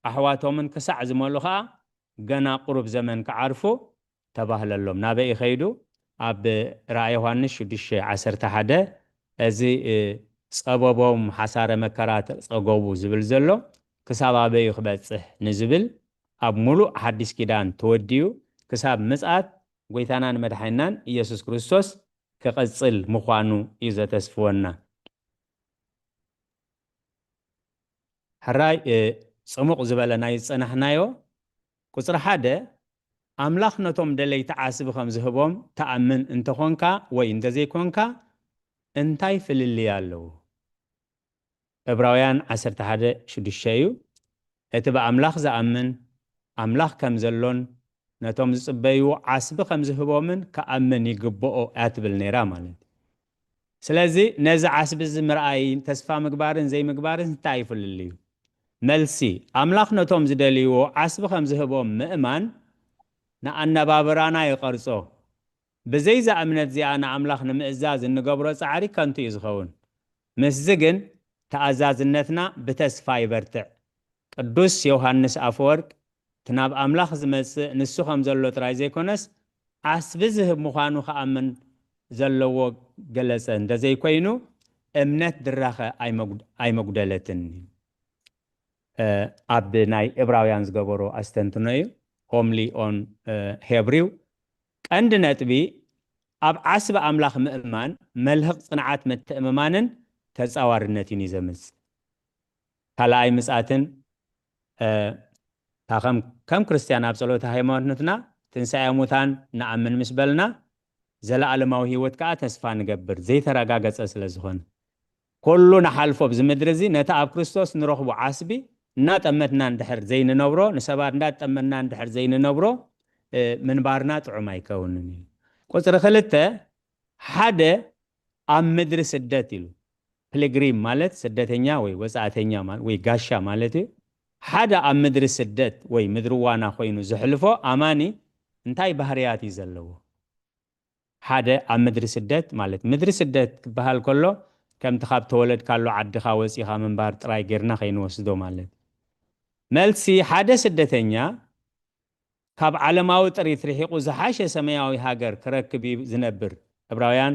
ኣሕዋቶምን ክሳዕ ዝመሉ ኸኣ ገና ቁሩብ ዘመን ክዓርፉ ተባህለሎም። ናበይ ይኸይዱ? ኣብ ራእይ ዮሃንስ ሽዱሽተ ዓሰርተ ሓደ እዚ ጸበቦም ሓሳረ መከራ ተጸገቡ ዝብል ዘሎ ክሳብ ኣበይ ክበጽሕ ንዝብል ኣብ ሙሉእ ሓዲስ ኪዳን ተወዲኡ ክሳብ ምጽኣት ጎይታናን መድሓኒናን ኢየሱስ ክርስቶስ ክቕጽል ምዃኑ እዩ ዘተስፍወና። ሕራይ ጽሙቕ ዝበለ ናይ ዝጸናሕናዮ ቁጽሪ ሓደ ኣምላኽ ነቶም ደለይቲ ዓስቢ ከም ዝህቦም ተኣምን እንተኾንካ ወይ እንተዘይኮንካ እንታይ ፍልልይ ኣለዎ? ዕብራውያን ዓሰርተ ሓደ ሽዱሽተ እዩ። እቲ ብኣምላኽ ዝኣምን ኣምላኽ ከም ዘሎን ነቶም ዝጽበይዎ ዓስቢ ከም ዝህቦምን ክኣምን ይግብኦ እያ ትብል ነይራ ማለት እዩ። ስለዚ ነዚ ዓስቢ እዚ ምርኣይ ተስፋ ምግባርን ዘይምግባርን እንታይ ይፍልልዩ? መልሲ፣ ኣምላኽ ነቶም ዝደልይዎ ዓስቢ ከም ዝህቦም ምእማን ንኣነባብራና ይቐርጾ። ብዘይዛ እምነት እዚኣ ንኣምላኽ ንምእዛዝ እንገብሮ ጻዕሪ ከንቱ እዩ ዝኸውን። ምስዚ ግን ተኣዛዝነትና ብተስፋ ይበርትዕ። ቅዱስ ዮሃንስ ኣፈወርቅ እቲ ናብ ኣምላኽ ዝመጽእ ንሱ ከም ዘሎ ጥራይ ዘይኮነስ ዓስቢ ዝህብ ምዃኑ ክኣምን ዘለዎ ገለጸ። እንተዘይኮይኑ እምነት ድራኸ ኣይመጉደለትን። ኣብ ናይ ዕብራውያን ዝገበሮ ኣስተንትኖ እዩ። Homily on Hebrew ቀንዲ ነጥቢ ኣብ ዓስቢ ኣምላኽ ምእማን መልህቕ ጽንዓት ምትእምማንን ተጻዋርነትን እዩ ዘምጽእ። ካልኣይ ምጻትን ከም ክርስትያን ኣብ ጸሎተ ሃይማኖትና ትንሳኤ ሙታን ንኣምን ምስ በልና ዘለኣለማዊ ህይወት ከኣ ተስፋ ንገብር ዘይተረጋገጸ ስለ ዝኾነ ኩሉ ንሓልፎ ኣብዚ ምድሪ እዚ ነቲ ኣብ ክርስቶስ ንረኽቦ ዓስቢ እናጠመትና እንድሕር ዘይንነብሮ ንሰባት እንዳጠመትና እንድሕር ዘይንነብሮ ምንባርና ጥዑም ኣይከውንን እዩ። ቁፅሪ ክልተ ሓደ ኣብ ምድሪ ስደት ኢሉ ፒልግሪም ማለት ስደተኛ ወይ ወፃእተኛ ወይ ጋሻ ማለት እዩ። ሓደ ኣብ ምድሪ ስደት ወይ ምድሪ ዋና ኮይኑ ዘሕልፎ ኣማኒ እንታይ ባህርያት እዩ ዘለዎ? ሓደ ኣብ ምድሪ ስደት ማለት ምድሪ ስደት ክበሃል ከሎ ከምቲ ካብ ተወለድካሉ ዓድኻ ወፂኻ ምንባር ጥራይ ጌርና ከይንወስዶ ማለት መልሲ ሓደ ስደተኛ ካብ ዓለማዊ ጥሪት ርሒቑ ዝሓሸ ሰማያዊ ሃገር ክረክብ እዩ ዝነብር። ዕብራውያን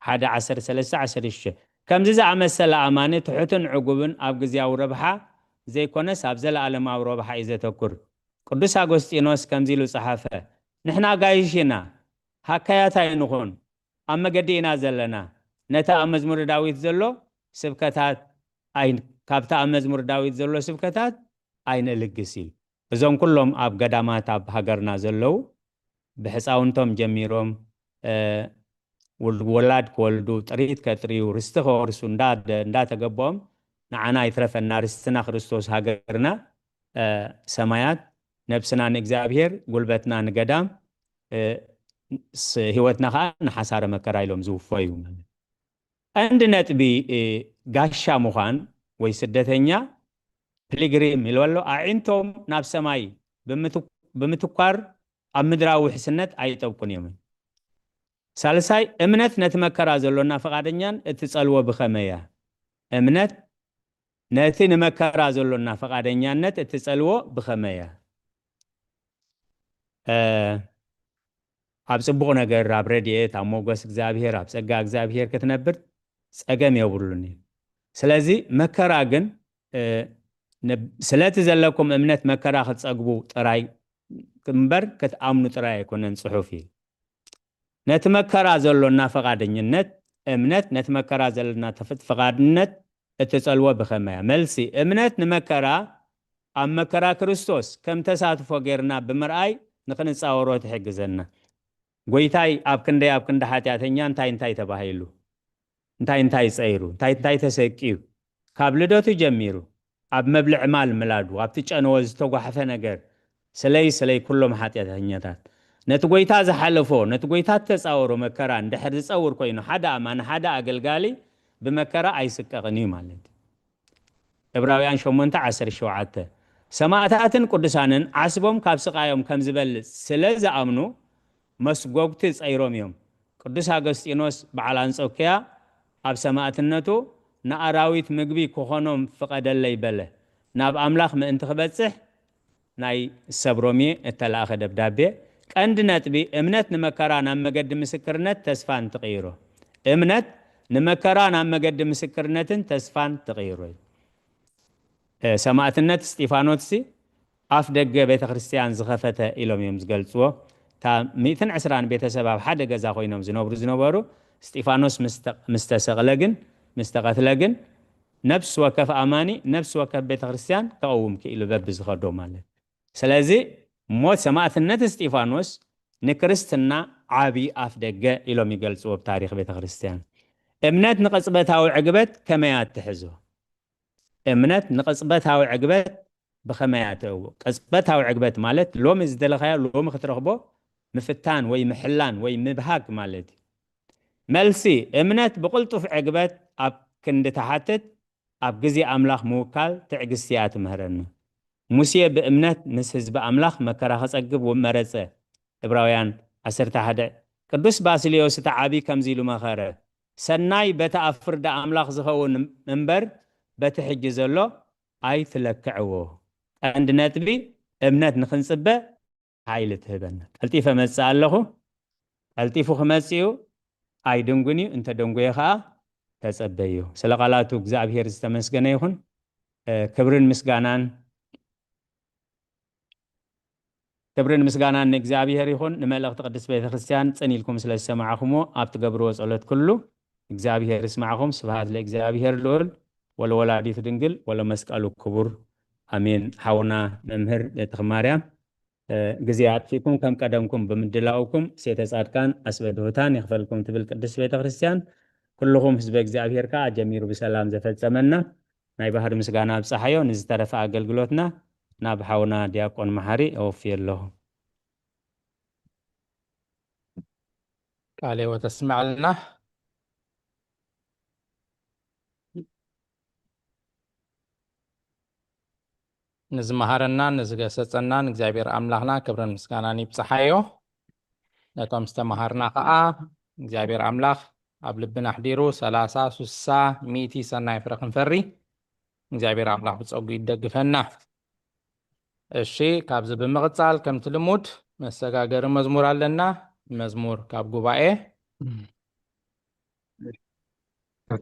ሓደ ዓሰርተ ሰለስተ ዓሰርተ ሽዱሽተ። ከምዚ ዝኣመሰለ ኣማኒ ትሑትን ዕጉብን ኣብ ግዜያዊ ረብሓ ዘይኮነስ ኣብ ዘለኣለማዊ ረብሓ እዩ ዘተኩር። ቅዱስ ኣጎስጢኖስ ከምዚ ኢሉ ጸሓፈ፣ ንሕና ኣጋይሽ ኢና፣ ሃካያት ኣይንኹን፣ ኣብ መገዲ ኢና ዘለና። ነቲ ኣብ መዝሙረ ዳዊት ዘሎ ስብከታት ኣይ- ካብቲ ኣብ መዝሙር ዳዊት ዘሎ ስብከታት ኣይንልግስ እዩ። እዞም ኩሎም ኣብ ገዳማት ኣብ ሃገርና ዘለዉ ብሕፃውንቶም ጀሚሮም ወላድ ክወልዱ ጥሪት ከጥርዩ ርስቲ ከወርሱ እንዳተገበኦም ንዓና ይትረፈና ርስትና ክርስቶስ ሃገርና ሰማያት ነብስና ንእግዚኣብሔር ጉልበትና ንገዳም ህይወትና ከዓ ንሓሳረ መከራ ኢሎም ዝውፈዩ ማለት ቀንዲ ነጥቢ ጋሻ ምዃን ወይ ስደተኛ ፒልግሪም ኢሉ ኣሎ ኣዒንቶም ናብ ሰማይ ብምትኳር ኣብ ምድራዊ ውሕስነት ኣይጠብቁን እዮም። ሳልሳይ እምነት ነቲ መከራ ዘሎና ፈቓደኛን እትጸልዎ ብኸመይ እያ? እምነት ነቲ ንመከራ ዘሎና ፈቓደኛነት እትጸልዎ ብኸመይ እያ? ኣብ ጽቡቕ ነገር ኣብ ረድኤት ኣብ ሞገስ እግዚኣብሔር ኣብ ጸጋ እግዚኣብሔር ክትነብር ጸገም የብሉን እዩ። ስለዚ መከራ ግን ስለቲ ዘለኩም እምነት መከራ ክትጸግቡ ጥራይ እምበር ክትኣምኑ ጥራይ ኣይኮነን ጽሑፍ እዩ። ነቲ መከራ ዘሎና ፈቓደኝነት እምነት ነቲ መከራ ዘለና ፈቓድነት እትጸልዎ ብኸመያ? መልሲ እምነት ንመከራ ኣብ መከራ ክርስቶስ ከም ተሳትፎ ጌርና ብምርኣይ ንኽንጻወሮ ትሕግዘና። ጎይታይ ኣብ ክንደይ ኣብ ክንዲ ሓጢኣተኛ እንታይ እንታይ ተባሂሉ እንታይ እንታይ ጸይሩ እንታይ እንታይ ተሰቂዩ ካብ ልደቱ ጀሚሩ ኣብ መብልዕ ማል ምላዱ ኣብቲ ጨንወ ዝተጓሕፈ ነገር ስለይ ስለይ ኩሎም ሓጢኣተኛታት ነቲ ጎይታ ዝሓለፎ ነቲ ጎይታ ተጻወሮ መከራ እንድሕር ዝጸውር ኮይኑ ሓደ ኣማኒ ሓደ ኣገልጋሊ ብመከራ ኣይስቀቕን እዩ ማለት እዩ። ዕብራውያን ሸሞንተ ዓሰርተ ሸውዓተ ሰማእታትን ቅዱሳንን ዓስቦም ካብ ስቓዮም ከም ዝበልጽ ስለ ዝኣምኑ መስጎግቲ ጸይሮም እዮም። ቅዱስ ኣገስጢኖስ በዓል ኣንጾኪያ ኣብ ሰማእትነቱ ንኣራዊት ምግቢ ክኾኖም ፍቐደለይ በለ። ናብ ኣምላኽ ምእንቲ ክበጽሕ ናይ ሰብ ሮሜ እተላእኸ ደብዳቤ። ቀንዲ ነጥቢ፣ እምነት ንመከራ ናብ መገዲ ምስክርነት ተስፋን ትቕይሮ። እምነት ንመከራ ናብ መገዲ ምስክርነትን ተስፋን ትቕይሮ እዩ። ሰማእትነት እስጢፋኖስሲ ኣፍ ደገ ቤተ ክርስቲያን ዝኸፈተ ኢሎም እዮም ዝገልጽዎ። እታ ሚእትን ዕስራን ቤተሰብ ኣብ ሓደ ገዛ ኮይኖም ዝነብሩ ዝነበሩ፣ እስጢፋኖስ ምስ ተ- ምስ ተሰቕለ ግን፣ ምስ ተቐትለ ግን፣ ነፍሲ ወከፍ ኣማኒ፣ ነፍሲ ወከፍ ቤተ ክርስቲያን ከቐውም ክኢሉ በብዝኸዶ ማለት። ስለዚ ሞት ሰማእትነት እስጢፋኖስ ንክርስትና ዓቢ ኣፍ ደገ ኢሎም ይገልጽዎ ኣብ ታሪኽ ቤተ ክርስቲያን። እምነት ንቕጽበታዊ ዕግበት ከመይ ኣትሕዞ? እምነት ንቕጽበታዊ ዕግበት ብኸመይ ኣትእዎ? ቅጽበታዊ ዕግበት ማለት ሎሚ ዝደለኻዮ ሎሚ ክትረኽቦ ምፍታን ወይ ምሕላን ወይ ምብሃግ ማለት እዩ። መልሲ፣ እምነት ብቕልጡፍ ዕግበት ኣብ ክንዲ ትሓትት ኣብ ግዜ ኣምላኽ ምውካል ትዕግስቲ እያ ትምህረና። ሙሴ ብእምነት ምስ ህዝቢ ኣምላኽ መከራ ከጸግብ መረጸ። ዕብራውያን ዓሰርተ ሓደ። ቅዱስ ባስልዮስ እቲ ዓቢ ከምዚ ኢሉ መኸረ፣ ሰናይ በቲ ኣብ ፍርዲ ኣምላኽ ዝኸውን እምበር በቲ ሕጂ ዘሎ ኣይትለክዕዎ። ቀንዲ ነጥቢ እምነት ንኽንጽበ ሓይሊ ትህበና። ቀልጢፈ መጽእ ኣለኹ። ቀልጢፉ ክመጽእ እዩ። ኣይድንጉን እዩ። እንተ ደንጎየ ኸኣ ተጸበዩ። ስለ ቃላቱ እግዚኣብሔር ዝተመስገነ ይኹን። ክብርን ምስጋናን ክብርን ምስጋናን ንእግዚኣብሔር ይኹን። ንመልእኽቲ ቅድስት ቤተ ክርስቲያን ጽን ኢልኩም ስለ ዝሰማዕኹምዎ ኣብ ትገብርዎ ጸሎት ኩሉ እግዚኣብሔር ይስማዕኹም። ስብሐት ለእግዚኣብሔር ልዑል ወለወላዲቱ ድንግል ወለመስቀሉ ክቡር ኣሜን። ሓውና መምህር ትኽማርያም ግዜ ኣጥፊእኩም ከም ቀደምኩም ብምድላውኩም ሴተ ጻድቃን ኣስበድሁታን ይኽፈልኩም ትብል ቅድስት ቤተ ክርስቲያን። ኩልኹም ህዝበ እግዚኣብሔር ከኣ ጀሚሩ ብሰላም ዘፈጸመና ናይ ባህር ምስጋና ኣብጽሓዮ። ንዝተረፈ ኣገልግሎትና ናብ ሓውና ዲያቆን መሓሪ ኣወፍየ ኣለኹ። ቃለ ሕይወት ኣስምዐልና። ንዝመሃረናን ንዝገሰጸናን እግዚኣብሔር ኣምላኽና ክብርን ምስጋናን ይብጽሓዮ። ነቶም ዝተመሃርና ኸኣ እግዚኣብሔር ኣምላኽ ኣብ ልብና ኣሕዲሩ ሰላሳ፣ ስሳ፣ ሚእቲ ሰናይ ፍረ ክንፈሪ እግዚኣብሔር ኣምላኽ ብጸጉ ይደግፈና። እሺ፣ ካብዚ ብምቕጻል ከምቲ ልሙድ መሰጋገሪ መዝሙር ኣለና። መዝሙር ካብ ጉባኤ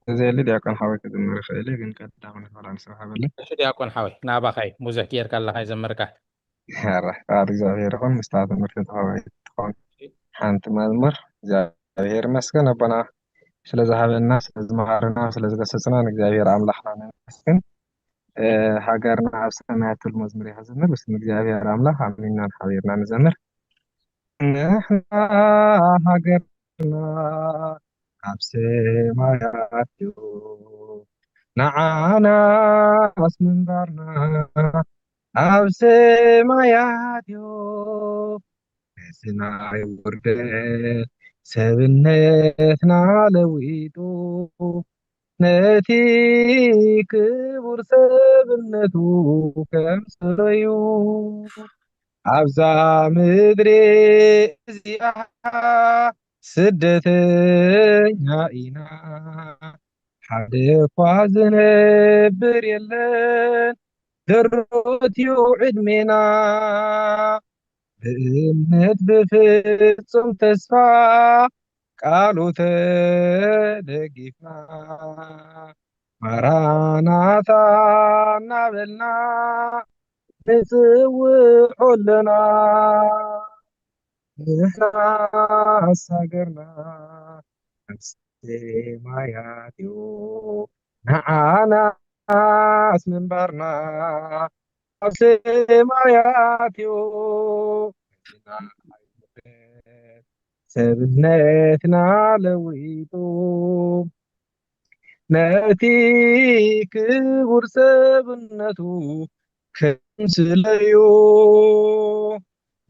ተዘየሊ ዲያቆን ሓወይ ክዝምር ይኽእል እዩ፣ ግን ቀዳም ንፈላ ንስራሕ በለ። እሺ ዲያቆን ሓወይ ናባኻይ ብዙሕ ጌርካ ኣለኻ ይዘምርካ። ኣራሕ ቃል እግዚኣብሔር ይኹን ምስታ ትምህርቲ ተኸባይ ትኾን ሓንቲ መዝሙር። እግዚኣብሔር ይመስገን ኣቦና ስለ ዝሃበና፣ ስለ ዝመሃርና፣ ስለ ዝገሰጽና ንእግዚኣብሔር ኣምላኽና ነመስግን። ሃገርና ኣብ ሰማያት ትብል መዝሙር እየ ክዝምር። ብስም እግዚኣብሔር ኣምላኽ ኣሚንና ሓቢርና ንዘምር። ንሕና ሃገርና ኣብ ሰማያት እዩ፣ ንዓናስ ምንባርና ኣብ ሰማያት እዩ። ነዚ ናይ ውርደት ሰብነትና ለዊጡ፣ ነቲ ክቡር ሰብነቱ ከም ሰበዩ ኣብዛ ምድሪ እዚኣ ስደተኛ ኢና፣ ሓደ እኳ ዝነብር የለን ደሮትዩ ዕድሜና። ብእምነት ብፍጹም ተስፋ ቃሉ ተደጊፍና፣ ማራናታ እናበልና ንጽውዖ ኣለና። ንሕናስ ሃገርና ኣብ ሰማያት እዩ፣ ንዓናስ ምንባርና ኣብ ሰማያት እዩ። ሰብነትና ለዊጡ ነቲ ክቡር ሰብነቱ ከምስለዩ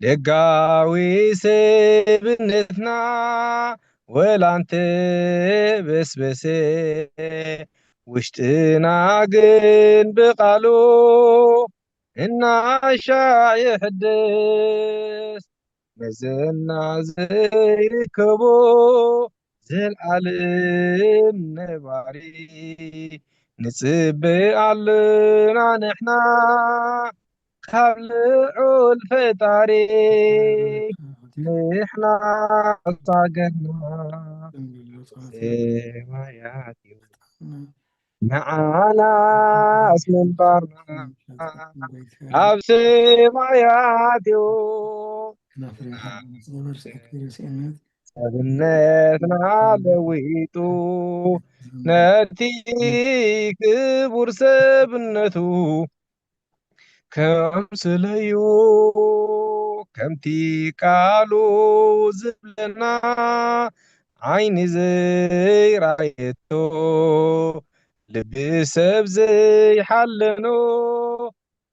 ደጋዊ ሰብነትና ወላ እንተበስበሰ ውሽጥና ግን ብቃሉ እናሻ ይሕደስ። መዘና ዘይርከቦ፣ ዘልኣለም ነባሪ፣ ንጽበ ኣለና ንሕና፣ ካብ ልዑል ፈጣሪ። ንሕና ሳገርና ሰማያት እዩ፣ ንዓናስ ምንባርና ኣብ ሰማያት እዩ። ሰብነትና ለዊጡ ነቲ ክቡር ሰብነቱ ከምስለዩ፣ ከምቲ ቃሉ ዝብለና፣ ዓይኒ ዘይረኣየቶ፣ ልቢ ሰብ ዘይሓለኖ፣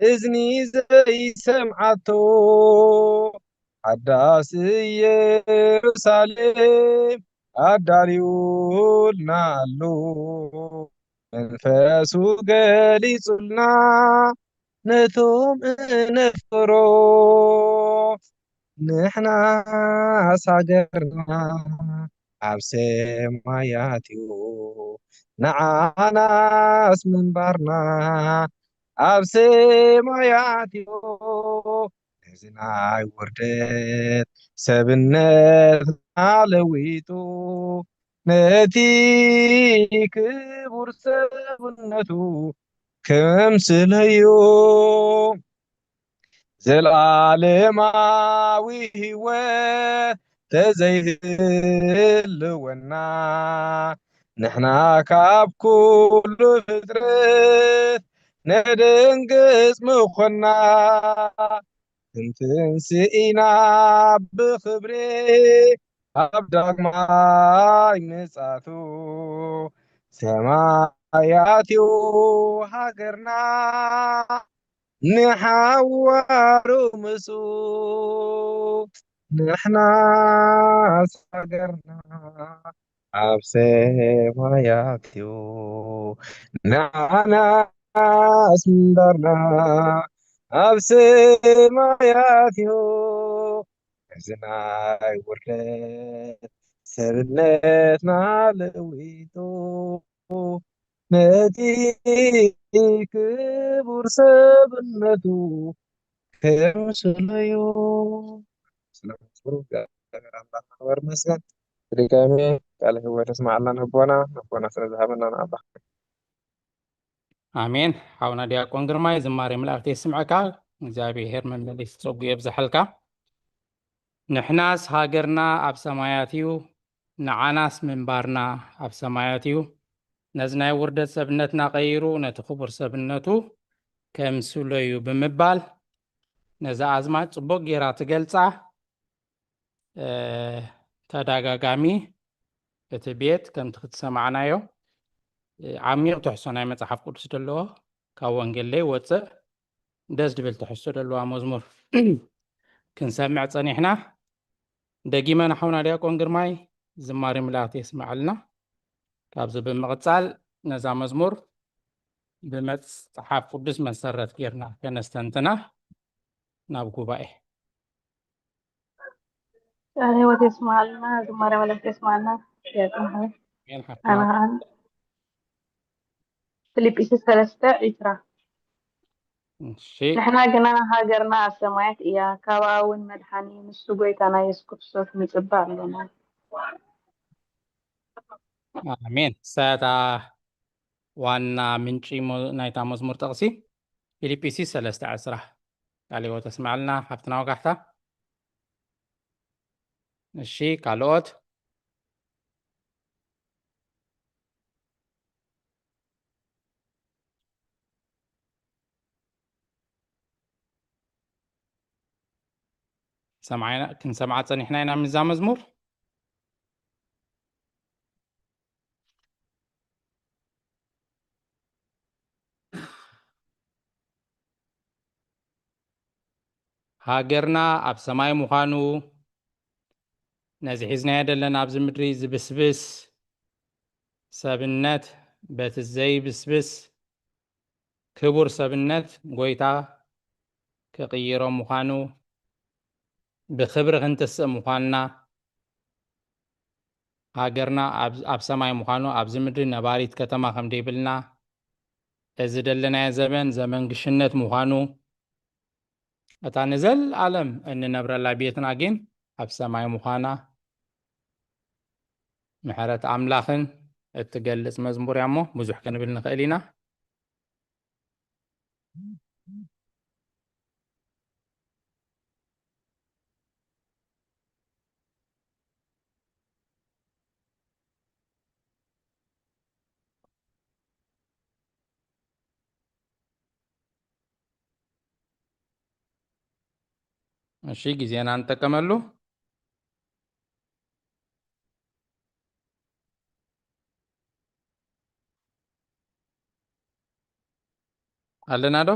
እዝኒ ዘይሰምዓቶ፣ ሓዳስ ኢየሩሳሌም ኣዳልዩልና ኣሎ። መንፈሱ ገሊጹልና ነቶም እነፍቅሮ፣ ንሕናስ ሃገርና ኣብ ሰማያት እዩ፣ ንዓናስ ምንባርና ኣብ ሰማያት እዩ። ነዚ ናይ ውርደት ሰብነትና ለዊጡ፣ ነቲ ክቡር ሰብነቱ ከምስለዩ፣ ዘልኣለማዊ ህይወት ተዘይህልወና፣ ንሕና ካብ ኩሉ ፍጥረት ነደንግጽ ምኾና። ክንትንስኢና ብኽብሪ ኣብ ዳግማይ ምጻቱ፣ ሰማያት እዩ ሃገርና፣ ንሓዋሩ ምስኡ፣ ንሕናስ ሃገርና ኣብ ሰማያት እዩ፣ ንዓናስ ምንባርና ኣብ ሰማያት እዩ። እዚ ናይ ውርደት ሰብነትና ለዊጡ፣ ነቲ ክቡር ሰብነቱ ከምስለዩ። ስለ ፍቅሩ እግዚኣብሔር ኣምላኽ ክበር ይመስገን። ብድጋሚ ቃለ ህይወት የስማዓልና ነቦና፣ ነቦና ስለ ዝሃበና ንኣምላኽ። ኣሜን። ሓውና ዲያቆን ግርማይ፣ ዝማሬ መላእክቲ የስምዐካ። እግዚኣብሔር መመሊስ ጸጉ የብዝሐልካ። ንሕናስ ሃገርና ኣብ ሰማያት እዩ፣ ንዓናስ ምንባርና ኣብ ሰማያት እዩ። ነዚ ናይ ውርደት ሰብነትና ቀይሩ፣ ነቲ ክቡር ሰብነቱ ከምስሎ እዩ ብምባል፣ ነዛ ኣዝማች ጽቡቕ ጌራ ትገልጻ። እ፣ ተደጋጋሚ እቲ ቤት ከምቲ ክትሰማዕናዮ፣ እ፣ ዓሚቕ ትሕዝቶ ናይ መጽሓፍ ቅዱስ ዘለዎ፣ ካብ ወንጌል ዘይወጽእ ደስ ድብል ትሕዝቶ ዘለዋ መዝሙር ክንሰምዕ ጸኒሕና። ደጊመ ንሓውና ዲያቆን ግርማይ ዝማሬ መላእክቲ የስምዓልና። ካብዚ ብምቕጻል ነዛ መዝሙር ብመጽሓፍ ቅዱስ መሰረት ጌርና ከነስተንትና ናብ ጉባኤ። ቃለ ህይወት የስምዓልና፣ ዝማሬ መላእክቲ የስምዓልና። ዲያቆን ሓወይ። ኣሜን ሓፍትና። ኣነ ኸዓ ፊልጵስዩስ ሰለስተ ዕስራ። እሺ። ንሕና ግና ሃገርና ኣብ ሰማያት እያ፣ ካብኣ እውን መድሓኒ ንሱ ጎይታና የሱስ ክርስቶስ ንጽበ ኣለና። ኣሜን። እሳ እታ ዋና ምንጪ ሞ-፣ ናይታ መዝሙር ጥቕሲ ፊልጵስዩስ ሰለስተ ዕስራ። ቃለ ህይወት የስምዓልና ሓፍትና ወጋሕታ። እሺ፣ ካልኦት? ሰምዓና-፣ ክንሰምዓ ጸኒሕና ኢና ምስዛ መዝሙር። ሃገርና ኣብ ሰማይ ምዃኑ፣ ነዚ ሒዝናዮ ዘለና ኣብዚ ምድሪ ዝብስብስ ሰብነት በቲ ዘይብስብስ ክቡር ሰብነት ጎይታ ክቕይሮ ምዃኑ፣ ብኽብሪ ክንትስእ ምዃንና፣ ሃገርና ኣብ ኣብ ሰማይ ምዃኑ፣ ኣብዚ ምድሪ ነባሪት ከተማ ከም ደይብልና፣ እዚ ደለናዮ ዘበን ዘመን ግሽነት ምዃኑ፣ እታ ንዘለኣለም እንነብረላ ቤትና ግን ኣብ ሰማይ ምዃና ምሕረት ኣምላኽን እትገልጽ መዝሙር እያ እሞ ብዙሕ ክንብል ንኽእል ኢና። እሺ፣ ግዜና ንጠቀመሉ። ኣለና ዶ?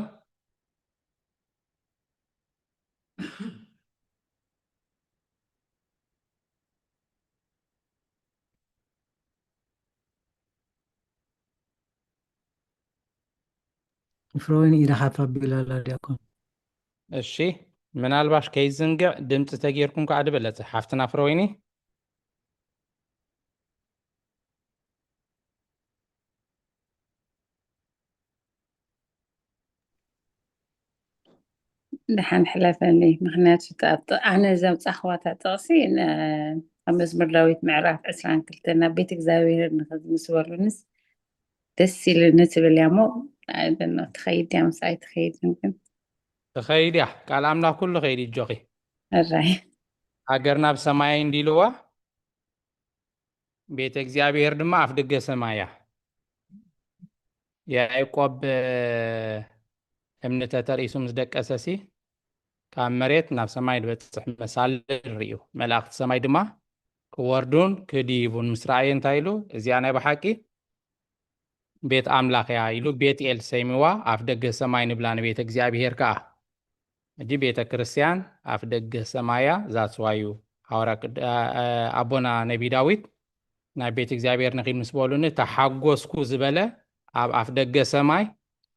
ፍሮይን ኢዳ ሓፍ ኣቢላ ኣላ ዲያቆን። እሺ፣ ምናልባሽ ከይዝንግዕ ድምፂ ተጌርኩም ከዓ ድበለፀ ሓፍትና ፍሮይኒ። ደሓን ሕለፈኒ። ምኽንያቱ እታ ኣነ ዘምፃኽዋ እታ ጥቕሲ ን- ኣብ መዝሙር ዳዊት ምዕራፍ ዕስራን ክልተን ናብ ቤት እግዚኣብሔር ንኽድ ምስ በሉንስ ደስ ኢሉኒ ትብል እያ እሞ፣ I don't know፣ ትኸይድ እያ ምስኣይ ትኸይድ ግን ትኸይድ እያ። ቃል ኣምላኽ ኩሉ ኸይድ እጆኺ። እራይ ሃገርና ብሰማይ እንዲልዋ ቤተ እግዚኣብሔር ድማ ኣፍ ደገ ሰማይ እያ። ያዕቆብ እምኒ ተተርኢሱ ምስ ደቀሰሲ ካብ መሬት ናብ ሰማይ ዝበፅሕ መሳልል ርእዩ። መላእኽቲ ሰማይ ድማ ክወርዱን ክድይቡን ምስ ረኣየ እንታይ ኢሉ? እዚኣ ናይ ብሓቂ ቤት ኣምላኽ እያ ኢሉ ቤት ኤል ሰይምዋ ኣፍ ደገ ሰማይ ንብላ ንቤተ እግዚኣብሔር ከዓ። ሕጂ ቤተ ክርስቲያን ኣፍ ደገ ሰማያ ዛስዋዩ ሓዋርያ ቅድ- አ- አ- ኣቦና ነቢ ዳዊት ናብ ቤት እግዚኣብሔር ንኺድ ምስ በሉኒ ተሓጎስኩ ዝበለ ኣብ ኣፍ ደገ ሰማይ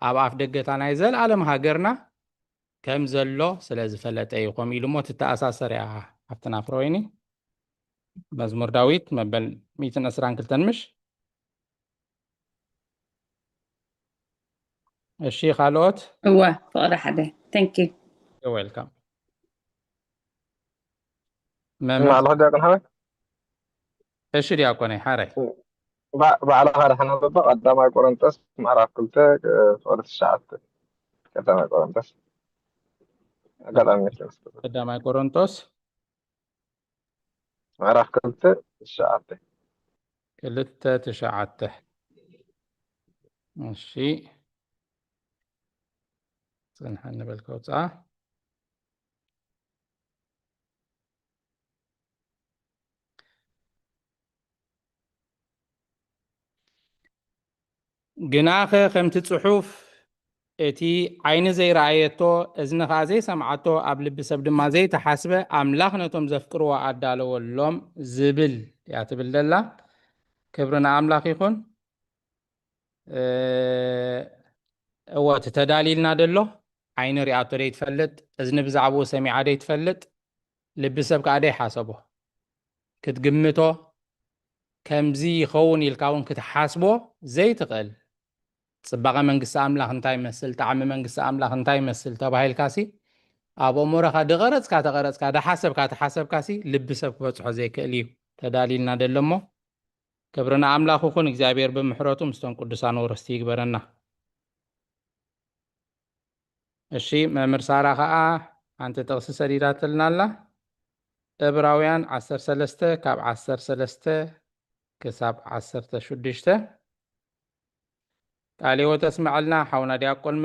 ኣብ ኣፍ ደገ እታ ናይ ዘለኣለም ሃገርና ከም ዘሎ ስለ ዝፈለጠ እዩ። ከምኡ ኢሉ እሞ ትተኣሳሰር እያ ሓፍትና ፍሮይኒ። መዝሙር ዳዊት መበል ሚእትን ዕስራን ክልተን ምሽ እሺ ካልኦት እወ ፍቕሪ ሓደ thank you You're welcome ማለኹ ዲያቆን ሓወይ እሺ ዲያቆነይ ሓራይ ባዕልኻ ዳሕና በባ ቀዳማይ ቆሮንጦስ ምዕራፍ ክልተ ፍቕሪ ትሽዓተ ቀዳማይ ቆሮንጦስ ኣጋጣሚ መስለስ ቀዳማይ ቆሮንጦስ ምዕራፍ ክልተ ትሽዓተ ክልተ ትሽዓተ እሺ ፅንሐ ንበል ከውፅኣ ግናኸ ከምቲ ጽሑፍ እቲ ዓይኒ ዘይረኣየቶ እዝኒ ኸኣ ዘይሰምዓቶ ኣብ ልቢ ሰብ ድማ ዘይተሓስበ ኣምላኽ ነቶም ዘፍቅርዎ ኣዳለወሎም ዝብል እያ ትብል ዘላ። ክብሪ ንኣምላኽ ይኹን። እወ እቲ ተዳልዩልና ደሎ ዓይኒ ሪኣቶ ደይትፈልጥ፣ እዝኒ ብዛዕባኡ ሰሚዓ ደይትፈልጥ፣ ልቢ ሰብ ከኣ ደይሓሰቦ ክትግምቶ ከምዚ ይኸውን ኢልካ እውን ክትሓስቦ ዘይትኽእል ጽባቐ መንግስቲ ኣምላኽ እንታይ ይመስል ጣዕሚ መንግስቲ ኣምላኽ እንታይ ይመስል ተባሂልካሲ ኣብ ኣእምሮኻ ድቐረጽካ ተቐረጽካ ድሓሰብካ ተሓሰብካሲ ልቢ ሰብ ክበጽሖ ዘይክእል እዩ ተዳልዩልና ደሎ እሞ ክብሪ ንኣምላኽ ይኹን እግዚኣብሔር ብምሕረቱ ምስቶም ቅዱሳን ወረስቲ ይግበረና እሺ መምህር ሳራ ኸዓ ሓንቲ ጥቕሲ ሰዲዳትልና ኣላ እብራውያን ዓሰርተ ሰለስተ ካብ ዓሰርተ ሰለስተ ክሳብ ዓሰርተ ሽዱሽተ ቃለ ሕይወት ኣስምዐልና ሓውና ዲያቆን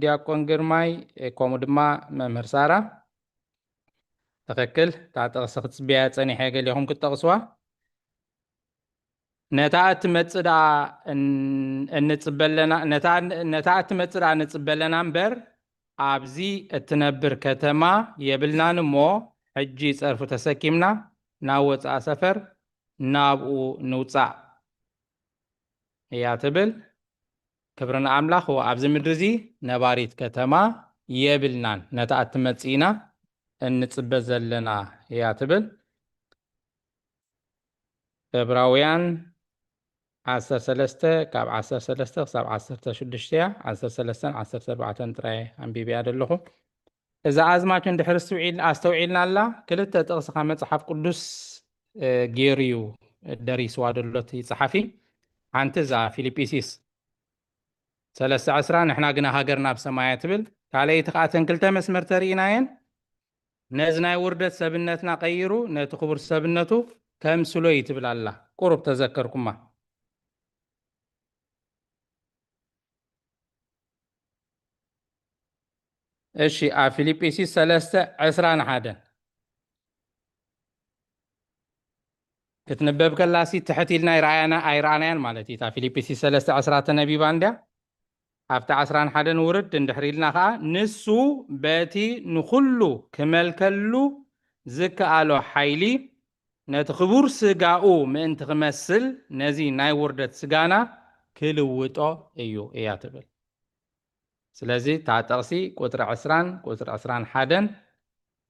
ዲያቆን ግርማይ ከምኡ ድማ መምህር ሳራ ትኽክል እታ ጥቕሲ ክፅበያ ፀኒሐ ገሊኹም ክትጠቕስዋ ነታ እትመጽእ ደኣ እንጽበ ኣለና ነታ እትመጽእ ደኣ ንጽበ ኣለና እምበር ኣብዚ እትነብር ከተማ የብልናን እሞ ሕጂ ጸርፉ ተሰኪምና ናብ ወጻእ ሰፈር ናብኡ ንውጻእ እያ ትብል ክብሪ ንኣምላኽ እወ ኣብዚ ምድሪ እዚ ነባሪት ከተማ የብልናን ነታ እትመጽእ ኢና እንጽበ ዘለና እያ ትብል። ዕብራውያን ዓሰርተ ሰለስተ ካብ ዓሰርተ ሰለስተ ክሳብ ዓሰርተ ሽዱሽተ እያ። ዓሰርተ ሰለስተን ዓሰርተ ኣርባዕተን ጥራይ ኣንቢብያ ዘለኹ። እዛ ኣዝማች እንድሕር ኣስተውዒል-፣ ኣስተውዒልናላ፣ ክልተ ጥቕሲ ካብ መጽሓፍ ቅዱስ፣ እ፣ ገይሩ እዩ ደሪስዋ ዘሎ እቲ ጸሓፊ። ሓንቲ እዛ ፊልጵስዩስ ሰለስተ ዕስራ፣ "ንሕና ግና ሃገርና ኣብ ሰማይ" እያ ትብል። ካልኣይቲ ከኣ እተን ክልተ መስመር ተርእይናየን፣ "ነዚ ናይ ውርደት ሰብነትና ቀይሩ፣ ነቲ ክቡር ሰብነቱ ከምስሎ" እዩ ትብል ኣላ። ቁሩብ ተዘከርኩማ። እሺ፣ ኣብ ፊልጵስዩስ ሰለስተ ዕስራን ሓደን ክትንበብ ከላሲ ትሕት ኢልና ኣይረኣያና-፣ ኣይረኣናያን ማለት እዩ። እታ ፊልጵስዩስ ሰለስተ ዕስራ ተነቢባ እንድያ። ኣብቲ ዕስራን ሓደን ውርድ እንድሕር ኢልና ኸኣ፣ "ንሱ በቲ ንኹሉ ክመልከሉ ዝከኣሎ ሓይሊ፣ ነቲ ክቡር ስጋኡ ምእንቲ ክመስል፣ ነዚ ናይ ውርደት ስጋና ክልውጦ እዩ" እያ ትብል። ስለዚ እታ ጥቕሲ ቁጽሪ ዕስራን ቁጽሪ ዕስራን ሓደን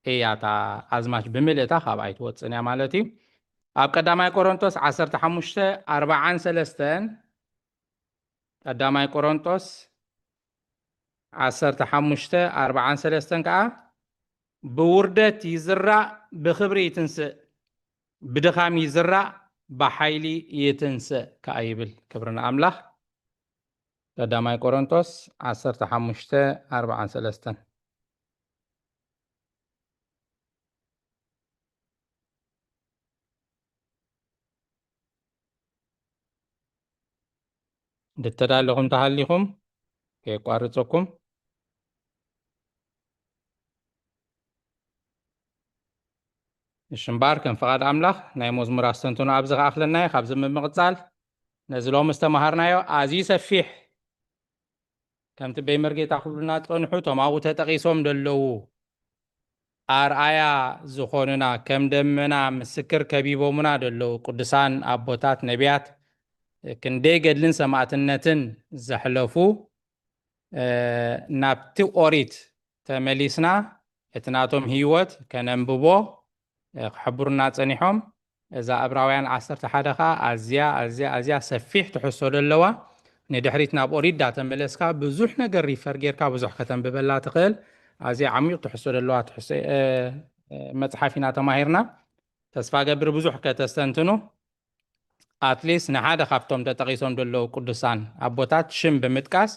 እያ፣ እታ ኣዝማች ብምልእታ ካብኣ ኣይትወጽእን እያ ማለት እዩ። ኣብ ቀዳማይ ቆሮንቶስ ዓሰርተ ሓሙሽተ ኣርባዓን ሰለስተን፣ ቀዳማይ ቆሮንቶስ ዓሰርተ ሓሙሽተ ኣርባዓን ሰለስተን ከኣ፣ "ብውርደት ይዝራእ፣ ብኽብሪ ይትንስእ፣ ብድኻም ይዝራእ፣ ብሓይሊ ይትንስእ" ከኣ ይብል። ክብሪ ንኣምላኽ። ቀዳማይ ቆሮንቶስ ዓሰርተ ሓሙሽተ ኣርባዓን ሰለስተን። እንድተዳለኹም ተሃሊኹም ከየቋርጸኩም። እሺ እምበኣር፣ ከም ፍቓድ ኣምላኽ፣ ናይ መዝሙር ኣስተንትኖ ኣብዚ ከኣኽለና እዩ። ካብዚ ብምቕጻል፣ ነዚ ሎሚ ዝተመሃርናዮ ኣዝዩ ሰፊሕ፣ ከምቲ በይ መርጌታ ክብሉና ጸንሑ፣ እቶም ኣብኡ ተጠቒሶም ዘለዉ ኣርኣያ ዝኾኑና፣ ከም ደመና ምስክር ከቢቦሙና ዘለዉ ቅዱሳን ኣቦታት፣ ነቢያት፣ ክንደይ ገድልን ሰማእትነትን ዘሕለፉ፣ እ፣ ናብቲ ኦሪት ተመሊስና፣ እቲ ናቶም ህይወት ከነንብቦ፣ እ፣ ክሕብሩና ጸኒሖም። እዛ ዕብራውያን ዓሰርተ ሓደ ኸኣ ኣዝያ፣ ኣዝያ፣ ኣዝያ ሰፊሕ ትሕዝቶ ዘለዋ፣ ንድሕሪት ናብ ኦሪት እንዳተመለስካ ብዙሕ ነገር ሪፈር ጌርካ ብዙሕ ከተንብበላ ትኽእል። ኣዝያ ዓሚቕ ትሕዝቶ ዘለዋ ትሕዝቶ፣ እ፣ እ፣ መጽሓፍ ኢና ተማሂርና። ተስፋ ገብር ብዙሕ ከተስተንትኑ፣ ኣትሊስት ንሓደ ካብቶም ተጠቒሶም ዘለዉ ቅዱሳን ኣቦታት ሽም ብምጥቃስ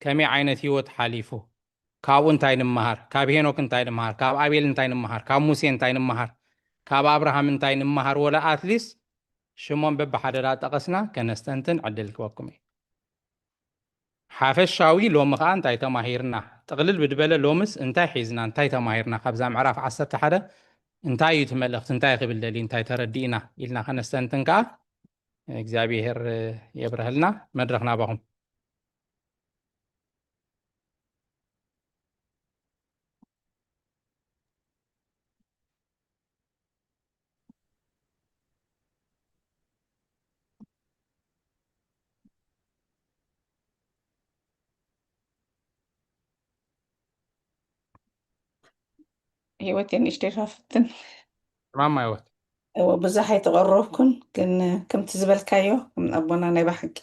ከመይ ዓይነት ህይወት ሓሊፉ፣ ካብኡ እንታይ ንምሃር፣ ካብ ሄኖክ እንታይ ንምሃር፣ ካብ ኣቤል እንታይ ንምሃር፣ ካብ ሙሴ እንታይ ንምሃር፣ ካብ ኣብርሃም እንታይ ንምሃር፣ ወላ ኣትሊስት ሽሞም በብሓደ ዳጠቐስና ከነስተንትን ዕድል ክበኩም እዩ። ሓፈሻዊ ሎሚ ኸኣ እንታይ ተማሂርና? ጥቕልል ብድበለ ሎምስ እንታይ ሒዝና? እንታይ ተማሂርና? ካብዛ ምዕራፍ ዓሰርተ ሓደ እንታይ እዩ እቲ መልእኽቲ? እንታይ ክብል ደልዩ? እንታይ ተረዲእና? ኢልና ከነስተንትን ከኣ እግዚኣብሔር የብርሀልና። መድረኽ ናባኹም። ህይወት ንእሽተይ ፋፍትን። ማማ ህይወት። እወ፣ ብዙሕ ኣይተቐረብኩን፣ ግን ከምቲ ዝበልካዮ፣ ከም ኣቦና ናይ ብሓቂ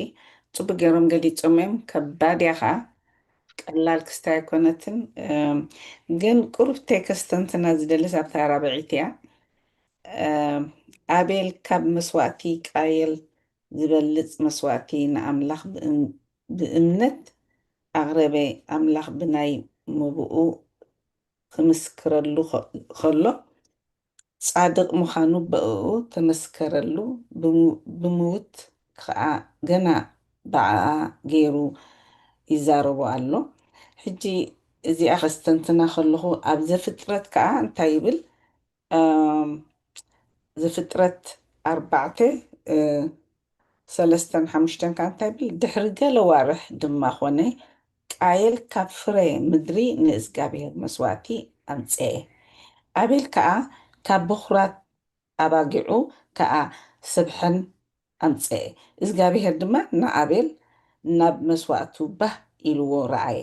ጽቡቅ ገይሮም ገሊጾም እዮም። ከባድ እያ ኸኣ፣ ቀላል ክስታይ ኣይኮነትን። እም፣ ግን ቁሩብ ተከስተንትና ዝደልስ ኣብታ ራብዒት እያ። እም፣ ኣቤል ካብ መስዋእቲ ቃየል ዝበልጽ መስዋእቲ ንኣምላኽ ብእም-፣ ብእምነት ኣቕረበ። ኣምላኽ ብናይ መብኡ ክምስክረሉ ኸ-፣ ኸሎ፣ ጻድቕ ምዃኑ ብእኡ ተመስከረሉ፣ ብሙ-፣ ብምውት ከኣ ገና ብኣኣ ገይሩ ይዛረቦ ኣሎ። ሕጂ እዚኣ ከስተንትና ከለኹ፣ ኣብ ዘፍጥረት ከኣ እንታይ ይብል? እም፣ ዘፍጥረት ኣርባዕተ፣ እ፣ ሰለስተን ሓሙሽተን ከኣ እንታይ ይብል? ድሕሪ ገለ ዋርሕ ድማ ኾነ፣ ቃየል ካብ ፍረ ምድሪ ንእዝጋብሄር መስዋእቲ ኣምጽኤ። ኣቤል ከኣ ካብ በኹራት ኣባጊዑ ከኣ ስብሐን ኣምጽኤ። እዝጋብሄር ድማ ንኣቤል ናብ መስዋእቱ ባህ ኢልዎ ረኣየ።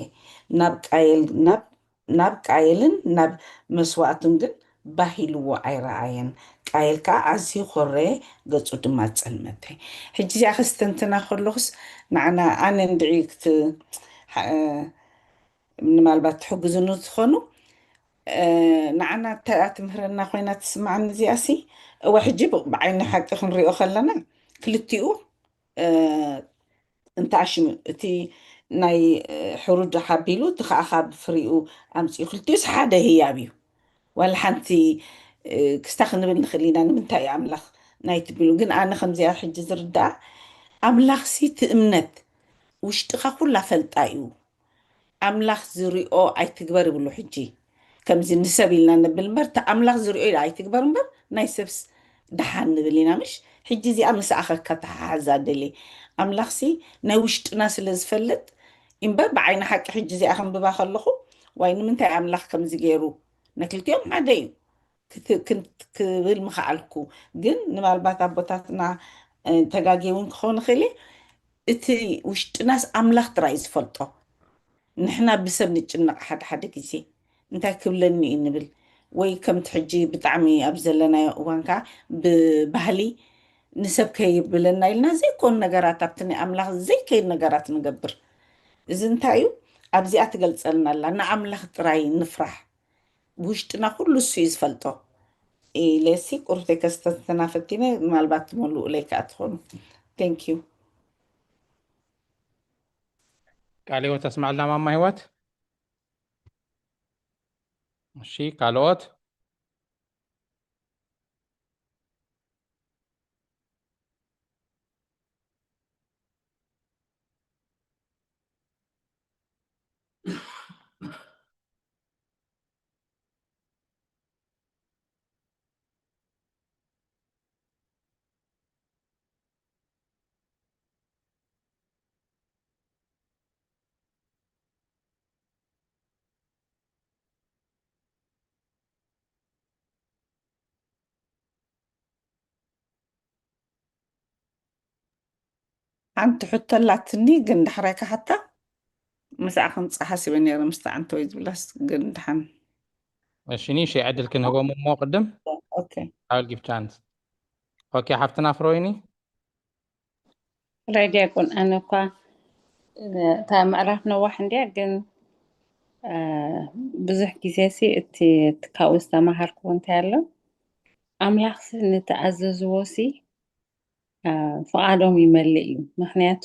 ናብ ቃየል ናብ ናብ ቃየልን ናብ መስዋእቱን ግን ባህ ኢልዎ ኣይረኣየን። ቃየል ከዓ ኣዝዩ ኮረየ፣ ገጹ ድማ ጸልመተ። ሕጂ እዚኣ ከስተንትና ከለኹስ ንዓና ኣነ እንድዒ ክት-፣ ሓ-፣ ምናልባት ትሕግዙኒ ትኾኑ፣ እ፣ ንዓና እታ ትምህረና ኮይና ትስምዓኒ እዚኣሲ፣ እወ፣ ሕጂ ብ-፣ ብዓይኒ ሓቂ ክንሪኦ ከለና ክልቲኡ፣ እ፣ እንተ ኣሽሙ እቲ ናይ፣ እ፣ ሕሩድ ሓቢሉ እቲ ኸዓ ካብ ፍሪኡ ኣምጺኡ ክልቲኡስ ሓደ ህያብ እዩ። ዋላ ሓንቲ፣ እ፣ ክስታ ክንብል ንኽእል ኢና። ንምንታይ እዩ ኣምላኽ ናይ ትቢሉ? ግን ኣነ ከምዚኣ ሕጂ ዝርዳእ፣ ኣምላኽሲ እቲ እምነት ውሽጥኻ ኩላ ፈልጣ እዩ። ኣምላኽ ዝሪኦ ኣይትግበር ይብሉ። ሕጂ ከምዚ ንሰብ ኢልና ነብል እምበር፣ እቲ ኣምላኽ ዝሪኦ ኢሉ ኣይትግበር እምበር፣ ናይ ሰብስ ደሓን ንብል ኢና። ምሽ ሕጂ እዚኣ ምስኣ ከተሓሓዛ ደልየ። ኣምላኽሲ ናይ ውሽጥና ስለ ዝፈልጥ እምበር፣ ብዓይኒ ሓቂ ሕጂ እዚኣ ከንብባ ከለኹ፣ ዋይ፣ ንምንታይ ኣምላኽ ከምዚ ገይሩ? ነክልቲኦም ሓደ እዩ ክት-፣ ክን-፣ ክብል ምኸኣልኩ። ግን ንባልባት ኣቦታትና፣ እ፣ ተጋግየ እውን ክኸውን ይኽእል እዩ። እቲ ውሽጥናስ ኣምላኽ ጥራይ እዩ ዝፈልጦ። ንሕና ብሰብ ንጭነቕ ሓደ ሓደ ግዜ። እንታይ ክብለኒ እዩ ንብል። ወይ ከምቲ ሕጂ ብጣዕሚ ኣብ ዘለናዮ እዋን ከኣ ብባህሊ ንሰብ ከይብለና ኢልና ዘይኮን ነገራት፣ ኣብቲ ናይ ኣምላኽ ዘይከይድ ነገራት ንገብር። እዚ እንታይ እዩ? ኣብዚኣ ትገልጸልና ኣላ። ንኣምላኽ ጥራይ ንፍራሕ። ብውሽጥና ኩሉ እሱ እዩ ዝፈልጦ። ኢለሲ ቁርተይ ከስተንትና ፈቲነ፣ ምናልባት ትመልኡለይ ከኣ ትኾኑ። Thank you። ቃለ ህይወት ኣስማዕልና ማማ ህይወት። እሺ፣ ካልኦት? ሓንቲ ሕቶ ኣላትኒ፣ ግን ዳሕራይ ክሓታ። ምስኣ ከምጽእ ሓሲበ ነይረ፣ ምስታ ዓንተወይ ዝብላስ ግን ደሓን። እሺ፣ ኒሽ ዕድል ክንህቦም እሞ ቅድም። ኦኬ። I will give chance. ኦኬ፣ ሓፍትና ፍሮይኒ። ራይ ዲያቆን፣ ኣነ እኳ፣ እ፣ እታ ምዕራፍ ነዋሕ እንድያ፣ ግን፣ እ፣ ብዙሕ ግዜ ሲ እቲ፣ እቲ ካብኡ ዝተማሃርኩዎ እንታይ ኣሎ? ኣምላኽ ሲ ንተኣዘዝዎ ሲ፣ እ፣ ፍቓዶም ይመልእ እዩ። ምኽንያቱ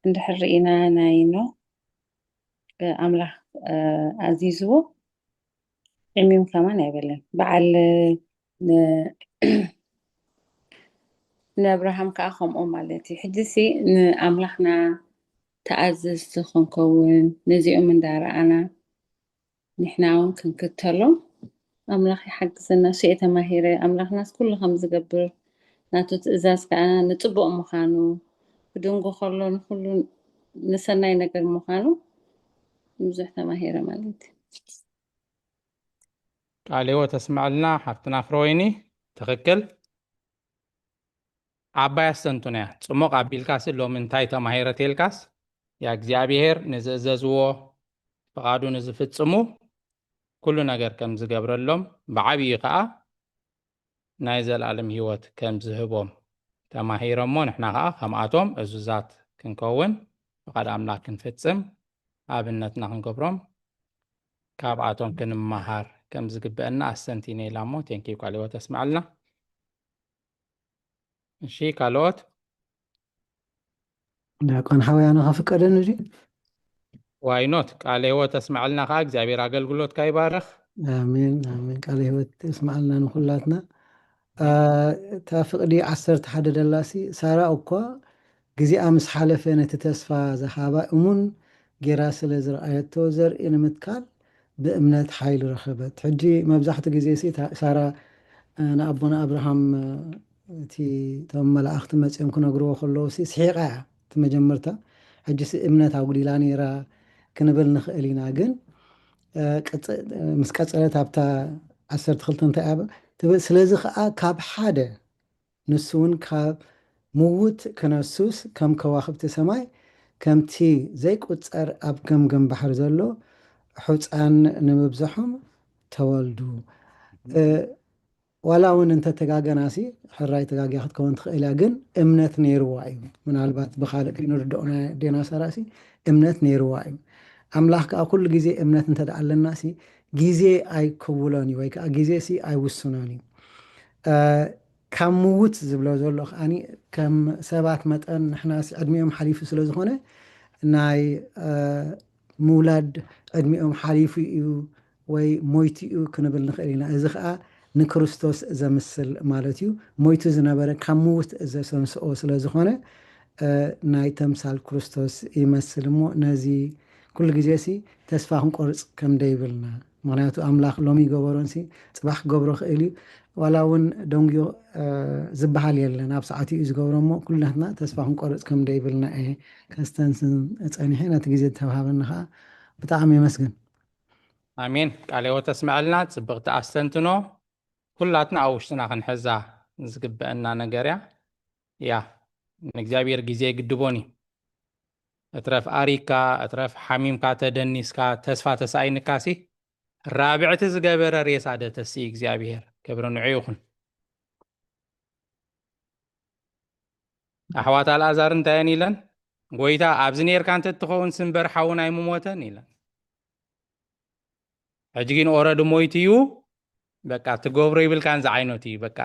እንድሕር ርኢና ናይ ኖህ፣ እ፣ ኣምላኽ፣ እ፣ ኣዚዝዎ፣ ዕሚም ከማን ኣይበለን። በዓል ን-፣ ንኣብርሃም ከኣ ከምኡ ማለት እዩ። ሕጂ ሲ ንኣምላኽና ተኣዘዝቲ ክንከውን፣ ነዚኦም እንዳረኣና ንሕና እውን ክንክተሎም ኣምላኽ ይሓግዘና። እሱ እየ ተማሂረ። ኣምላኽናስ ኩሉ ከም ዝገብር፣ ናቱ ትእዛዝ ከኣ ንጽቡቕ ምዃኑ፣ ክድንጉ ከሎ ንኹሉ ንሰናይ ነገር ምዃኑ ብዙሕ ተማሂረ ማለት እዩ። ቃለ ህይወት ተስምዐልና ሓፍትና ፍረወይኒ። ትኽክል። ዓባይ ኣስተንትኖ እያ። ጽሙቕ ኣቢልካሲ ሎሚ እንታይ ተማሂረ ተልካስ፣ ያ እግዚኣብሔር ንዝእዘዝዎ ፍቓዱ ንዝፍጽሙ ኩሉ ነገር ከም ዝገብረሎም፣ ብዓብዪ ከኣ ናይ ዘለኣለም ህይወት ከም ዝህቦም ተማሂሮሞ፣ ንሕና ከኣ ከምኣቶም እዙዛት ክንከውን፣ ፍቓድ ኣምላኽ ክንፍጽም፣ ኣብነትና ክንገብሮም፣ ካብኣቶም ክንመሃር ከም ዝግበአና ኣስተንቲነ ኢላ እሞ፣ ቴንኪዩ ቃለ ህይወት ተስምዐልና። እሺ፣ ካልኦት? ዲያቆን ሓወይ፣ ኣነ ከፍቀደኒ ድዩ? ዋይኖት፣ ቃለ ህይወት ተስምዐልና ከኣ፣ እግዚኣብሔር ኣገልግሎትካ ይባርኽ። ኣሜን፣ ኣሜን። ቃለ ህይወት ተስምዐልና ንኹላትና። አ፣ እታ ፍቕዲ ዓሰርተ ሓደ ደላሲ፣ ሳራ እኳ ግዜኣ ምስ ሓለፈ ነቲ ተስፋ ዝሃባ እሙን ጌራ ስለ ዝረኣየቶ፣ ዘርኢ ንምትካል ብእምነት ሓይሊ ረኸበት። ሕጂ መብዛሕትኡ ግዜ ሲ፣ እታ ሳራ፣ እ፣ ንኣቦና ኣብርሃም፣ እ፣ እቲ፣ እቶም መላእኽቲ መጺኦም ክነግርዎ ከለዉ ሲ፣ ስሒቓ እያ። እቲ መጀመርታ፣ ሕጂ ሲ እምነት ኣጉዲላ ነይራ ክንብል ንኽእል ኢና። ግን፣ እ፣ ቀጽ-፣ ምስ ቀጸለት ኣብታ ዓሰርተ ክልተ እንታይ እያ ትብል? ስለዚ ኸኣ ካብ ሓደ ንሱ እውን ካብ ምዉት ክነሱስ፣ ከም ከዋኽብቲ ሰማይ፣ ከምቲ ዘይቁጸር ኣብ ገምገም ባሕሪ ዘሎ ሕፃን ንምብዛሖም ተወልዱ። እ፣ ዋላ እውን እንተተጋገናሲ፣ ሕራይ ተጋግያ ክትከውን ትኽእል እያ፣ ግን እምነት ነይርዋ እዩ። ምናልባት ብኻልእ ክንርድኦ ና-፣ ዴና ሰራሲ እምነት ነይርዋ እዩ። ኣምላኽ ከዓ ኩሉ ግዜ እምነት እንተ ደኣ ኣለናሲ፣ ግዜ ኣይክውሎን እዩ፣ ወይ ከዓ ግዜሲ ኣይውስኖን እዩ። እ፣ ካብ ምውት ዝብሎ ዘሎ ከዓኒ፣ ከም ሰባት መጠን ንሕናሲ ዕድሚኦም ሓሊፉ ስለ ዝኾነ፣ ናይ፣ እ፣ ምውላድ ዕድሚኦም ሓሊፉ እዩ ወይ ሞይቱ እዩ ክንብል ንኽእል ኢና። እዚ ኸዓ ንክርስቶስ ዘምስል ማለት እዩ። ሞይቱ ዝነበረ ካብ ምውት ዘሰንስኦ ስለ ዝኾነ፣ እ፣ ናይ ተምሳል ክርስቶስ ይመስል እሞ፣ ነዚ ኩሉ ግዜሲ ተስፋ ክንቆርጽ ከም ደይብልና። ምኽንያቱ ኣምላኽ ሎሚ ይገበሮንሲ ጽባሕ ክገብሮ ክእል እዩ። ዋላ እውን ደንጉዮ፣ እ፣ ዝበሃል የለን። ኣብ ሰዓቱ እዩ ዝገብሮ እሞ፣ ኩላትና ተስፋ ክንቆርጽ ከም ደይብልና እየ ከስተንትን ጸኒሐ። ነቲ ግዜ ዝተዋሃበኒ ኸዓ ብጣዕሚ የመስግን። ኣሜን። ቃለ ሕይወት ተስምዐልና። ጽብቕቲ ኣስተንትኖ። ኩላትና ኣብ ውሽጥና ክንሕዛ ዝግበአና ነገር እያ። ያ፣ ንእግዚኣብሔር ግዜ ይግድቦን እዩ። እትረፍ ኣሪካ፣ እትረፍ ሓሚምካ፣ ተደኒስካ፣ ተስፋ ተሳኢንካሲ፣ ራብዕቲ ዝገበረ ሬሳ ደተሲ እግዚኣብሔር። ክብሪ ንዑ ይኹን። ኣሕዋት ኣልኣዛር እንታይ እየን ኢለን? "ጎይታ፣ ኣብዚ ኔርካ እንተትኸውን ስምበር ሓውና ኣይምሞተን" ኢለን። ሕጂ ግን ኦረዲ ሞይቱ እዩ፣ በቃ ትገብሮ ይብልካን ዝዓይነቱ እዩ። በቃ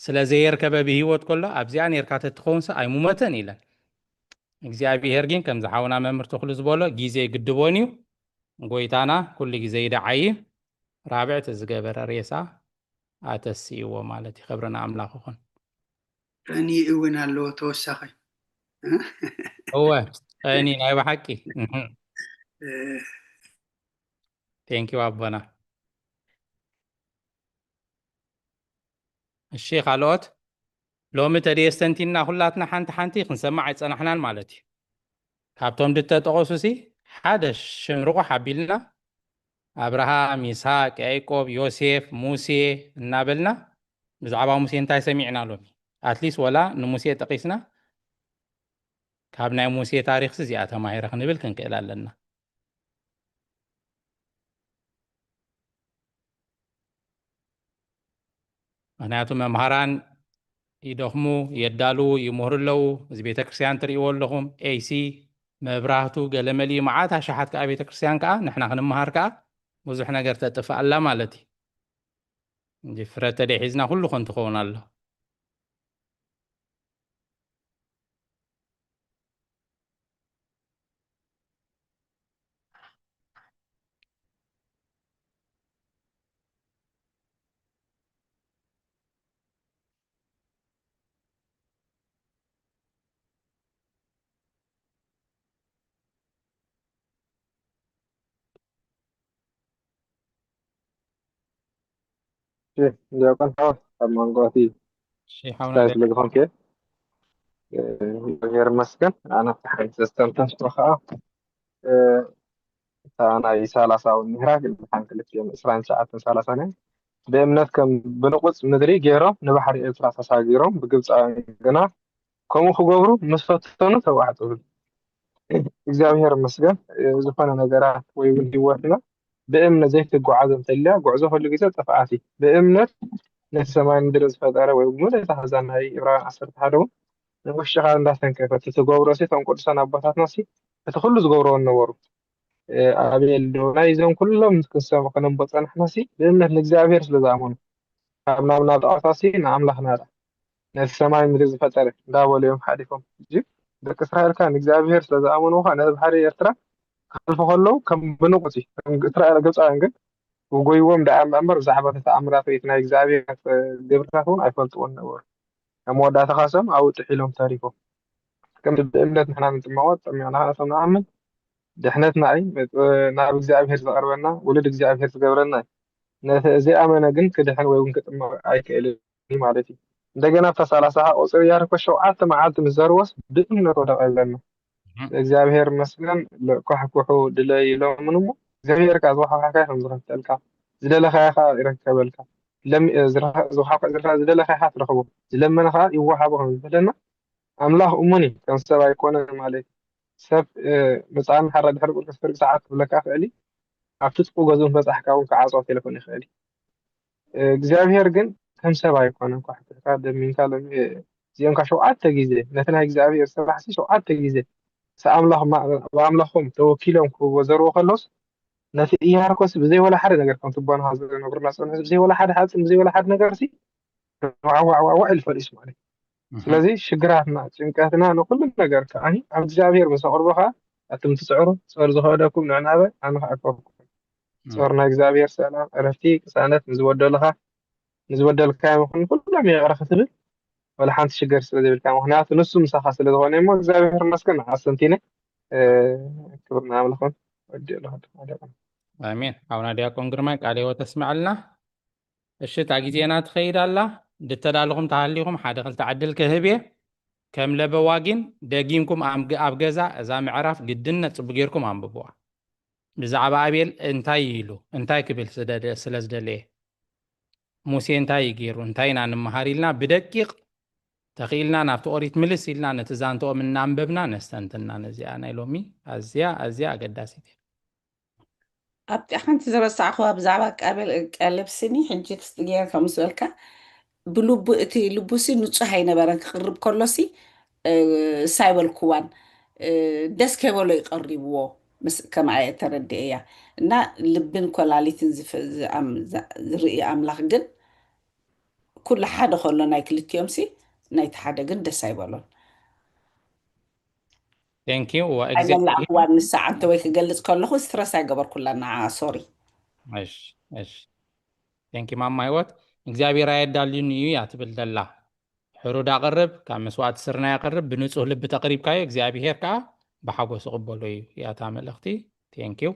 ስለ ዘየርከበ ብህይወት ከሎ ኣብዚኣ ኔርካ ተትኸውንስ ኣይምሞተን ኢለን። እግዚኣብሔር ግን ከምዚ ሓውና መምህር ተኽሉ ዝበሎ ግዜ ግድቦን እዩ። ጎይታና ኩሉ ግዜ ይደዓይ። ራብዕቲ ዝገበረ ሬሳ ኣተስእዎ ማለት እዩ። ክብሪ ንኣምላኽ ይኹን። ቀኒ እውን ኣለዎ ተወሳኺ። እወ፣ ቀኒ ናይ ብሓቂ። እህ። እ፣ Thank you ኣቦና። እሺ፣ ካልኦት? ሎሚ ተደየስተንቲና ኩላትና ሓንቲ ሓንቲ ክንሰማዕ ኣይጸናሕናን ማለት እዩ። ካብቶም ድተጠቐሱሲ ሓደ ሽም ርቑሕ ኣቢልና፣ ኣብርሃም፣ ይስሐቅ፣ ያዕቆብ፣ ዮሴፍ፣ ሙሴ እናበልና ብዛዕባ ሙሴ እንታይ ሰሚዕና ሎሚ? ኣትሊስት ወላ ንሙሴ ጠቒስና፣ ካብ ናይ ሙሴ ታሪኽሲ እዚኣ ተማሂረ ክንብል ክንክእል ኣለና። ምኽንያቱ መምሃራን ይደኽሙ፣ የዳልዉ፣ ይምህሩ ኣለዉ። እዚ ቤተ ክርስቲያን ትርእይዎ ኣለኹም፣ ኤሲ፣ መብራህቱ፣ ገለመሊ፣ መዓት ኣሽሓት ከኣ ቤተ ክርስቲያን ከኣ ንሕና ክንመሃር ከኣ ብዙሕ ነገር ተጥፍእ ኣላ ማለት እዩ። እንጂ ፍረ ተደይ ሒዝና ኩሉ ኮን ትኸውን ኣሎ። እሺ፣ ዲያቆን ሓወ፣ ኣብ መንጎ እቲ እሺ፣ ሓውና ስታይ ዲያቆን። ስለ ዝኾንክ፣ እ፣ እግዚኣብሔር ይመስገን። ኣነ ኣብቲ ሓንቲ ዘስተንተንቶ ከዓ፣ እ፣ እታ ናይ ሰላሳ እውን ምዕራፍ ሓንቲ ክልቲኦም ዕስራን ትሽዓተን ሰላሳን እያ። ብእምነት ከም ብንቑጽ ምድሪ ገይሮም ንባሕሪ ኤርትራ ተሳጊሮም፣ ብግብፃውያን ግና ከምኡ ክገብሩ ምስ ፈተኑ ተባዕጡ። እግዚኣብሔር ይመስገን፣ እ፣ ዝኾነ ነገራት ወይ እውን ህይወትና ብእምነት ዘይትጓዓዝ እንተልያ፣ ጉዕዞ ኩሉ ግዜ ጥፍኣት እዩ። ብእምነት ነቲ ሰማይ ምድሪ ዝፈጠረ ወይ እውን እቲ ሓዛ ናይ ዕብራውያን ዓሰርተ ሓደ እውን ንውሽኻ እንዳተንከፈ እቲ ትገብሮ ሲ፣ እቶም ቅዱሳን ኣቦታትና ሲ፣ እቲ ኩሉ ዝገብርዎ ነበሩ። እ፣ ኣቤል ዶ ናይዞም ኩሎም ክንሰም-፣ ከነንቦ ጸናሕና ሲ፣ ብእምነት ንእግዚኣብሔር ስለ ዝኣመኑ፣ ካብ ናብ ናብ ጣዖታት ሲ፣ ንኣምላኽ ናዳ። ነቲ ሰማይ ምድሪ ዝፈጠረ እንዳበሉ እዮም ሓሊፎም። እዚ ደቂ እስራኤል ከኣ ንእግዚኣብሔር ስለ ዝኣመኑ ከኣ ነቲ ባሕሪ ኤርትራ ክሓልፉ ከለዉ ከም ብንቑጽ እዩ። እስራኤል፣ ግብጻውያን ግን ጎይዎም ደኣ እምበር ብዛዕባ እቲ ተኣምራት ወይ እቲ ናይ እግዚኣብሔር ግብርታት እውን ኣይፈልጥዎን ነበሩ። ኣብ መወዳእታ ከኣ ሰም ኣብኡ ጥሒሎም ተሪፎም። ከምቲ ብእምነት ንሕና ንጥመቖ፣ ተጠሚቕና ከኣ ነቶም ንኣምን ድሕነትና እዩ። ናብ እግዚኣብሔር ዝቐርበና፣ ውሉድ እግዚኣብሔር ዝገብረና እዩ። ነቲ ዘይኣመነ ግን ክድሕን ወይ እውን ክጥመቕ ኣይክእልን እዩ ማለት እዩ። እንደገና ኣብታ ሰላሳ ቁጽሪ እያ ርኮ ሸውዓተ መዓልቲ ምስ ዘርወስ ብእምነት ወደቐ ይብለና። እህ። እግዚኣብሔር ይመስገን፣ ለ-፣ ኳሕኩሑ ድለዩ ኢሎምን እሞ፣ እግዚኣብሔር ከኣ ዝወሓኳሕካዮ ከም ዝኸፍተልካ፣ ዝደለኻዮ ከኣ ይረከበልካ። ለም-፣ ዝረ-፣ ዝወሓኳ-፣ ዝረ-፣ ዝደለኻዮ ከኣ ትረኽቦ፣ ዝለመነ ከኣ ይወሃቦ ከም ዝበለና፣ ኣምላኽ እሙን እዩ፣ ከም ሰብ ኣይኮነን ማለት እዩ። ሰብ፣ እ፣ መጽኣኒ ሓራ ድሕሪ ቁርሲ ፍርቂ ሰዓት ክብለካ ይኽእል እዩ። ኣብቲ ጥቁ ገዝኡ በጻሕካ እውን ክዓጾ ቴሌፎን ይኽእል እዩ። እግዚኣብሔር ግን ከም ሰብ ኣይኮነን። ኳሕኩሕካ ደሚንካ ሎም እዚኦም ካ ሸውዓተ ግዜ ነቲ ናይ እግዚኣብሔር ስራሕ ሲ ሸውዓተ ግዜ ኣምላኽ ብኣምላኾም ተወኪሎም ክዘርዎ ከሎስ ነቲ ኢያሪኮ ሲ ብዘይ ወላ ሓደ ነገር ከምቲ ኣቦና ዝነግሩና ዝጸንሑ ብዘይ ወላ ሓደ ሓጽን ብዘይ ወላ ሓደ ነገር ሲ ዋዕዋዕዋዕዋዕ ኢሉ ፈሊሱ ማለት እዩ። ስለዚ ሽግራትና ጭንቀትና ንኩሉ ነገር ከዓኒ ኣብ እግዚኣብሔር ምስ ኣቕርቦ ከዓ ኣቱም ትፅዕሩ ጸር ዝኸበደኩም ንዕናበ ኣነ ክዕቅበኩም። ጸር ናይ እግዚኣብሔር ሰላም ዕረፍቲ ቅሳነት ንዝበደሉኻ ንዝበደልካዮም ይኹን ኩሎም ይቕረ ክትብል ወላ ሓንቲ ሽገር ስለ ዘይብልካ ምክንያቱ ንሱ ምሳኻ ስለ ዝኾነ እሞ እግዚኣብሔር ይመስገን ንዓሰንቲነ ክብርና ኣምላኽን ወዲ ኣለኹ። ኣሜን። ኣቡና ዲያቆን ግርማይ ቃለ ህይወት ተስምዐልና። እሺ እታ ግዜና ትኸይድ ኣላ። ድተዳልኹም ተሃሊኹም ሓደ ክልተ ዕድል ክህብ እየ። ከም ለበዋ ግን ደጊምኩም ኣብ ገዛ እዛ ምዕራፍ ግድነት ጽቡቅ ጌርኩም ኣንብብዋ። ብዛዕባ ኣቤል እንታይ ኢሉ እንታይ ክብል ስለ ዝደለየ ሙሴ እንታይ እዩ ገይሩ እንታይ ኢና ንምሃር ኢልና ብደቂቕ ተኽኢልና ናብቲ ኦሪት ምልስ ኢልና ነቲ ዛንትኦም እናንበብና ነስተንትና። ነዚኣ ናይ ሎሚ ኣዝያ ኣዝያ ኣገዳሲት እያ። ኣብቲ ሓንቲ ዝረሳዕኽዋ ብዛዕባ ቀለብ ስኒ ሕጂ ክስቲ ገይረ ከም ዝበልካ ብልቡ እቲ ልቡሲ ንጹህ ኣይነበረን ክቕርብ ከሎሲ እሳ ይበልክዋን ደስ ከይበሎ ይቀሪብዎ ከምኣ እየ ተረድኤያ እና ልብን ኮላሊትን ዝርኢ ኣምላኽ ግን ኩሉ ሓደ ከሎ ናይ ክልቲኦም ሲ ናይቲ ሓደ ግን ደስ ኣይበሎን። ኣይመላእክዋን ንሳ ዓንተ ወይ ክገልፅ ከለኹ ስትረስ ኣይገበርኩላ ንዓ ሶሪ። ቴንኪ ማማ ህይወት እግዚኣብሔር ኣየዳልዩኒ እዩ እያ ትብል ዘላ። ሕሩድ ኣቕርብ ካብ መስዋእቲ ስርናይ ኣቕርብ ብንጹህ ልቢ ተቕሪብካዮ እግዚኣብሔር ከዓ ብሓጎስ ይቕበሎ እዩ እያታ መልእኽቲ። ቴንኪው።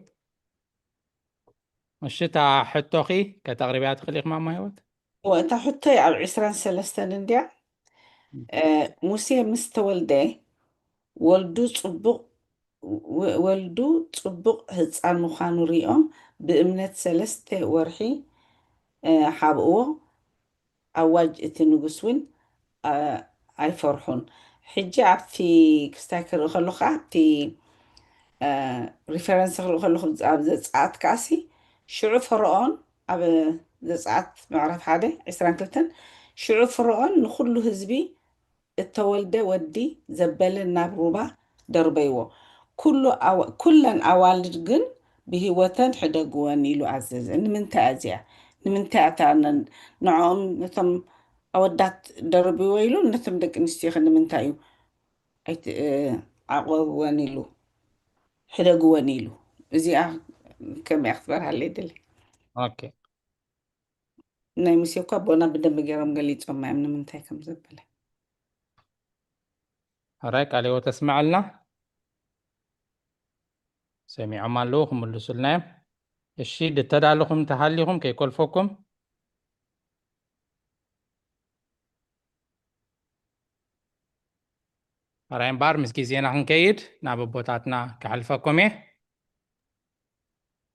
እሺ እታ ሕቶኺ ከተቕርብያ ትኽእል ኢኺ ማማ ህይወት? እወ እታ ሕቶይ ኣብ ዕስራን ሰለስተን እንድያ። ሙሴ ምስ ተወልደ ወልዱ ጽቡቕ ወልዱ ጽቡቕ ህጻን ምዃኑ ሪኦም ብእምነት ሰለስተ ወርሒ ሓብእዎ። ኣዋጅ እቲ ንጉስ እውን ኣይፈርሑን። ሕጂ ኣብቲ ክስታይ ክርኢ ከለኹ ኣብቲ ሪፈረንስ ክርኢ ከለኹ ኣብ ዘፀኣት ከኣሲ ሽዑ ፈርኦን ኣብ ዘፀኣት ምዕራፍ ሓደ ዕስራን ክልተን ሽዑ ፈርኦን ንኩሉ ህዝቢ እተወልደ ወዲ ዘበለ ናብ ሩባ ደርበይዎ። ኩሉ ኣዋ- ኩለን ኣዋልድ ግን ብህይወተን ሕደግወን ኢሉ ኣዘዘ። ንምንታይ እዚኣ? ንምንታይ ኣታ ነ- ንዕኦም ነቶም ኣወዳት ደርብይዎ ኢሉ ነቶም ደቂ ኣንስትዮ ከ ንምንታይ እዩ ኣይት- እ፣ ዓቆብወን ኢሉ ሕደግወን ኢሉ? እዚኣ ከመይ ክትበርሃለይ ደሊ። ኦኬ። ናይ ሙሴ እኳ ኣቦና ብደንቢ ገይሮም ገሊጾማ እዮም ንምንታይ ከም ዘበለ። ሕራይ ቃለ ህይወት ኣስምዐልና። ሰሚዖም ኣለዉ ክምልሱልና እዮም። እሺ ድተዳለኹም እንተሃሊኹም ከይኮልፈኩም። ሕራይ እምበኣር ምስ ግዜና ክንከይድ ናብ ኣቦታትና ከሕልፈኩም እየ።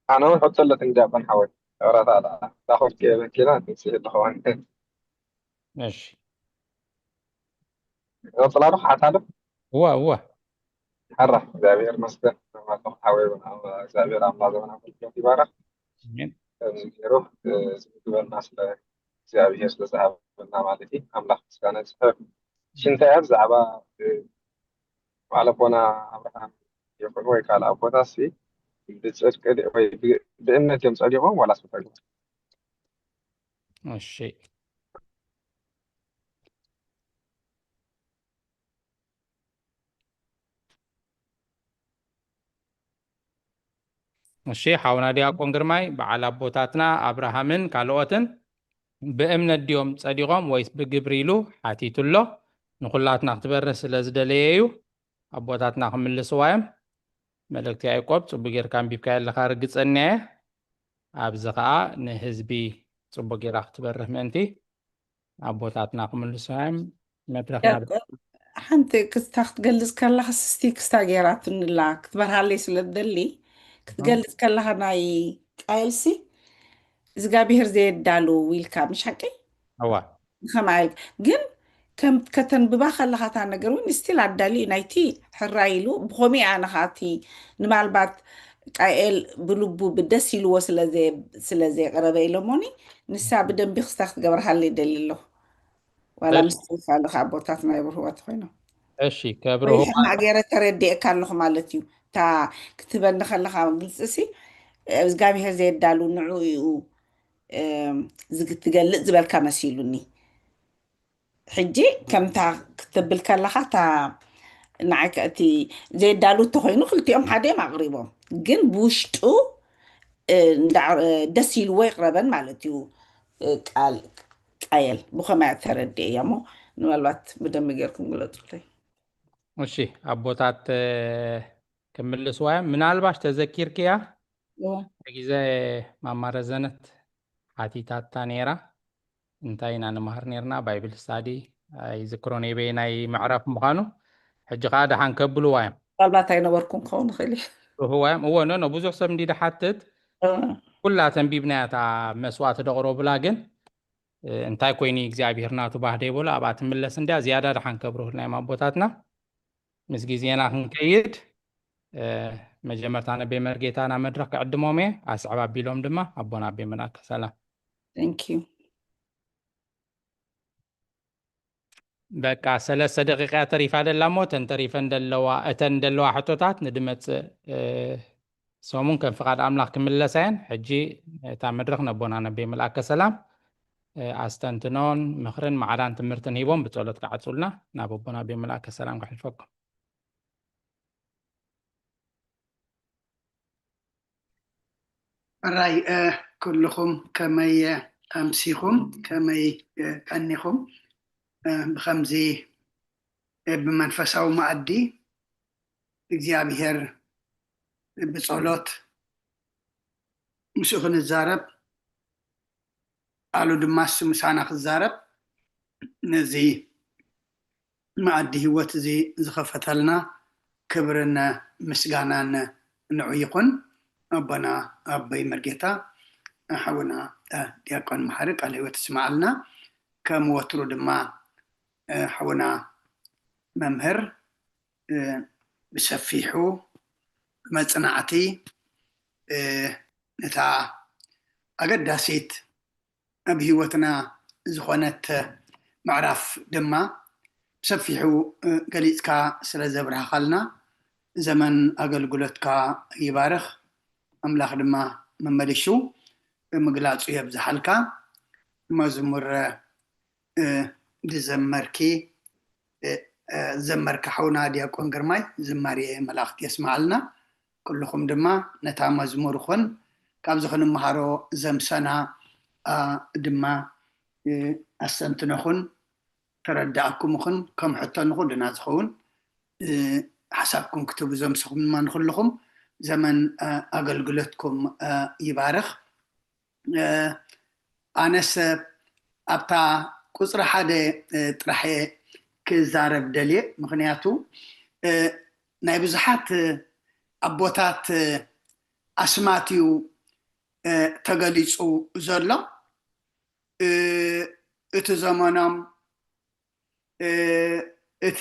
ኣነ እውን ሕቶ ኣለትኒ ዲያቆን ሓወይ። ይቕረታ ደኣ እዛ ኮፍቲ እየ በኪላ ትንስሒ ኣለኹ። እሺ ይቐጽላ ዶ ክሓታ ዶ? እወ እወ። ሕራ እግዚኣብሔር ይመስገን። ኣለኹ ሓወይ እውን ኣም- እግዚኣብሔር ኣምላኽ ዘመና ኣገልግሎት ይባረኽ። ኣሜን። ከምዚ ገይሩ እ፣ ዝምግበና ስለ እግዚኣብሔር ስለ ዝሃበና ማለት እዩ ኣምላኽ ምስጋና ይስሕብ። ሽንታያ ብዛዕባ እ፣ ባዕለ ኣቦና ኣብርሃም ይኹን ወይ ካልእ ኣቦታትሲ ብፅድቂ ድዩ ወይ ብ- ብእምነት እዮም ፀዲቖም ዋላስ ብተግባር? እሺ እሺ ሓውና ዲያቆን ግርማይ በዓል ኣቦታትና ኣብርሃምን ካልኦትን ብእምነት ድዮም ጸዲቖም ወይስ ብግብሪ ኢሉ ሓቲቱ ኣሎ። ንኹላትና ክትበርህ ስለ ዝደለየ እዩ። ኣቦታትና ክምልስዋ እዮም። መልእክቲ ያዕቆብ ጽቡቅ ጌርካ ኣንቢብካዮ ኣለኻ ርግጸኛ እየ። ኣብዚ ኸኣ ንህዝቢ ጽቡቅ ጌራ ክትበርህ ምእንቲ ኣቦታትና ክምልስዋ እዮም። መድረኽ ናብ ያዕቆብ፣ ሓንቲ ክስታ ክትገልጽ ከለኻ ስስቲ ክስታ ጌራትንላ ክትበርሃለይ ስለ ትደሊ ክትገልጽ ከለኻ ናይ ቃየልሲ እግዚኣብሔር ዘየዳሉ ኢልካ ምሽ ሓቂ? እዋ ንኸምኣ ኢልካ ግን ከም ከተንብባ ከለኻ እታ ነገር እውን ስቲል ኣዳሊ እዩ ናይቲ ሕራይ ኢሉ ብኸምኡ ኣነ ከዓ እቲ ንማልባት ቃኤል ብልቡ ብደስ ኢልዎ ስለ ዘየ- ስለ ዘየቕረበ ኢሎሞኒ፣ ንሳ ብደንቢ ክስታ ክትገብርሃለይ ይደሊ ኣለኹ። ዋላ እሺ። ምስ ትፈልካ ኣለኻ ኣቦታትና ይብርህወት ኮይኖም እሺ፣ ከብርህ ወይ ሕማቕ ገይረ ተረዲኤካ ኣለኹ ማለት እዩ። እታ ክትበኒ ከለኻ ግልፂ ሲ እግዚኣብሄር ዘየዳሉ ንዑ እዩ እም፣ ዝግ- ትገልፅ ዝበልካ መሲሉኒ። ሕጂ ከምታ ክትብል ከለኻ እታ ንዓይ ከ- እቲ ዘየዳሉ እንተኮይኑ ክልቲኦም ሓደ እዮም ኣቕሪቦም፣ ግን ብውሽጡ እ፣ እንዳ- እ፣ ደስ ኢልዎ ይቕረበን ማለት እዩ። እ፣ ቃል ቃየል ብኸመይ ተረድኤ እያ እሞ ንመልባት ብደንቢ ጌርኩም ግለፁለይ። እሺ፣ ኣቦታት እ፣ ክምልስዋ እዮም። ምናልባሽ ተዘኪርክያ እወ። ግዜ ማማ ረዘነት ሓቲታታ ነይራ። እንታይ ኢና ንመሃር ነይርና? ባይብል ስታዲ ኣይዝክሮን እየ በየናይ ምዕራፍ ምዃኑ። ሕጂ ከዓ ደሓን ከብልዋ እዮም። ምናልባት ኣይነበርኩን ክኸውን ይኽእል እዩ። ርህዋ እዮም። እወ፣ ኖ፣ ኖ፣ ብዙሕ ሰብ እንዲ ድሓትት እወ። ኩላ ተንቢብናያ እታ መስዋዕቲ ደቕረቡላ፣ ግን እ፣ እንታይ ኮይኑ እግዚኣብሔር ናቱ ባህ ደይበሎ ኣብኣ ትምለስ እንድያ። ዝያዳ ደሓን ከብርሁልና እዮም ኣቦታትና። ምስ ግዜና ክንከይድ እ፣ መጀመርታ ነቤ መርጌታ ናብ መድረኽ ክዕድሞም እየ። ኣስዕብ ኣቢሎም ድማ ኣቦና ኣቤ መልኣከ ሰላም። Thank you። በቃ ሰለስተ ደቂቃ ተሪፋ ደላ እሞ እተን ተሪፈን ደለዋ እተን ደለዋ ሕቶታት ንድመፅእ እ፣ ሰሙን ከም ፍቓድ ኣምላኽ ክምለሳ እየን። ሕጂ እታ መድረኽ ነቦና ነቤ መልኣከ ሰላም እ፣ ኣስተንትኖን ምኽርን ማዕዳን ትምህርትን ሂቦም ብጸሎት ክዓጹልና ናብ ኣቦና ነቤ መልኣከ ሰላም ከሕልፈኩም። ሕራይ እ፣ ኩልኹም ከመይ ኣምሲኹም፣ ከመይ እ፣ ቀኒኹም? እ፣ ብኸምዚ እ፣ ብመንፈሳዊ መኣዲ እግዚኣብሔር ብጸሎት ምስኡ ክንዛረብ፣ ቃሉ ድማ እሱ ምሳና ክዛረብ፣ ነዚ መኣዲ ህይወት እዚ ዝኸፈተልና ክብርን ምስጋናን ንዑ ይኹን። ኣቦና ኣቦይ መርጌታ፣ ሓውና እ፣ ዲያቆን መሓሪ ቃለ ህይወት ይስምዓልና። ከም ወትሩ ድማ እ፣ ሓውና መምህር እ፣ ብሰፊሑ ብመጽናዕቲ እ፣ ነታ ኣገዳሲት ኣብ ህይወትና ዝኾነት ምዕራፍ ድማ ብሰፊሑ እ፣ ገሊጽካ ስለ ዘብርሃኻልና ዘመን ኣገልግሎትካ ይባርኽ። ኣምላኽ ድማ መመሊሹ ምግላጹ የብዝሓልካ። መዝሙር እ፣ ዝዘመርኪ እ፣ እ፣ ዘመርካ ሓውና ዲያቆን ግርማይ ዝማሬ መላእኽቲ የስምዓልና። ኩልኹም ድማ ነታ መዝሙር ኹን ካብዚ ክንመሃሮ ዘምሰና ኣ፣ ድማ እ፣ ኣስተንትኖኹን ተረዳእኩምኹን ከም ሕቶ ንኹልና ዝኸውን እ፣ ሓሳብኩም ክትህቡ ዘምሰኹም ድማ ንኹልኹም ዘመን እ፣ ኣገልግሎትኩም እ፣ ይባርኽ። እ፣ ኣነስ ኣብታ ቁፅሪ ሓደ እ፣ ጥራሕ እየ ክዛረብ ደልየ። ምኽንያቱ እ፣ ናይ ብዙሓት እ፣ ኣቦታት እ፣ ኣስማት እዩ እ፣ ተገሊፁ ዘሎ። እ፣ እቲ ዘመኖም እ፣ እቲ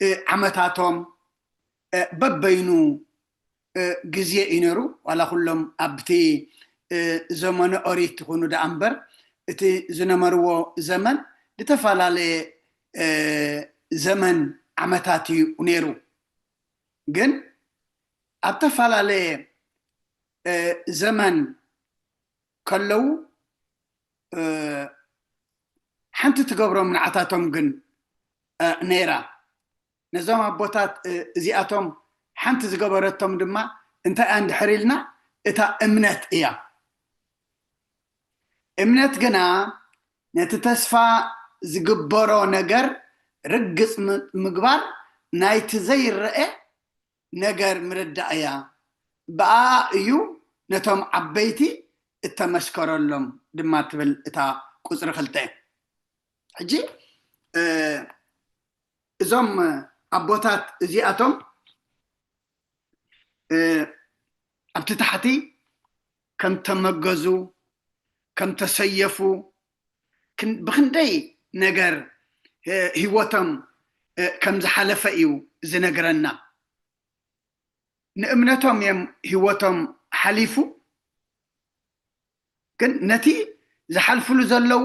እ፣ ዓመታቶም እ፣ በበይኑ እ፣ ግዜ እዩ ነይሩ። ዋላ ኩሎም ኣብቲ እ፣ ዘመነ ኦሪት ይኹኑ ደኣ እምበር እቲ ዝነበርዎ ዘመን ዝተፈላለየ እ፣ ዘመን ዓመታት እዩ ነይሩ። ግን ኣብ ተፈላለየ እ፣ ዘመን ከለዉ እ፣ ሓንቲ ትገብሮም ንዓታቶም ግን እ፣ ነይራ። ነዞም ኣቦታት እ፣ እዚኣቶም ሓንቲ ዝገበረቶም ድማ እንታይ እያ እንድሕር ኢልና እታ እምነት እያ። እምነት ግና ነቲ ተስፋ ዝግበሮ ነገር ርግጽ ም- ምግባር ናይቲ ዘይረአ ነገር ምርዳእ እያ። ብኣ እዩ ነቶም ዓበይቲ እተመስከረሎም ድማ ትብል እታ ቁፅሪ ክልተ። ሕጂ እ፣ እዞም ኣቦታት እዚኣቶም እ፣ ኣብቲ ታሕቲ ከም ተመገዙ ከም ተሰየፉ ክን- ብክንደይ ነገር እ፣ ህይወቶም እ፣ ከም ዝሓለፈ እዩ ዝነግረና። ንእምነቶም እዮም ህይወቶም ሓሊፉ። ግን ነቲ ዝሓልፍሉ ዘለዉ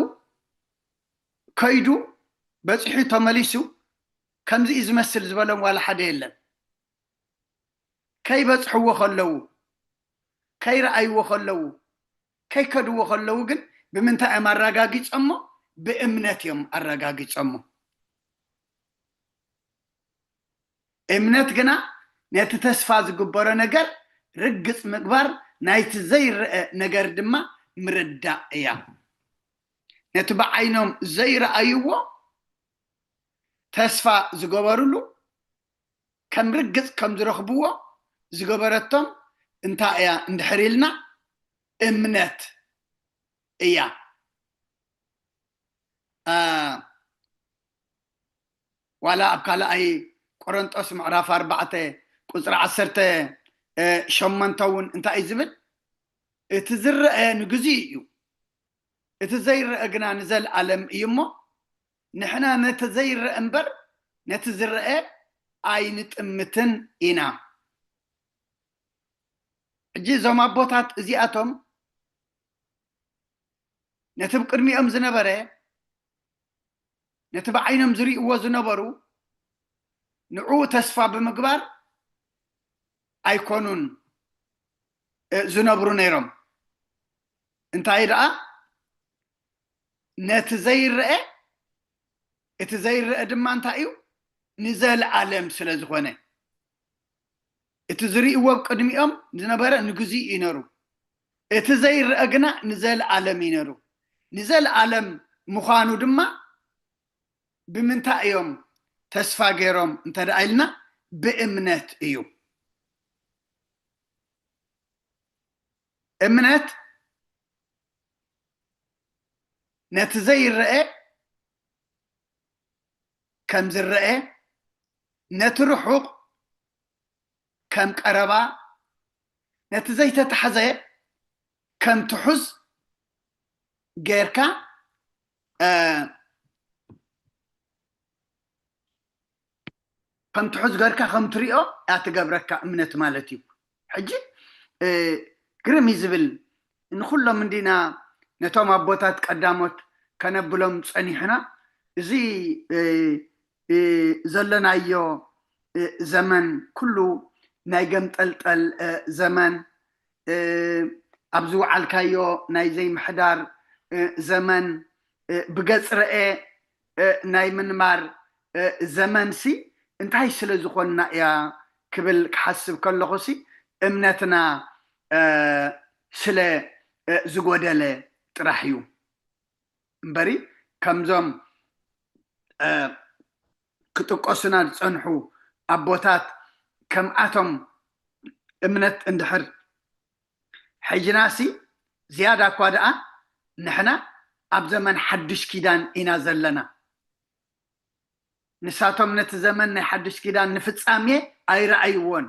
ከይዱ በፂሑ ተመሊሱ ከምዚ እዩ ዝመስል ዝበሎም ዋላ ሓደ የለን። ከይበፅሕዎ ከለዉ፣ ከይረኣይዎ ከለዉ፣ ከይከድዎ ከለዉ ግን ብምንታይ እዮም ኣረጋጊፆሞ? ብእምነት እዮም ኣረጋጊፆሞ። እምነት ግና ነቲ ተስፋ ዝግበሮ ነገር ርግፅ ምግባር፣ ናይቲ ዘይረአ ነገር ድማ ምርዳእ እያ። ነቲ ብዓይኖም ዘይረኣይዎ ተስፋ ዝገበሩሉ ከም ርግፅ ከም ዝረኽብዎ ዝገበረቶም እንታይ እያ እንድሕር ኢልና፣ እምነት እያ። አ፣ ዋላ ኣብ ካልኣይ ቆሮንጦስ ምዕራፍ ኣርባዕተ ቁፅሪ ዓሰርተ ሸሞንተ እውን እንታይ እዩ ዝብል? እቲ ዝረአ ንግዜ እዩ፣ እቲ ዘይረአ ግና ንዘለኣለም እዩ እሞ፣ ንሕና ነቲ ዘይረአ እምበር ነቲ ዝረአ ኣይንጥምትን ኢና። ሕጂ እዞም ኣቦታት እዚኣቶም ነቲ ብቅድሚኦም ዝነበረ፣ ነቲ ብዓይኖም ዝርእይዎ ዝነበሩ፣ ንዕኡ ተስፋ ብምግባር ኣይኮኑን፣ እ፣ ዝነብሩ ነይሮም። እንታይ ደኣ፣ ነቲ ዘይረአ፣ እቲ ዘይረአ ድማ እንታይ እዩ? ንዘለኣለም ስለ ዝኾነ። እቲ ዝርእይዎ ኣብ ቅድሚኦም ዝነበረ ንግዜኡ እዩ ነሩ። እቲ ዘይረአ ግና ንዘለኣለም እዩ ነሩ። ንዘለኣለም ምዃኑ ድማ ብምንታይ እዮም ተስፋ ገይሮም እንተ ደኣ ኢልና፣ ብእምነት እዩ። እምነት ነቲ ዘይረአ ከም ዝረአ፣ ነቲ ርሑቕ ከም ቀረባ፣ ነቲ ዘይተታሕዘ ከም ትሑዝ ጌርካ፣ እ፣ ከም ትሑዝ ጌርካ ከም ትሪኦ እያ ትገብረካ እምነት ማለት እዩ። ሕጂ፣ እ፣ ግርም እዩ ዝብል። ንኹሎም እንዲና ነቶም ኣቦታት ቀዳሞት ከነብሎም ጸኒሕና። እዚ፣ እ፣ እ፣ ዘለናዮ፣ እ፣ ዘመን ኩሉ ናይ ገምጠልጠል፣ እ፣ ዘመን፣ እ፣ ኣብ ዝወዓልካዮ ናይ ዘይምሕዳር፣ እ፣ ዘመን፣ እ፣ ብገጽ ረኤ፣ እ፣ ናይ ምንባር፣ እ፣ ዘመንሲ እንታይ ስለ ዝኾንና እያ ክብል ክሓስብ ከለኹሲ፣ እምነትና፣ እ፣ ስለ፣ እ፣ ዝጎደለ ጥራሕ እዩ እምበሪ፣ ከምዞም፣ እ፣ ክጥቀሱና ዝጸንሑ ኣቦታት ከምኣቶም እምነት እንድሕር ሒዝናሲ፣ ዝያዳ እኳ ደኣ ንሕና ኣብ ዘመን ሓድሽ ኪዳን ኢና ዘለና። ንሳቶም ነቲ ዘመን ናይ ሓድሽ ኪዳን ንፍጻሜ ኣይረኣይዎን።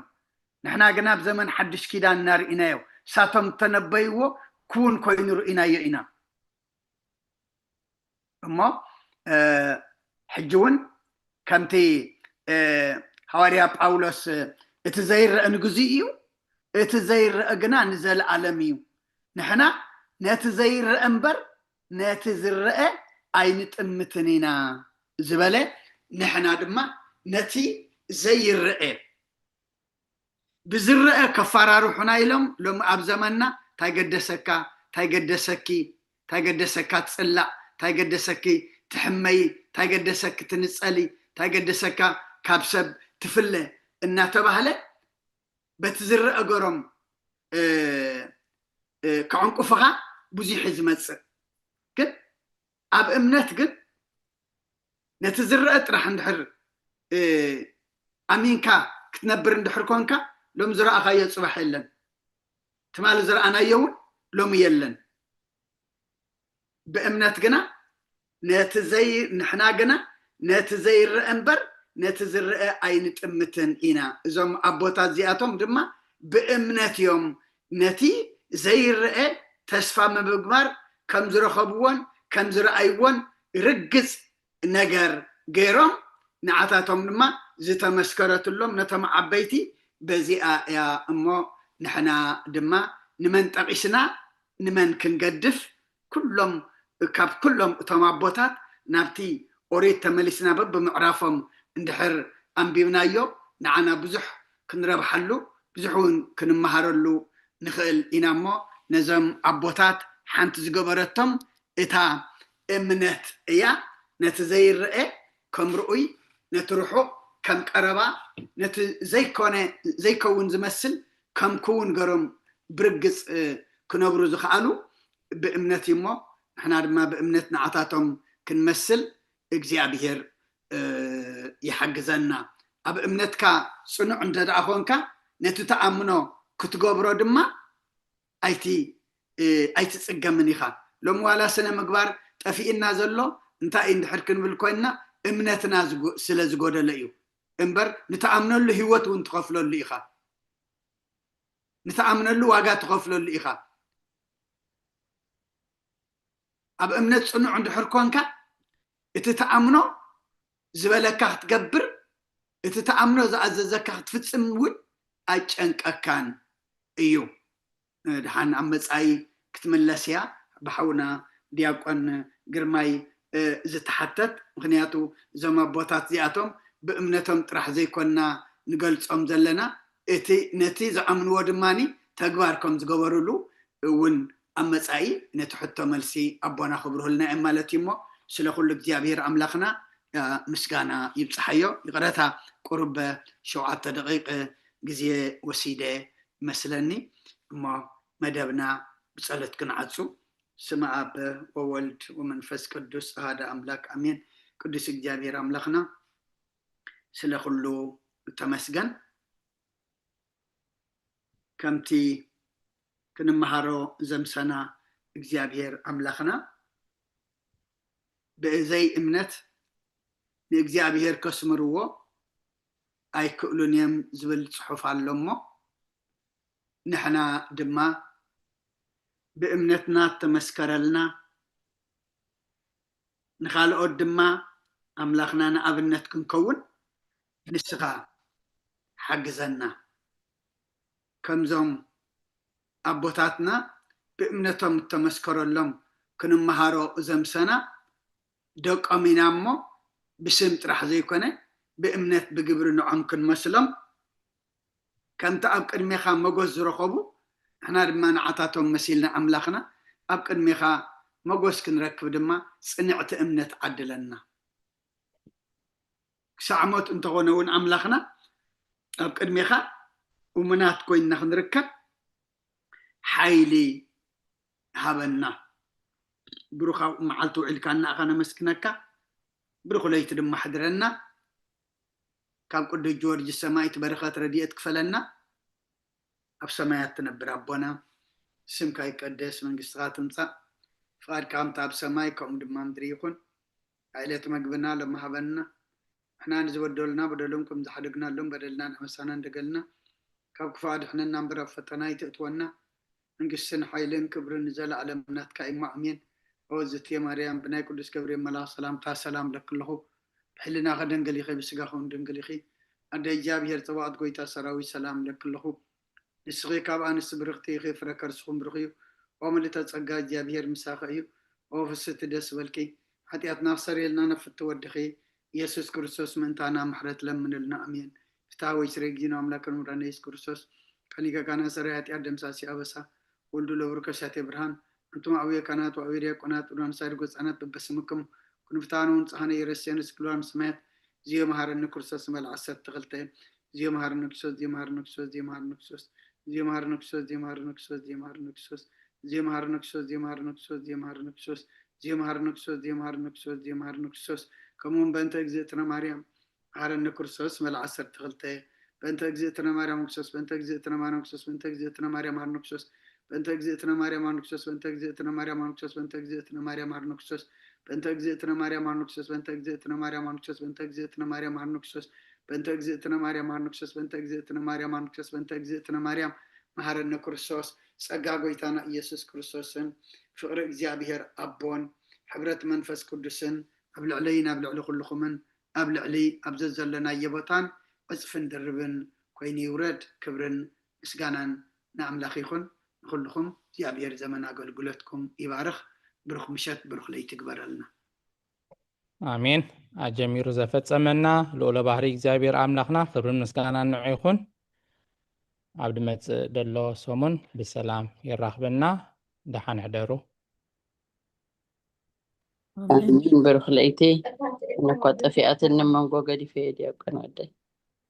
ንሕና ግና ኣብ ዘመን ሓድሽ ኪዳን እናርኢናዮ፣ ንሳቶም እተነበይዎ ክውን ኮይኑ ርኢናዮ ኢና። እሞ፣ እ፣ ሕጂ እውን ከምቲ፣ እ፣ ሃዋርያ ጳውሎስ፣ "እቲ ዘይረአ ንግዜ እዩ፣ እቲ ዘይረአ ግና ንዘለኣለም እዩ። ንሕና ነቲ ዘይረአ እምበር ነቲ ዝረአ ኣይንጥምትን ኢና" ዝበለ፣ ንሕና ድማ ነቲ ዘይረአ ብዝረአ ከፈራርሑና ኢሎም ሎሚ ኣብ ዘመንና እንታይ ገደሰካ፣ እንታይ ገደሰኪ፣ እንታይ ገደሰካ ትጽላእ፣ እንታይ ገደሰኪ ትሕመዪ፣ እንታይ ገደሰኪ ትንጸሊ፣ እንታይ ገደሰካ ካብ ሰብ ትፍለ እናተባህለ በቲ ዝረአ ገሮም፣ እ፣ እ፣ ከዕንቁፍኻ ብዙሕ እዩ ዝመጽእ። ግን ኣብ እምነት ግን ነቲ ዝረአ ጥራሕ እንድሕር፣ እ፣ ኣሚንካ ክትነብር እንድሕር ኮንካ፣ ሎም ዝረኣኻዮ ጽባሕ የለን። ትማሊ ዝረኣናዮ እውን ሎሚ የለን። ብእምነት ግና ነቲ ዘይ-፣ ንሕና ግና ነቲ ዘይረአ እምበር ነቲ ዝረአ ኣይንጥምትን ኢና። እዞም ኣቦታት እዚኣቶም ድማ ብእምነት እዮም ነቲ ዘይረአ ተስፋ ብምግባር ከም ዝረኸብዎን ከም ዝረኣይዎን ርግጽ ነገር ገይሮም፣ ንዓታቶም ድማ ዝተመስከረትሎም ነቶም ዓበይቲ በዚኣ እያ እሞ ንሕና ድማ ንመን ጠቒስና ንመን ክንገድፍ፣ ኩሎም ካብ ኩሎም እቶም ኣቦታት ናብቲ ኦሪት ተመሊስና በብምዕራፎም እንድሕር ኣንቢብናዮ ንዓና ብዙሕ ክንረብሓሉ ብዙሕ እውን ክንመሃረሉ ንኽእል ኢና እሞ ነዞም ኣቦታት ሓንቲ ዝገበረቶም እታ እምነት እያ። ነቲ ዘይረአ ከም ርኡይ፣ ነቲ ርሑቕ ከም ቀረባ፣ ነቲ ዘይኮነ ዘይከውን ዝመስል ከም ክውን ገሮም ብርግጽ ክነብሩ ዝኸኣሉ ብእምነት እዩ እሞ ንሕና ድማ ብእምነት ንዓታቶም ክንመስል እግዚኣብሔር ይሓግዘና። ኣብ እምነትካ ጽኑዕ እንተ ደኣ ኾንካ ነቲ ተኣምኖ ክትገብሮ ድማ ኣይቲ ኣይትጽገምን ኢኻ። ሎም ዋላ ስነ ምግባር ጠፊእና ዘሎ እንታይ እንድሕር ክንብል ኮይንና እምነትና ስለ ዝጎደለ እዩ እምበር ንተኣምነሉ ህይወት እውን ትኸፍለሉ ኢኻ። ንተኣምነሉ ዋጋ ትኸፍለሉ ኢኻ። ኣብ እምነት ጽኑዕ እንድሕር ኮንካ እቲ ተኣምኖ ዝበለካ ክትገብር እቲ ተኣምኖ ዝኣዘዘካ ክትፍጽም እውን ኣይጨንቀካን እዩ። ድሓን ኣብ መጻኢ ክትምለስ እያ ብሓውና ዲያቆን ግርማይ ዝተሓተት። ምክንያቱ እዞም ኣቦታት እዚኣቶም ብእምነቶም ጥራሕ ዘይኮንና ንገልጾም ዘለና፣ እቲ ነቲ ዝኣምንዎ ድማ ተግባር ከም ዝገበሩሉ እውን ኣብ መጻኢ ነቲ ሕቶ መልሲ ኣቦና ክብርሁልና እዮም ማለት እዩ። እሞ ስለ ኩሉ እግዚኣብሔር ኣምላኽና ምስጋና ይብጽሓዮ። ይቕረታ፣ ቁሩብ ሸውዓተ ደቂቕ ግዜ ወሲደ ይመስለኒ። እሞ መደብና ብጸሎት ክንዓጹ። ስመ ኣብ ወወልድ ወመንፈስ ቅዱስ ኣሃደ ኣምላክ ኣሜን። ቅዱስ እግዚኣብሔር ኣምላኽና ስለ ኩሉ ተመስገን። ከምቲ ክንመሃሮ ዘምሰና እግዚኣብሔር ኣምላኽና ብዘይ እምነት ንእግዚኣብሔር ከስምርዎ ኣይክእሉን እዮም ዝብል ጽሑፍ ኣሎ እሞ ንሕና ድማ ብእምነትና እተመስከረልና ንኻልኦት ድማ ኣምላኽና ንኣብነት ክንከውን ንስኻ ሓግዘና። ከምዞም ኣቦታትና ብእምነቶም እተመስከረሎም ክንመሃሮ ዘምሰና ደቆም ኢና እሞ ብስም ጥራሕ ዘይኮነ ብእምነት ብግብሪ ንዖም ክንመስሎም ከምቲ ኣብ ቅድሜኻ መጎስ ዝረኸቡ ንሕና ድማ ንዓታቶም መሲልና ኣምላኽና ኣብ ቅድሜኻ መጎስ ክንረክብ ድማ ጽንዕቲ እምነት ዓድለና። ክሳዕ ሞት እንተኾነ እውን ኣምላኽና ኣብ ቅድሜኻ እሙናት ኮይንና ክንርከብ ሓይሊ ሃበና። ብሩኻዊ መዓልቲ ውዒልካና ኣኻ ነመስግነካ። ብሩኽ ለይቲ ድማ ሕድረና። ካብ ቅዱስ ጊዮርጊስ ሰማይት በረኸት ረድኤት ክፈለና። ኣብ ሰማያት ትነብር ኣቦና ስምካ ይቀደስ፣ መንግስትኻ ትምጻእ፣ ፍቓድካ ከምቲ ኣብ ሰማይ ከምኡ ድማ ምድሪ ይኹን። ዕለት መግብና ሎም ሃበና፣ ንሕና ንዝበደሉና በደሎም ከም ዝሓደግናሎም በደልናን ኣመሳናን ደገልና፣ ካብ ክፉእ ኣድሕነና እምበር ኣብ ፈተና ኣይትእትወና፣ መንግስትን ሓይልን ክብርን ንዘለኣለም ናትካ እዩ እሞ ኣሜን። ኦ ዝትየ ማርያም ብናይ ቅዱስ ገብርኤል መልኣኽ ሰላምታ ሰላም ለኪ ኣለኹ። ብሕልናኺ ደንገል ኢኺ፣ ብስጋኺ እውን ደንገል ኢኺ። ኣደ እግዚኣብሔር ጸባኦት ጎይታ ሰራዊት ሰላም ለኪ ኣለኹ። ንስኺ ካብ ኣንስቲ ብርኽቲ ኢኺ፣ ፍረ ከርስኹም ብሩኽ እዩ። ኦ ምልእተ ጸጋ እግዚኣብሔር ምሳኺ እዩ። ኦ ፍስቲ ደስ በልኪ። ሓጢኣትና ክሰርየልና ነፍቲ ወድኺ ኢየሱስ ክርስቶስ ምእንታና ምሕረት ለምንልና ኣሜን። ፍትሐ ወይ ስረ ጊዜና ኣምላክን ምራና ኢየሱስ ክርስቶስ ቀኒ ገጋና ሰራይ ሓጢኣት ደምሳሲ ኣበሳ ወልዱ ለብሩ ከሻቴ ብርሃን። ኣንቱም ኣውየ ካህናት ወኣውየ ዲያቆናት ወዳንሳይ ርጎ ህጻናት በበስምክም ኩንፍታኑ ንጽሃነ የረስየን ስግሏን ሰማያት። ዝዮ መሃረኒ ክርስቶስ መል ዓሰርተ ክልተ። ዝዮ መሃረኒ ክርስቶስ፣ ዝዮ መሃረኒ ክርስቶስ፣ ዝዮ መሃረኒ ክርስቶስ፣ ዝዮ መሃረኒ ክርስቶስ፣ ዝዮ መሃረኒ ክርስቶስ፣ ዝዮ መሃረኒ ክርስቶስ፣ ዝዮ መሃረኒ ክርስቶስ፣ ዝዮ መሃረኒ ክርስቶስ፣ ዝዮ መሃረኒ ክርስቶስ፣ ዝዮ መሃረኒ ክርስቶስ፣ ዝዮ መሃረኒ ክርስቶስ፣ ዝዮ መሃረኒ ክርስቶስ። ከምኡውን በእንተ እግዝእትነ ማርያም መሃረኒ ክርስቶስ መል ዓሰርተ ክልተ። በእንተ እግዝእትነ ማርያም ክርስቶስ፣ በእንተ እግዝእትነ ማርያም ክርስቶስ፣ በእንተ እግዝእትነ ማርያም መሃረኒ ክርስቶስ፣ በእንተ እግዝእትነ ማርያም መሃረኒ ክርስቶስ፣ በእንተ እግዝእትነ ማርያም መሃረኒ ክርስቶስ፣ በእንተ እግዝእትነ ማርያም መሃረኒ ክርስቶስ፣ በእንተ እግዝእትነ ማርያም መሃረኒ ክርስቶስ፣ በእንተ እግዝእትነ ማርያም መሃረኒ ክርስቶስ፣ በእንተ እግዝእትነ ማርያም መሃረኒ ክርስቶስ፣ በእንተ እግዝእትነ ማርያም መሃረኒ ክርስቶስ፣ በእንተ እግዝእትነ ማርያም መሃረኒ ክርስቶስ። ጸጋ ጎይታና ኢየሱስ ክርስቶስን ፍቕሪ እግዚኣብሔር ኣቦን ሕብረት መንፈስ ቅዱስን ኣብ ልዕለይን ኣብ ልዕሊ ኩልኹምን ኣብ ልዕሊ ኣብ ዘዘለናዮ ቦታን ዕጽፍን ድርብን ኮይኑ ይውረድ። ክብርን ምስጋናን ንኣምላኽ ይኹን። ንኹልኹም እግዚኣብሔር ዘመን ኣገልግሎትኩም ይባርኽ። ብሩኽ ምሸት፣ ብሩኽ ለይቲ ይግበረልና። ኣሜን። ኣጀሚሩ ዘፈጸመና ልኡለ ባህሪ እግዚኣብሔር ኣምላኽና ክብርን ምስጋናን ንዑ ይኹን። ኣብ ድመጽእ ደሎ ሰሙን ብሰላም የራኽበና። ደሓን ሕደሩ። ኣሜን። ብሩኽ ለይቲ። እነኳ ጠፊኣትኒ መንጎ ገዲፈ እየ ዲያቆን ወደይ።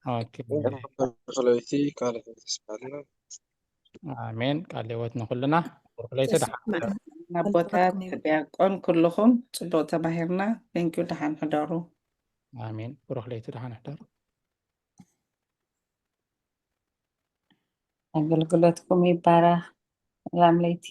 ኦኬ። ብሩኽ ለይቲ። ቃል ሕይወት ተስፋልና። ኣሜን። ቃል ሕይወት ንኹልና። ብሩኽ ለይቲ። ደሓን ሕደሩ። ኣቦታት፣ ዲያቆን፣ ኩልኹም ጽቡቕ ተማሂርና። ቴንኪዩ። ደሓን ሕደሩ። ኣሜን። ብሩኽ ለይቲ። ደሓን ሕደሩ። ኣገልግሎትኩም ይባረኽ። ሰላም ለይቲ።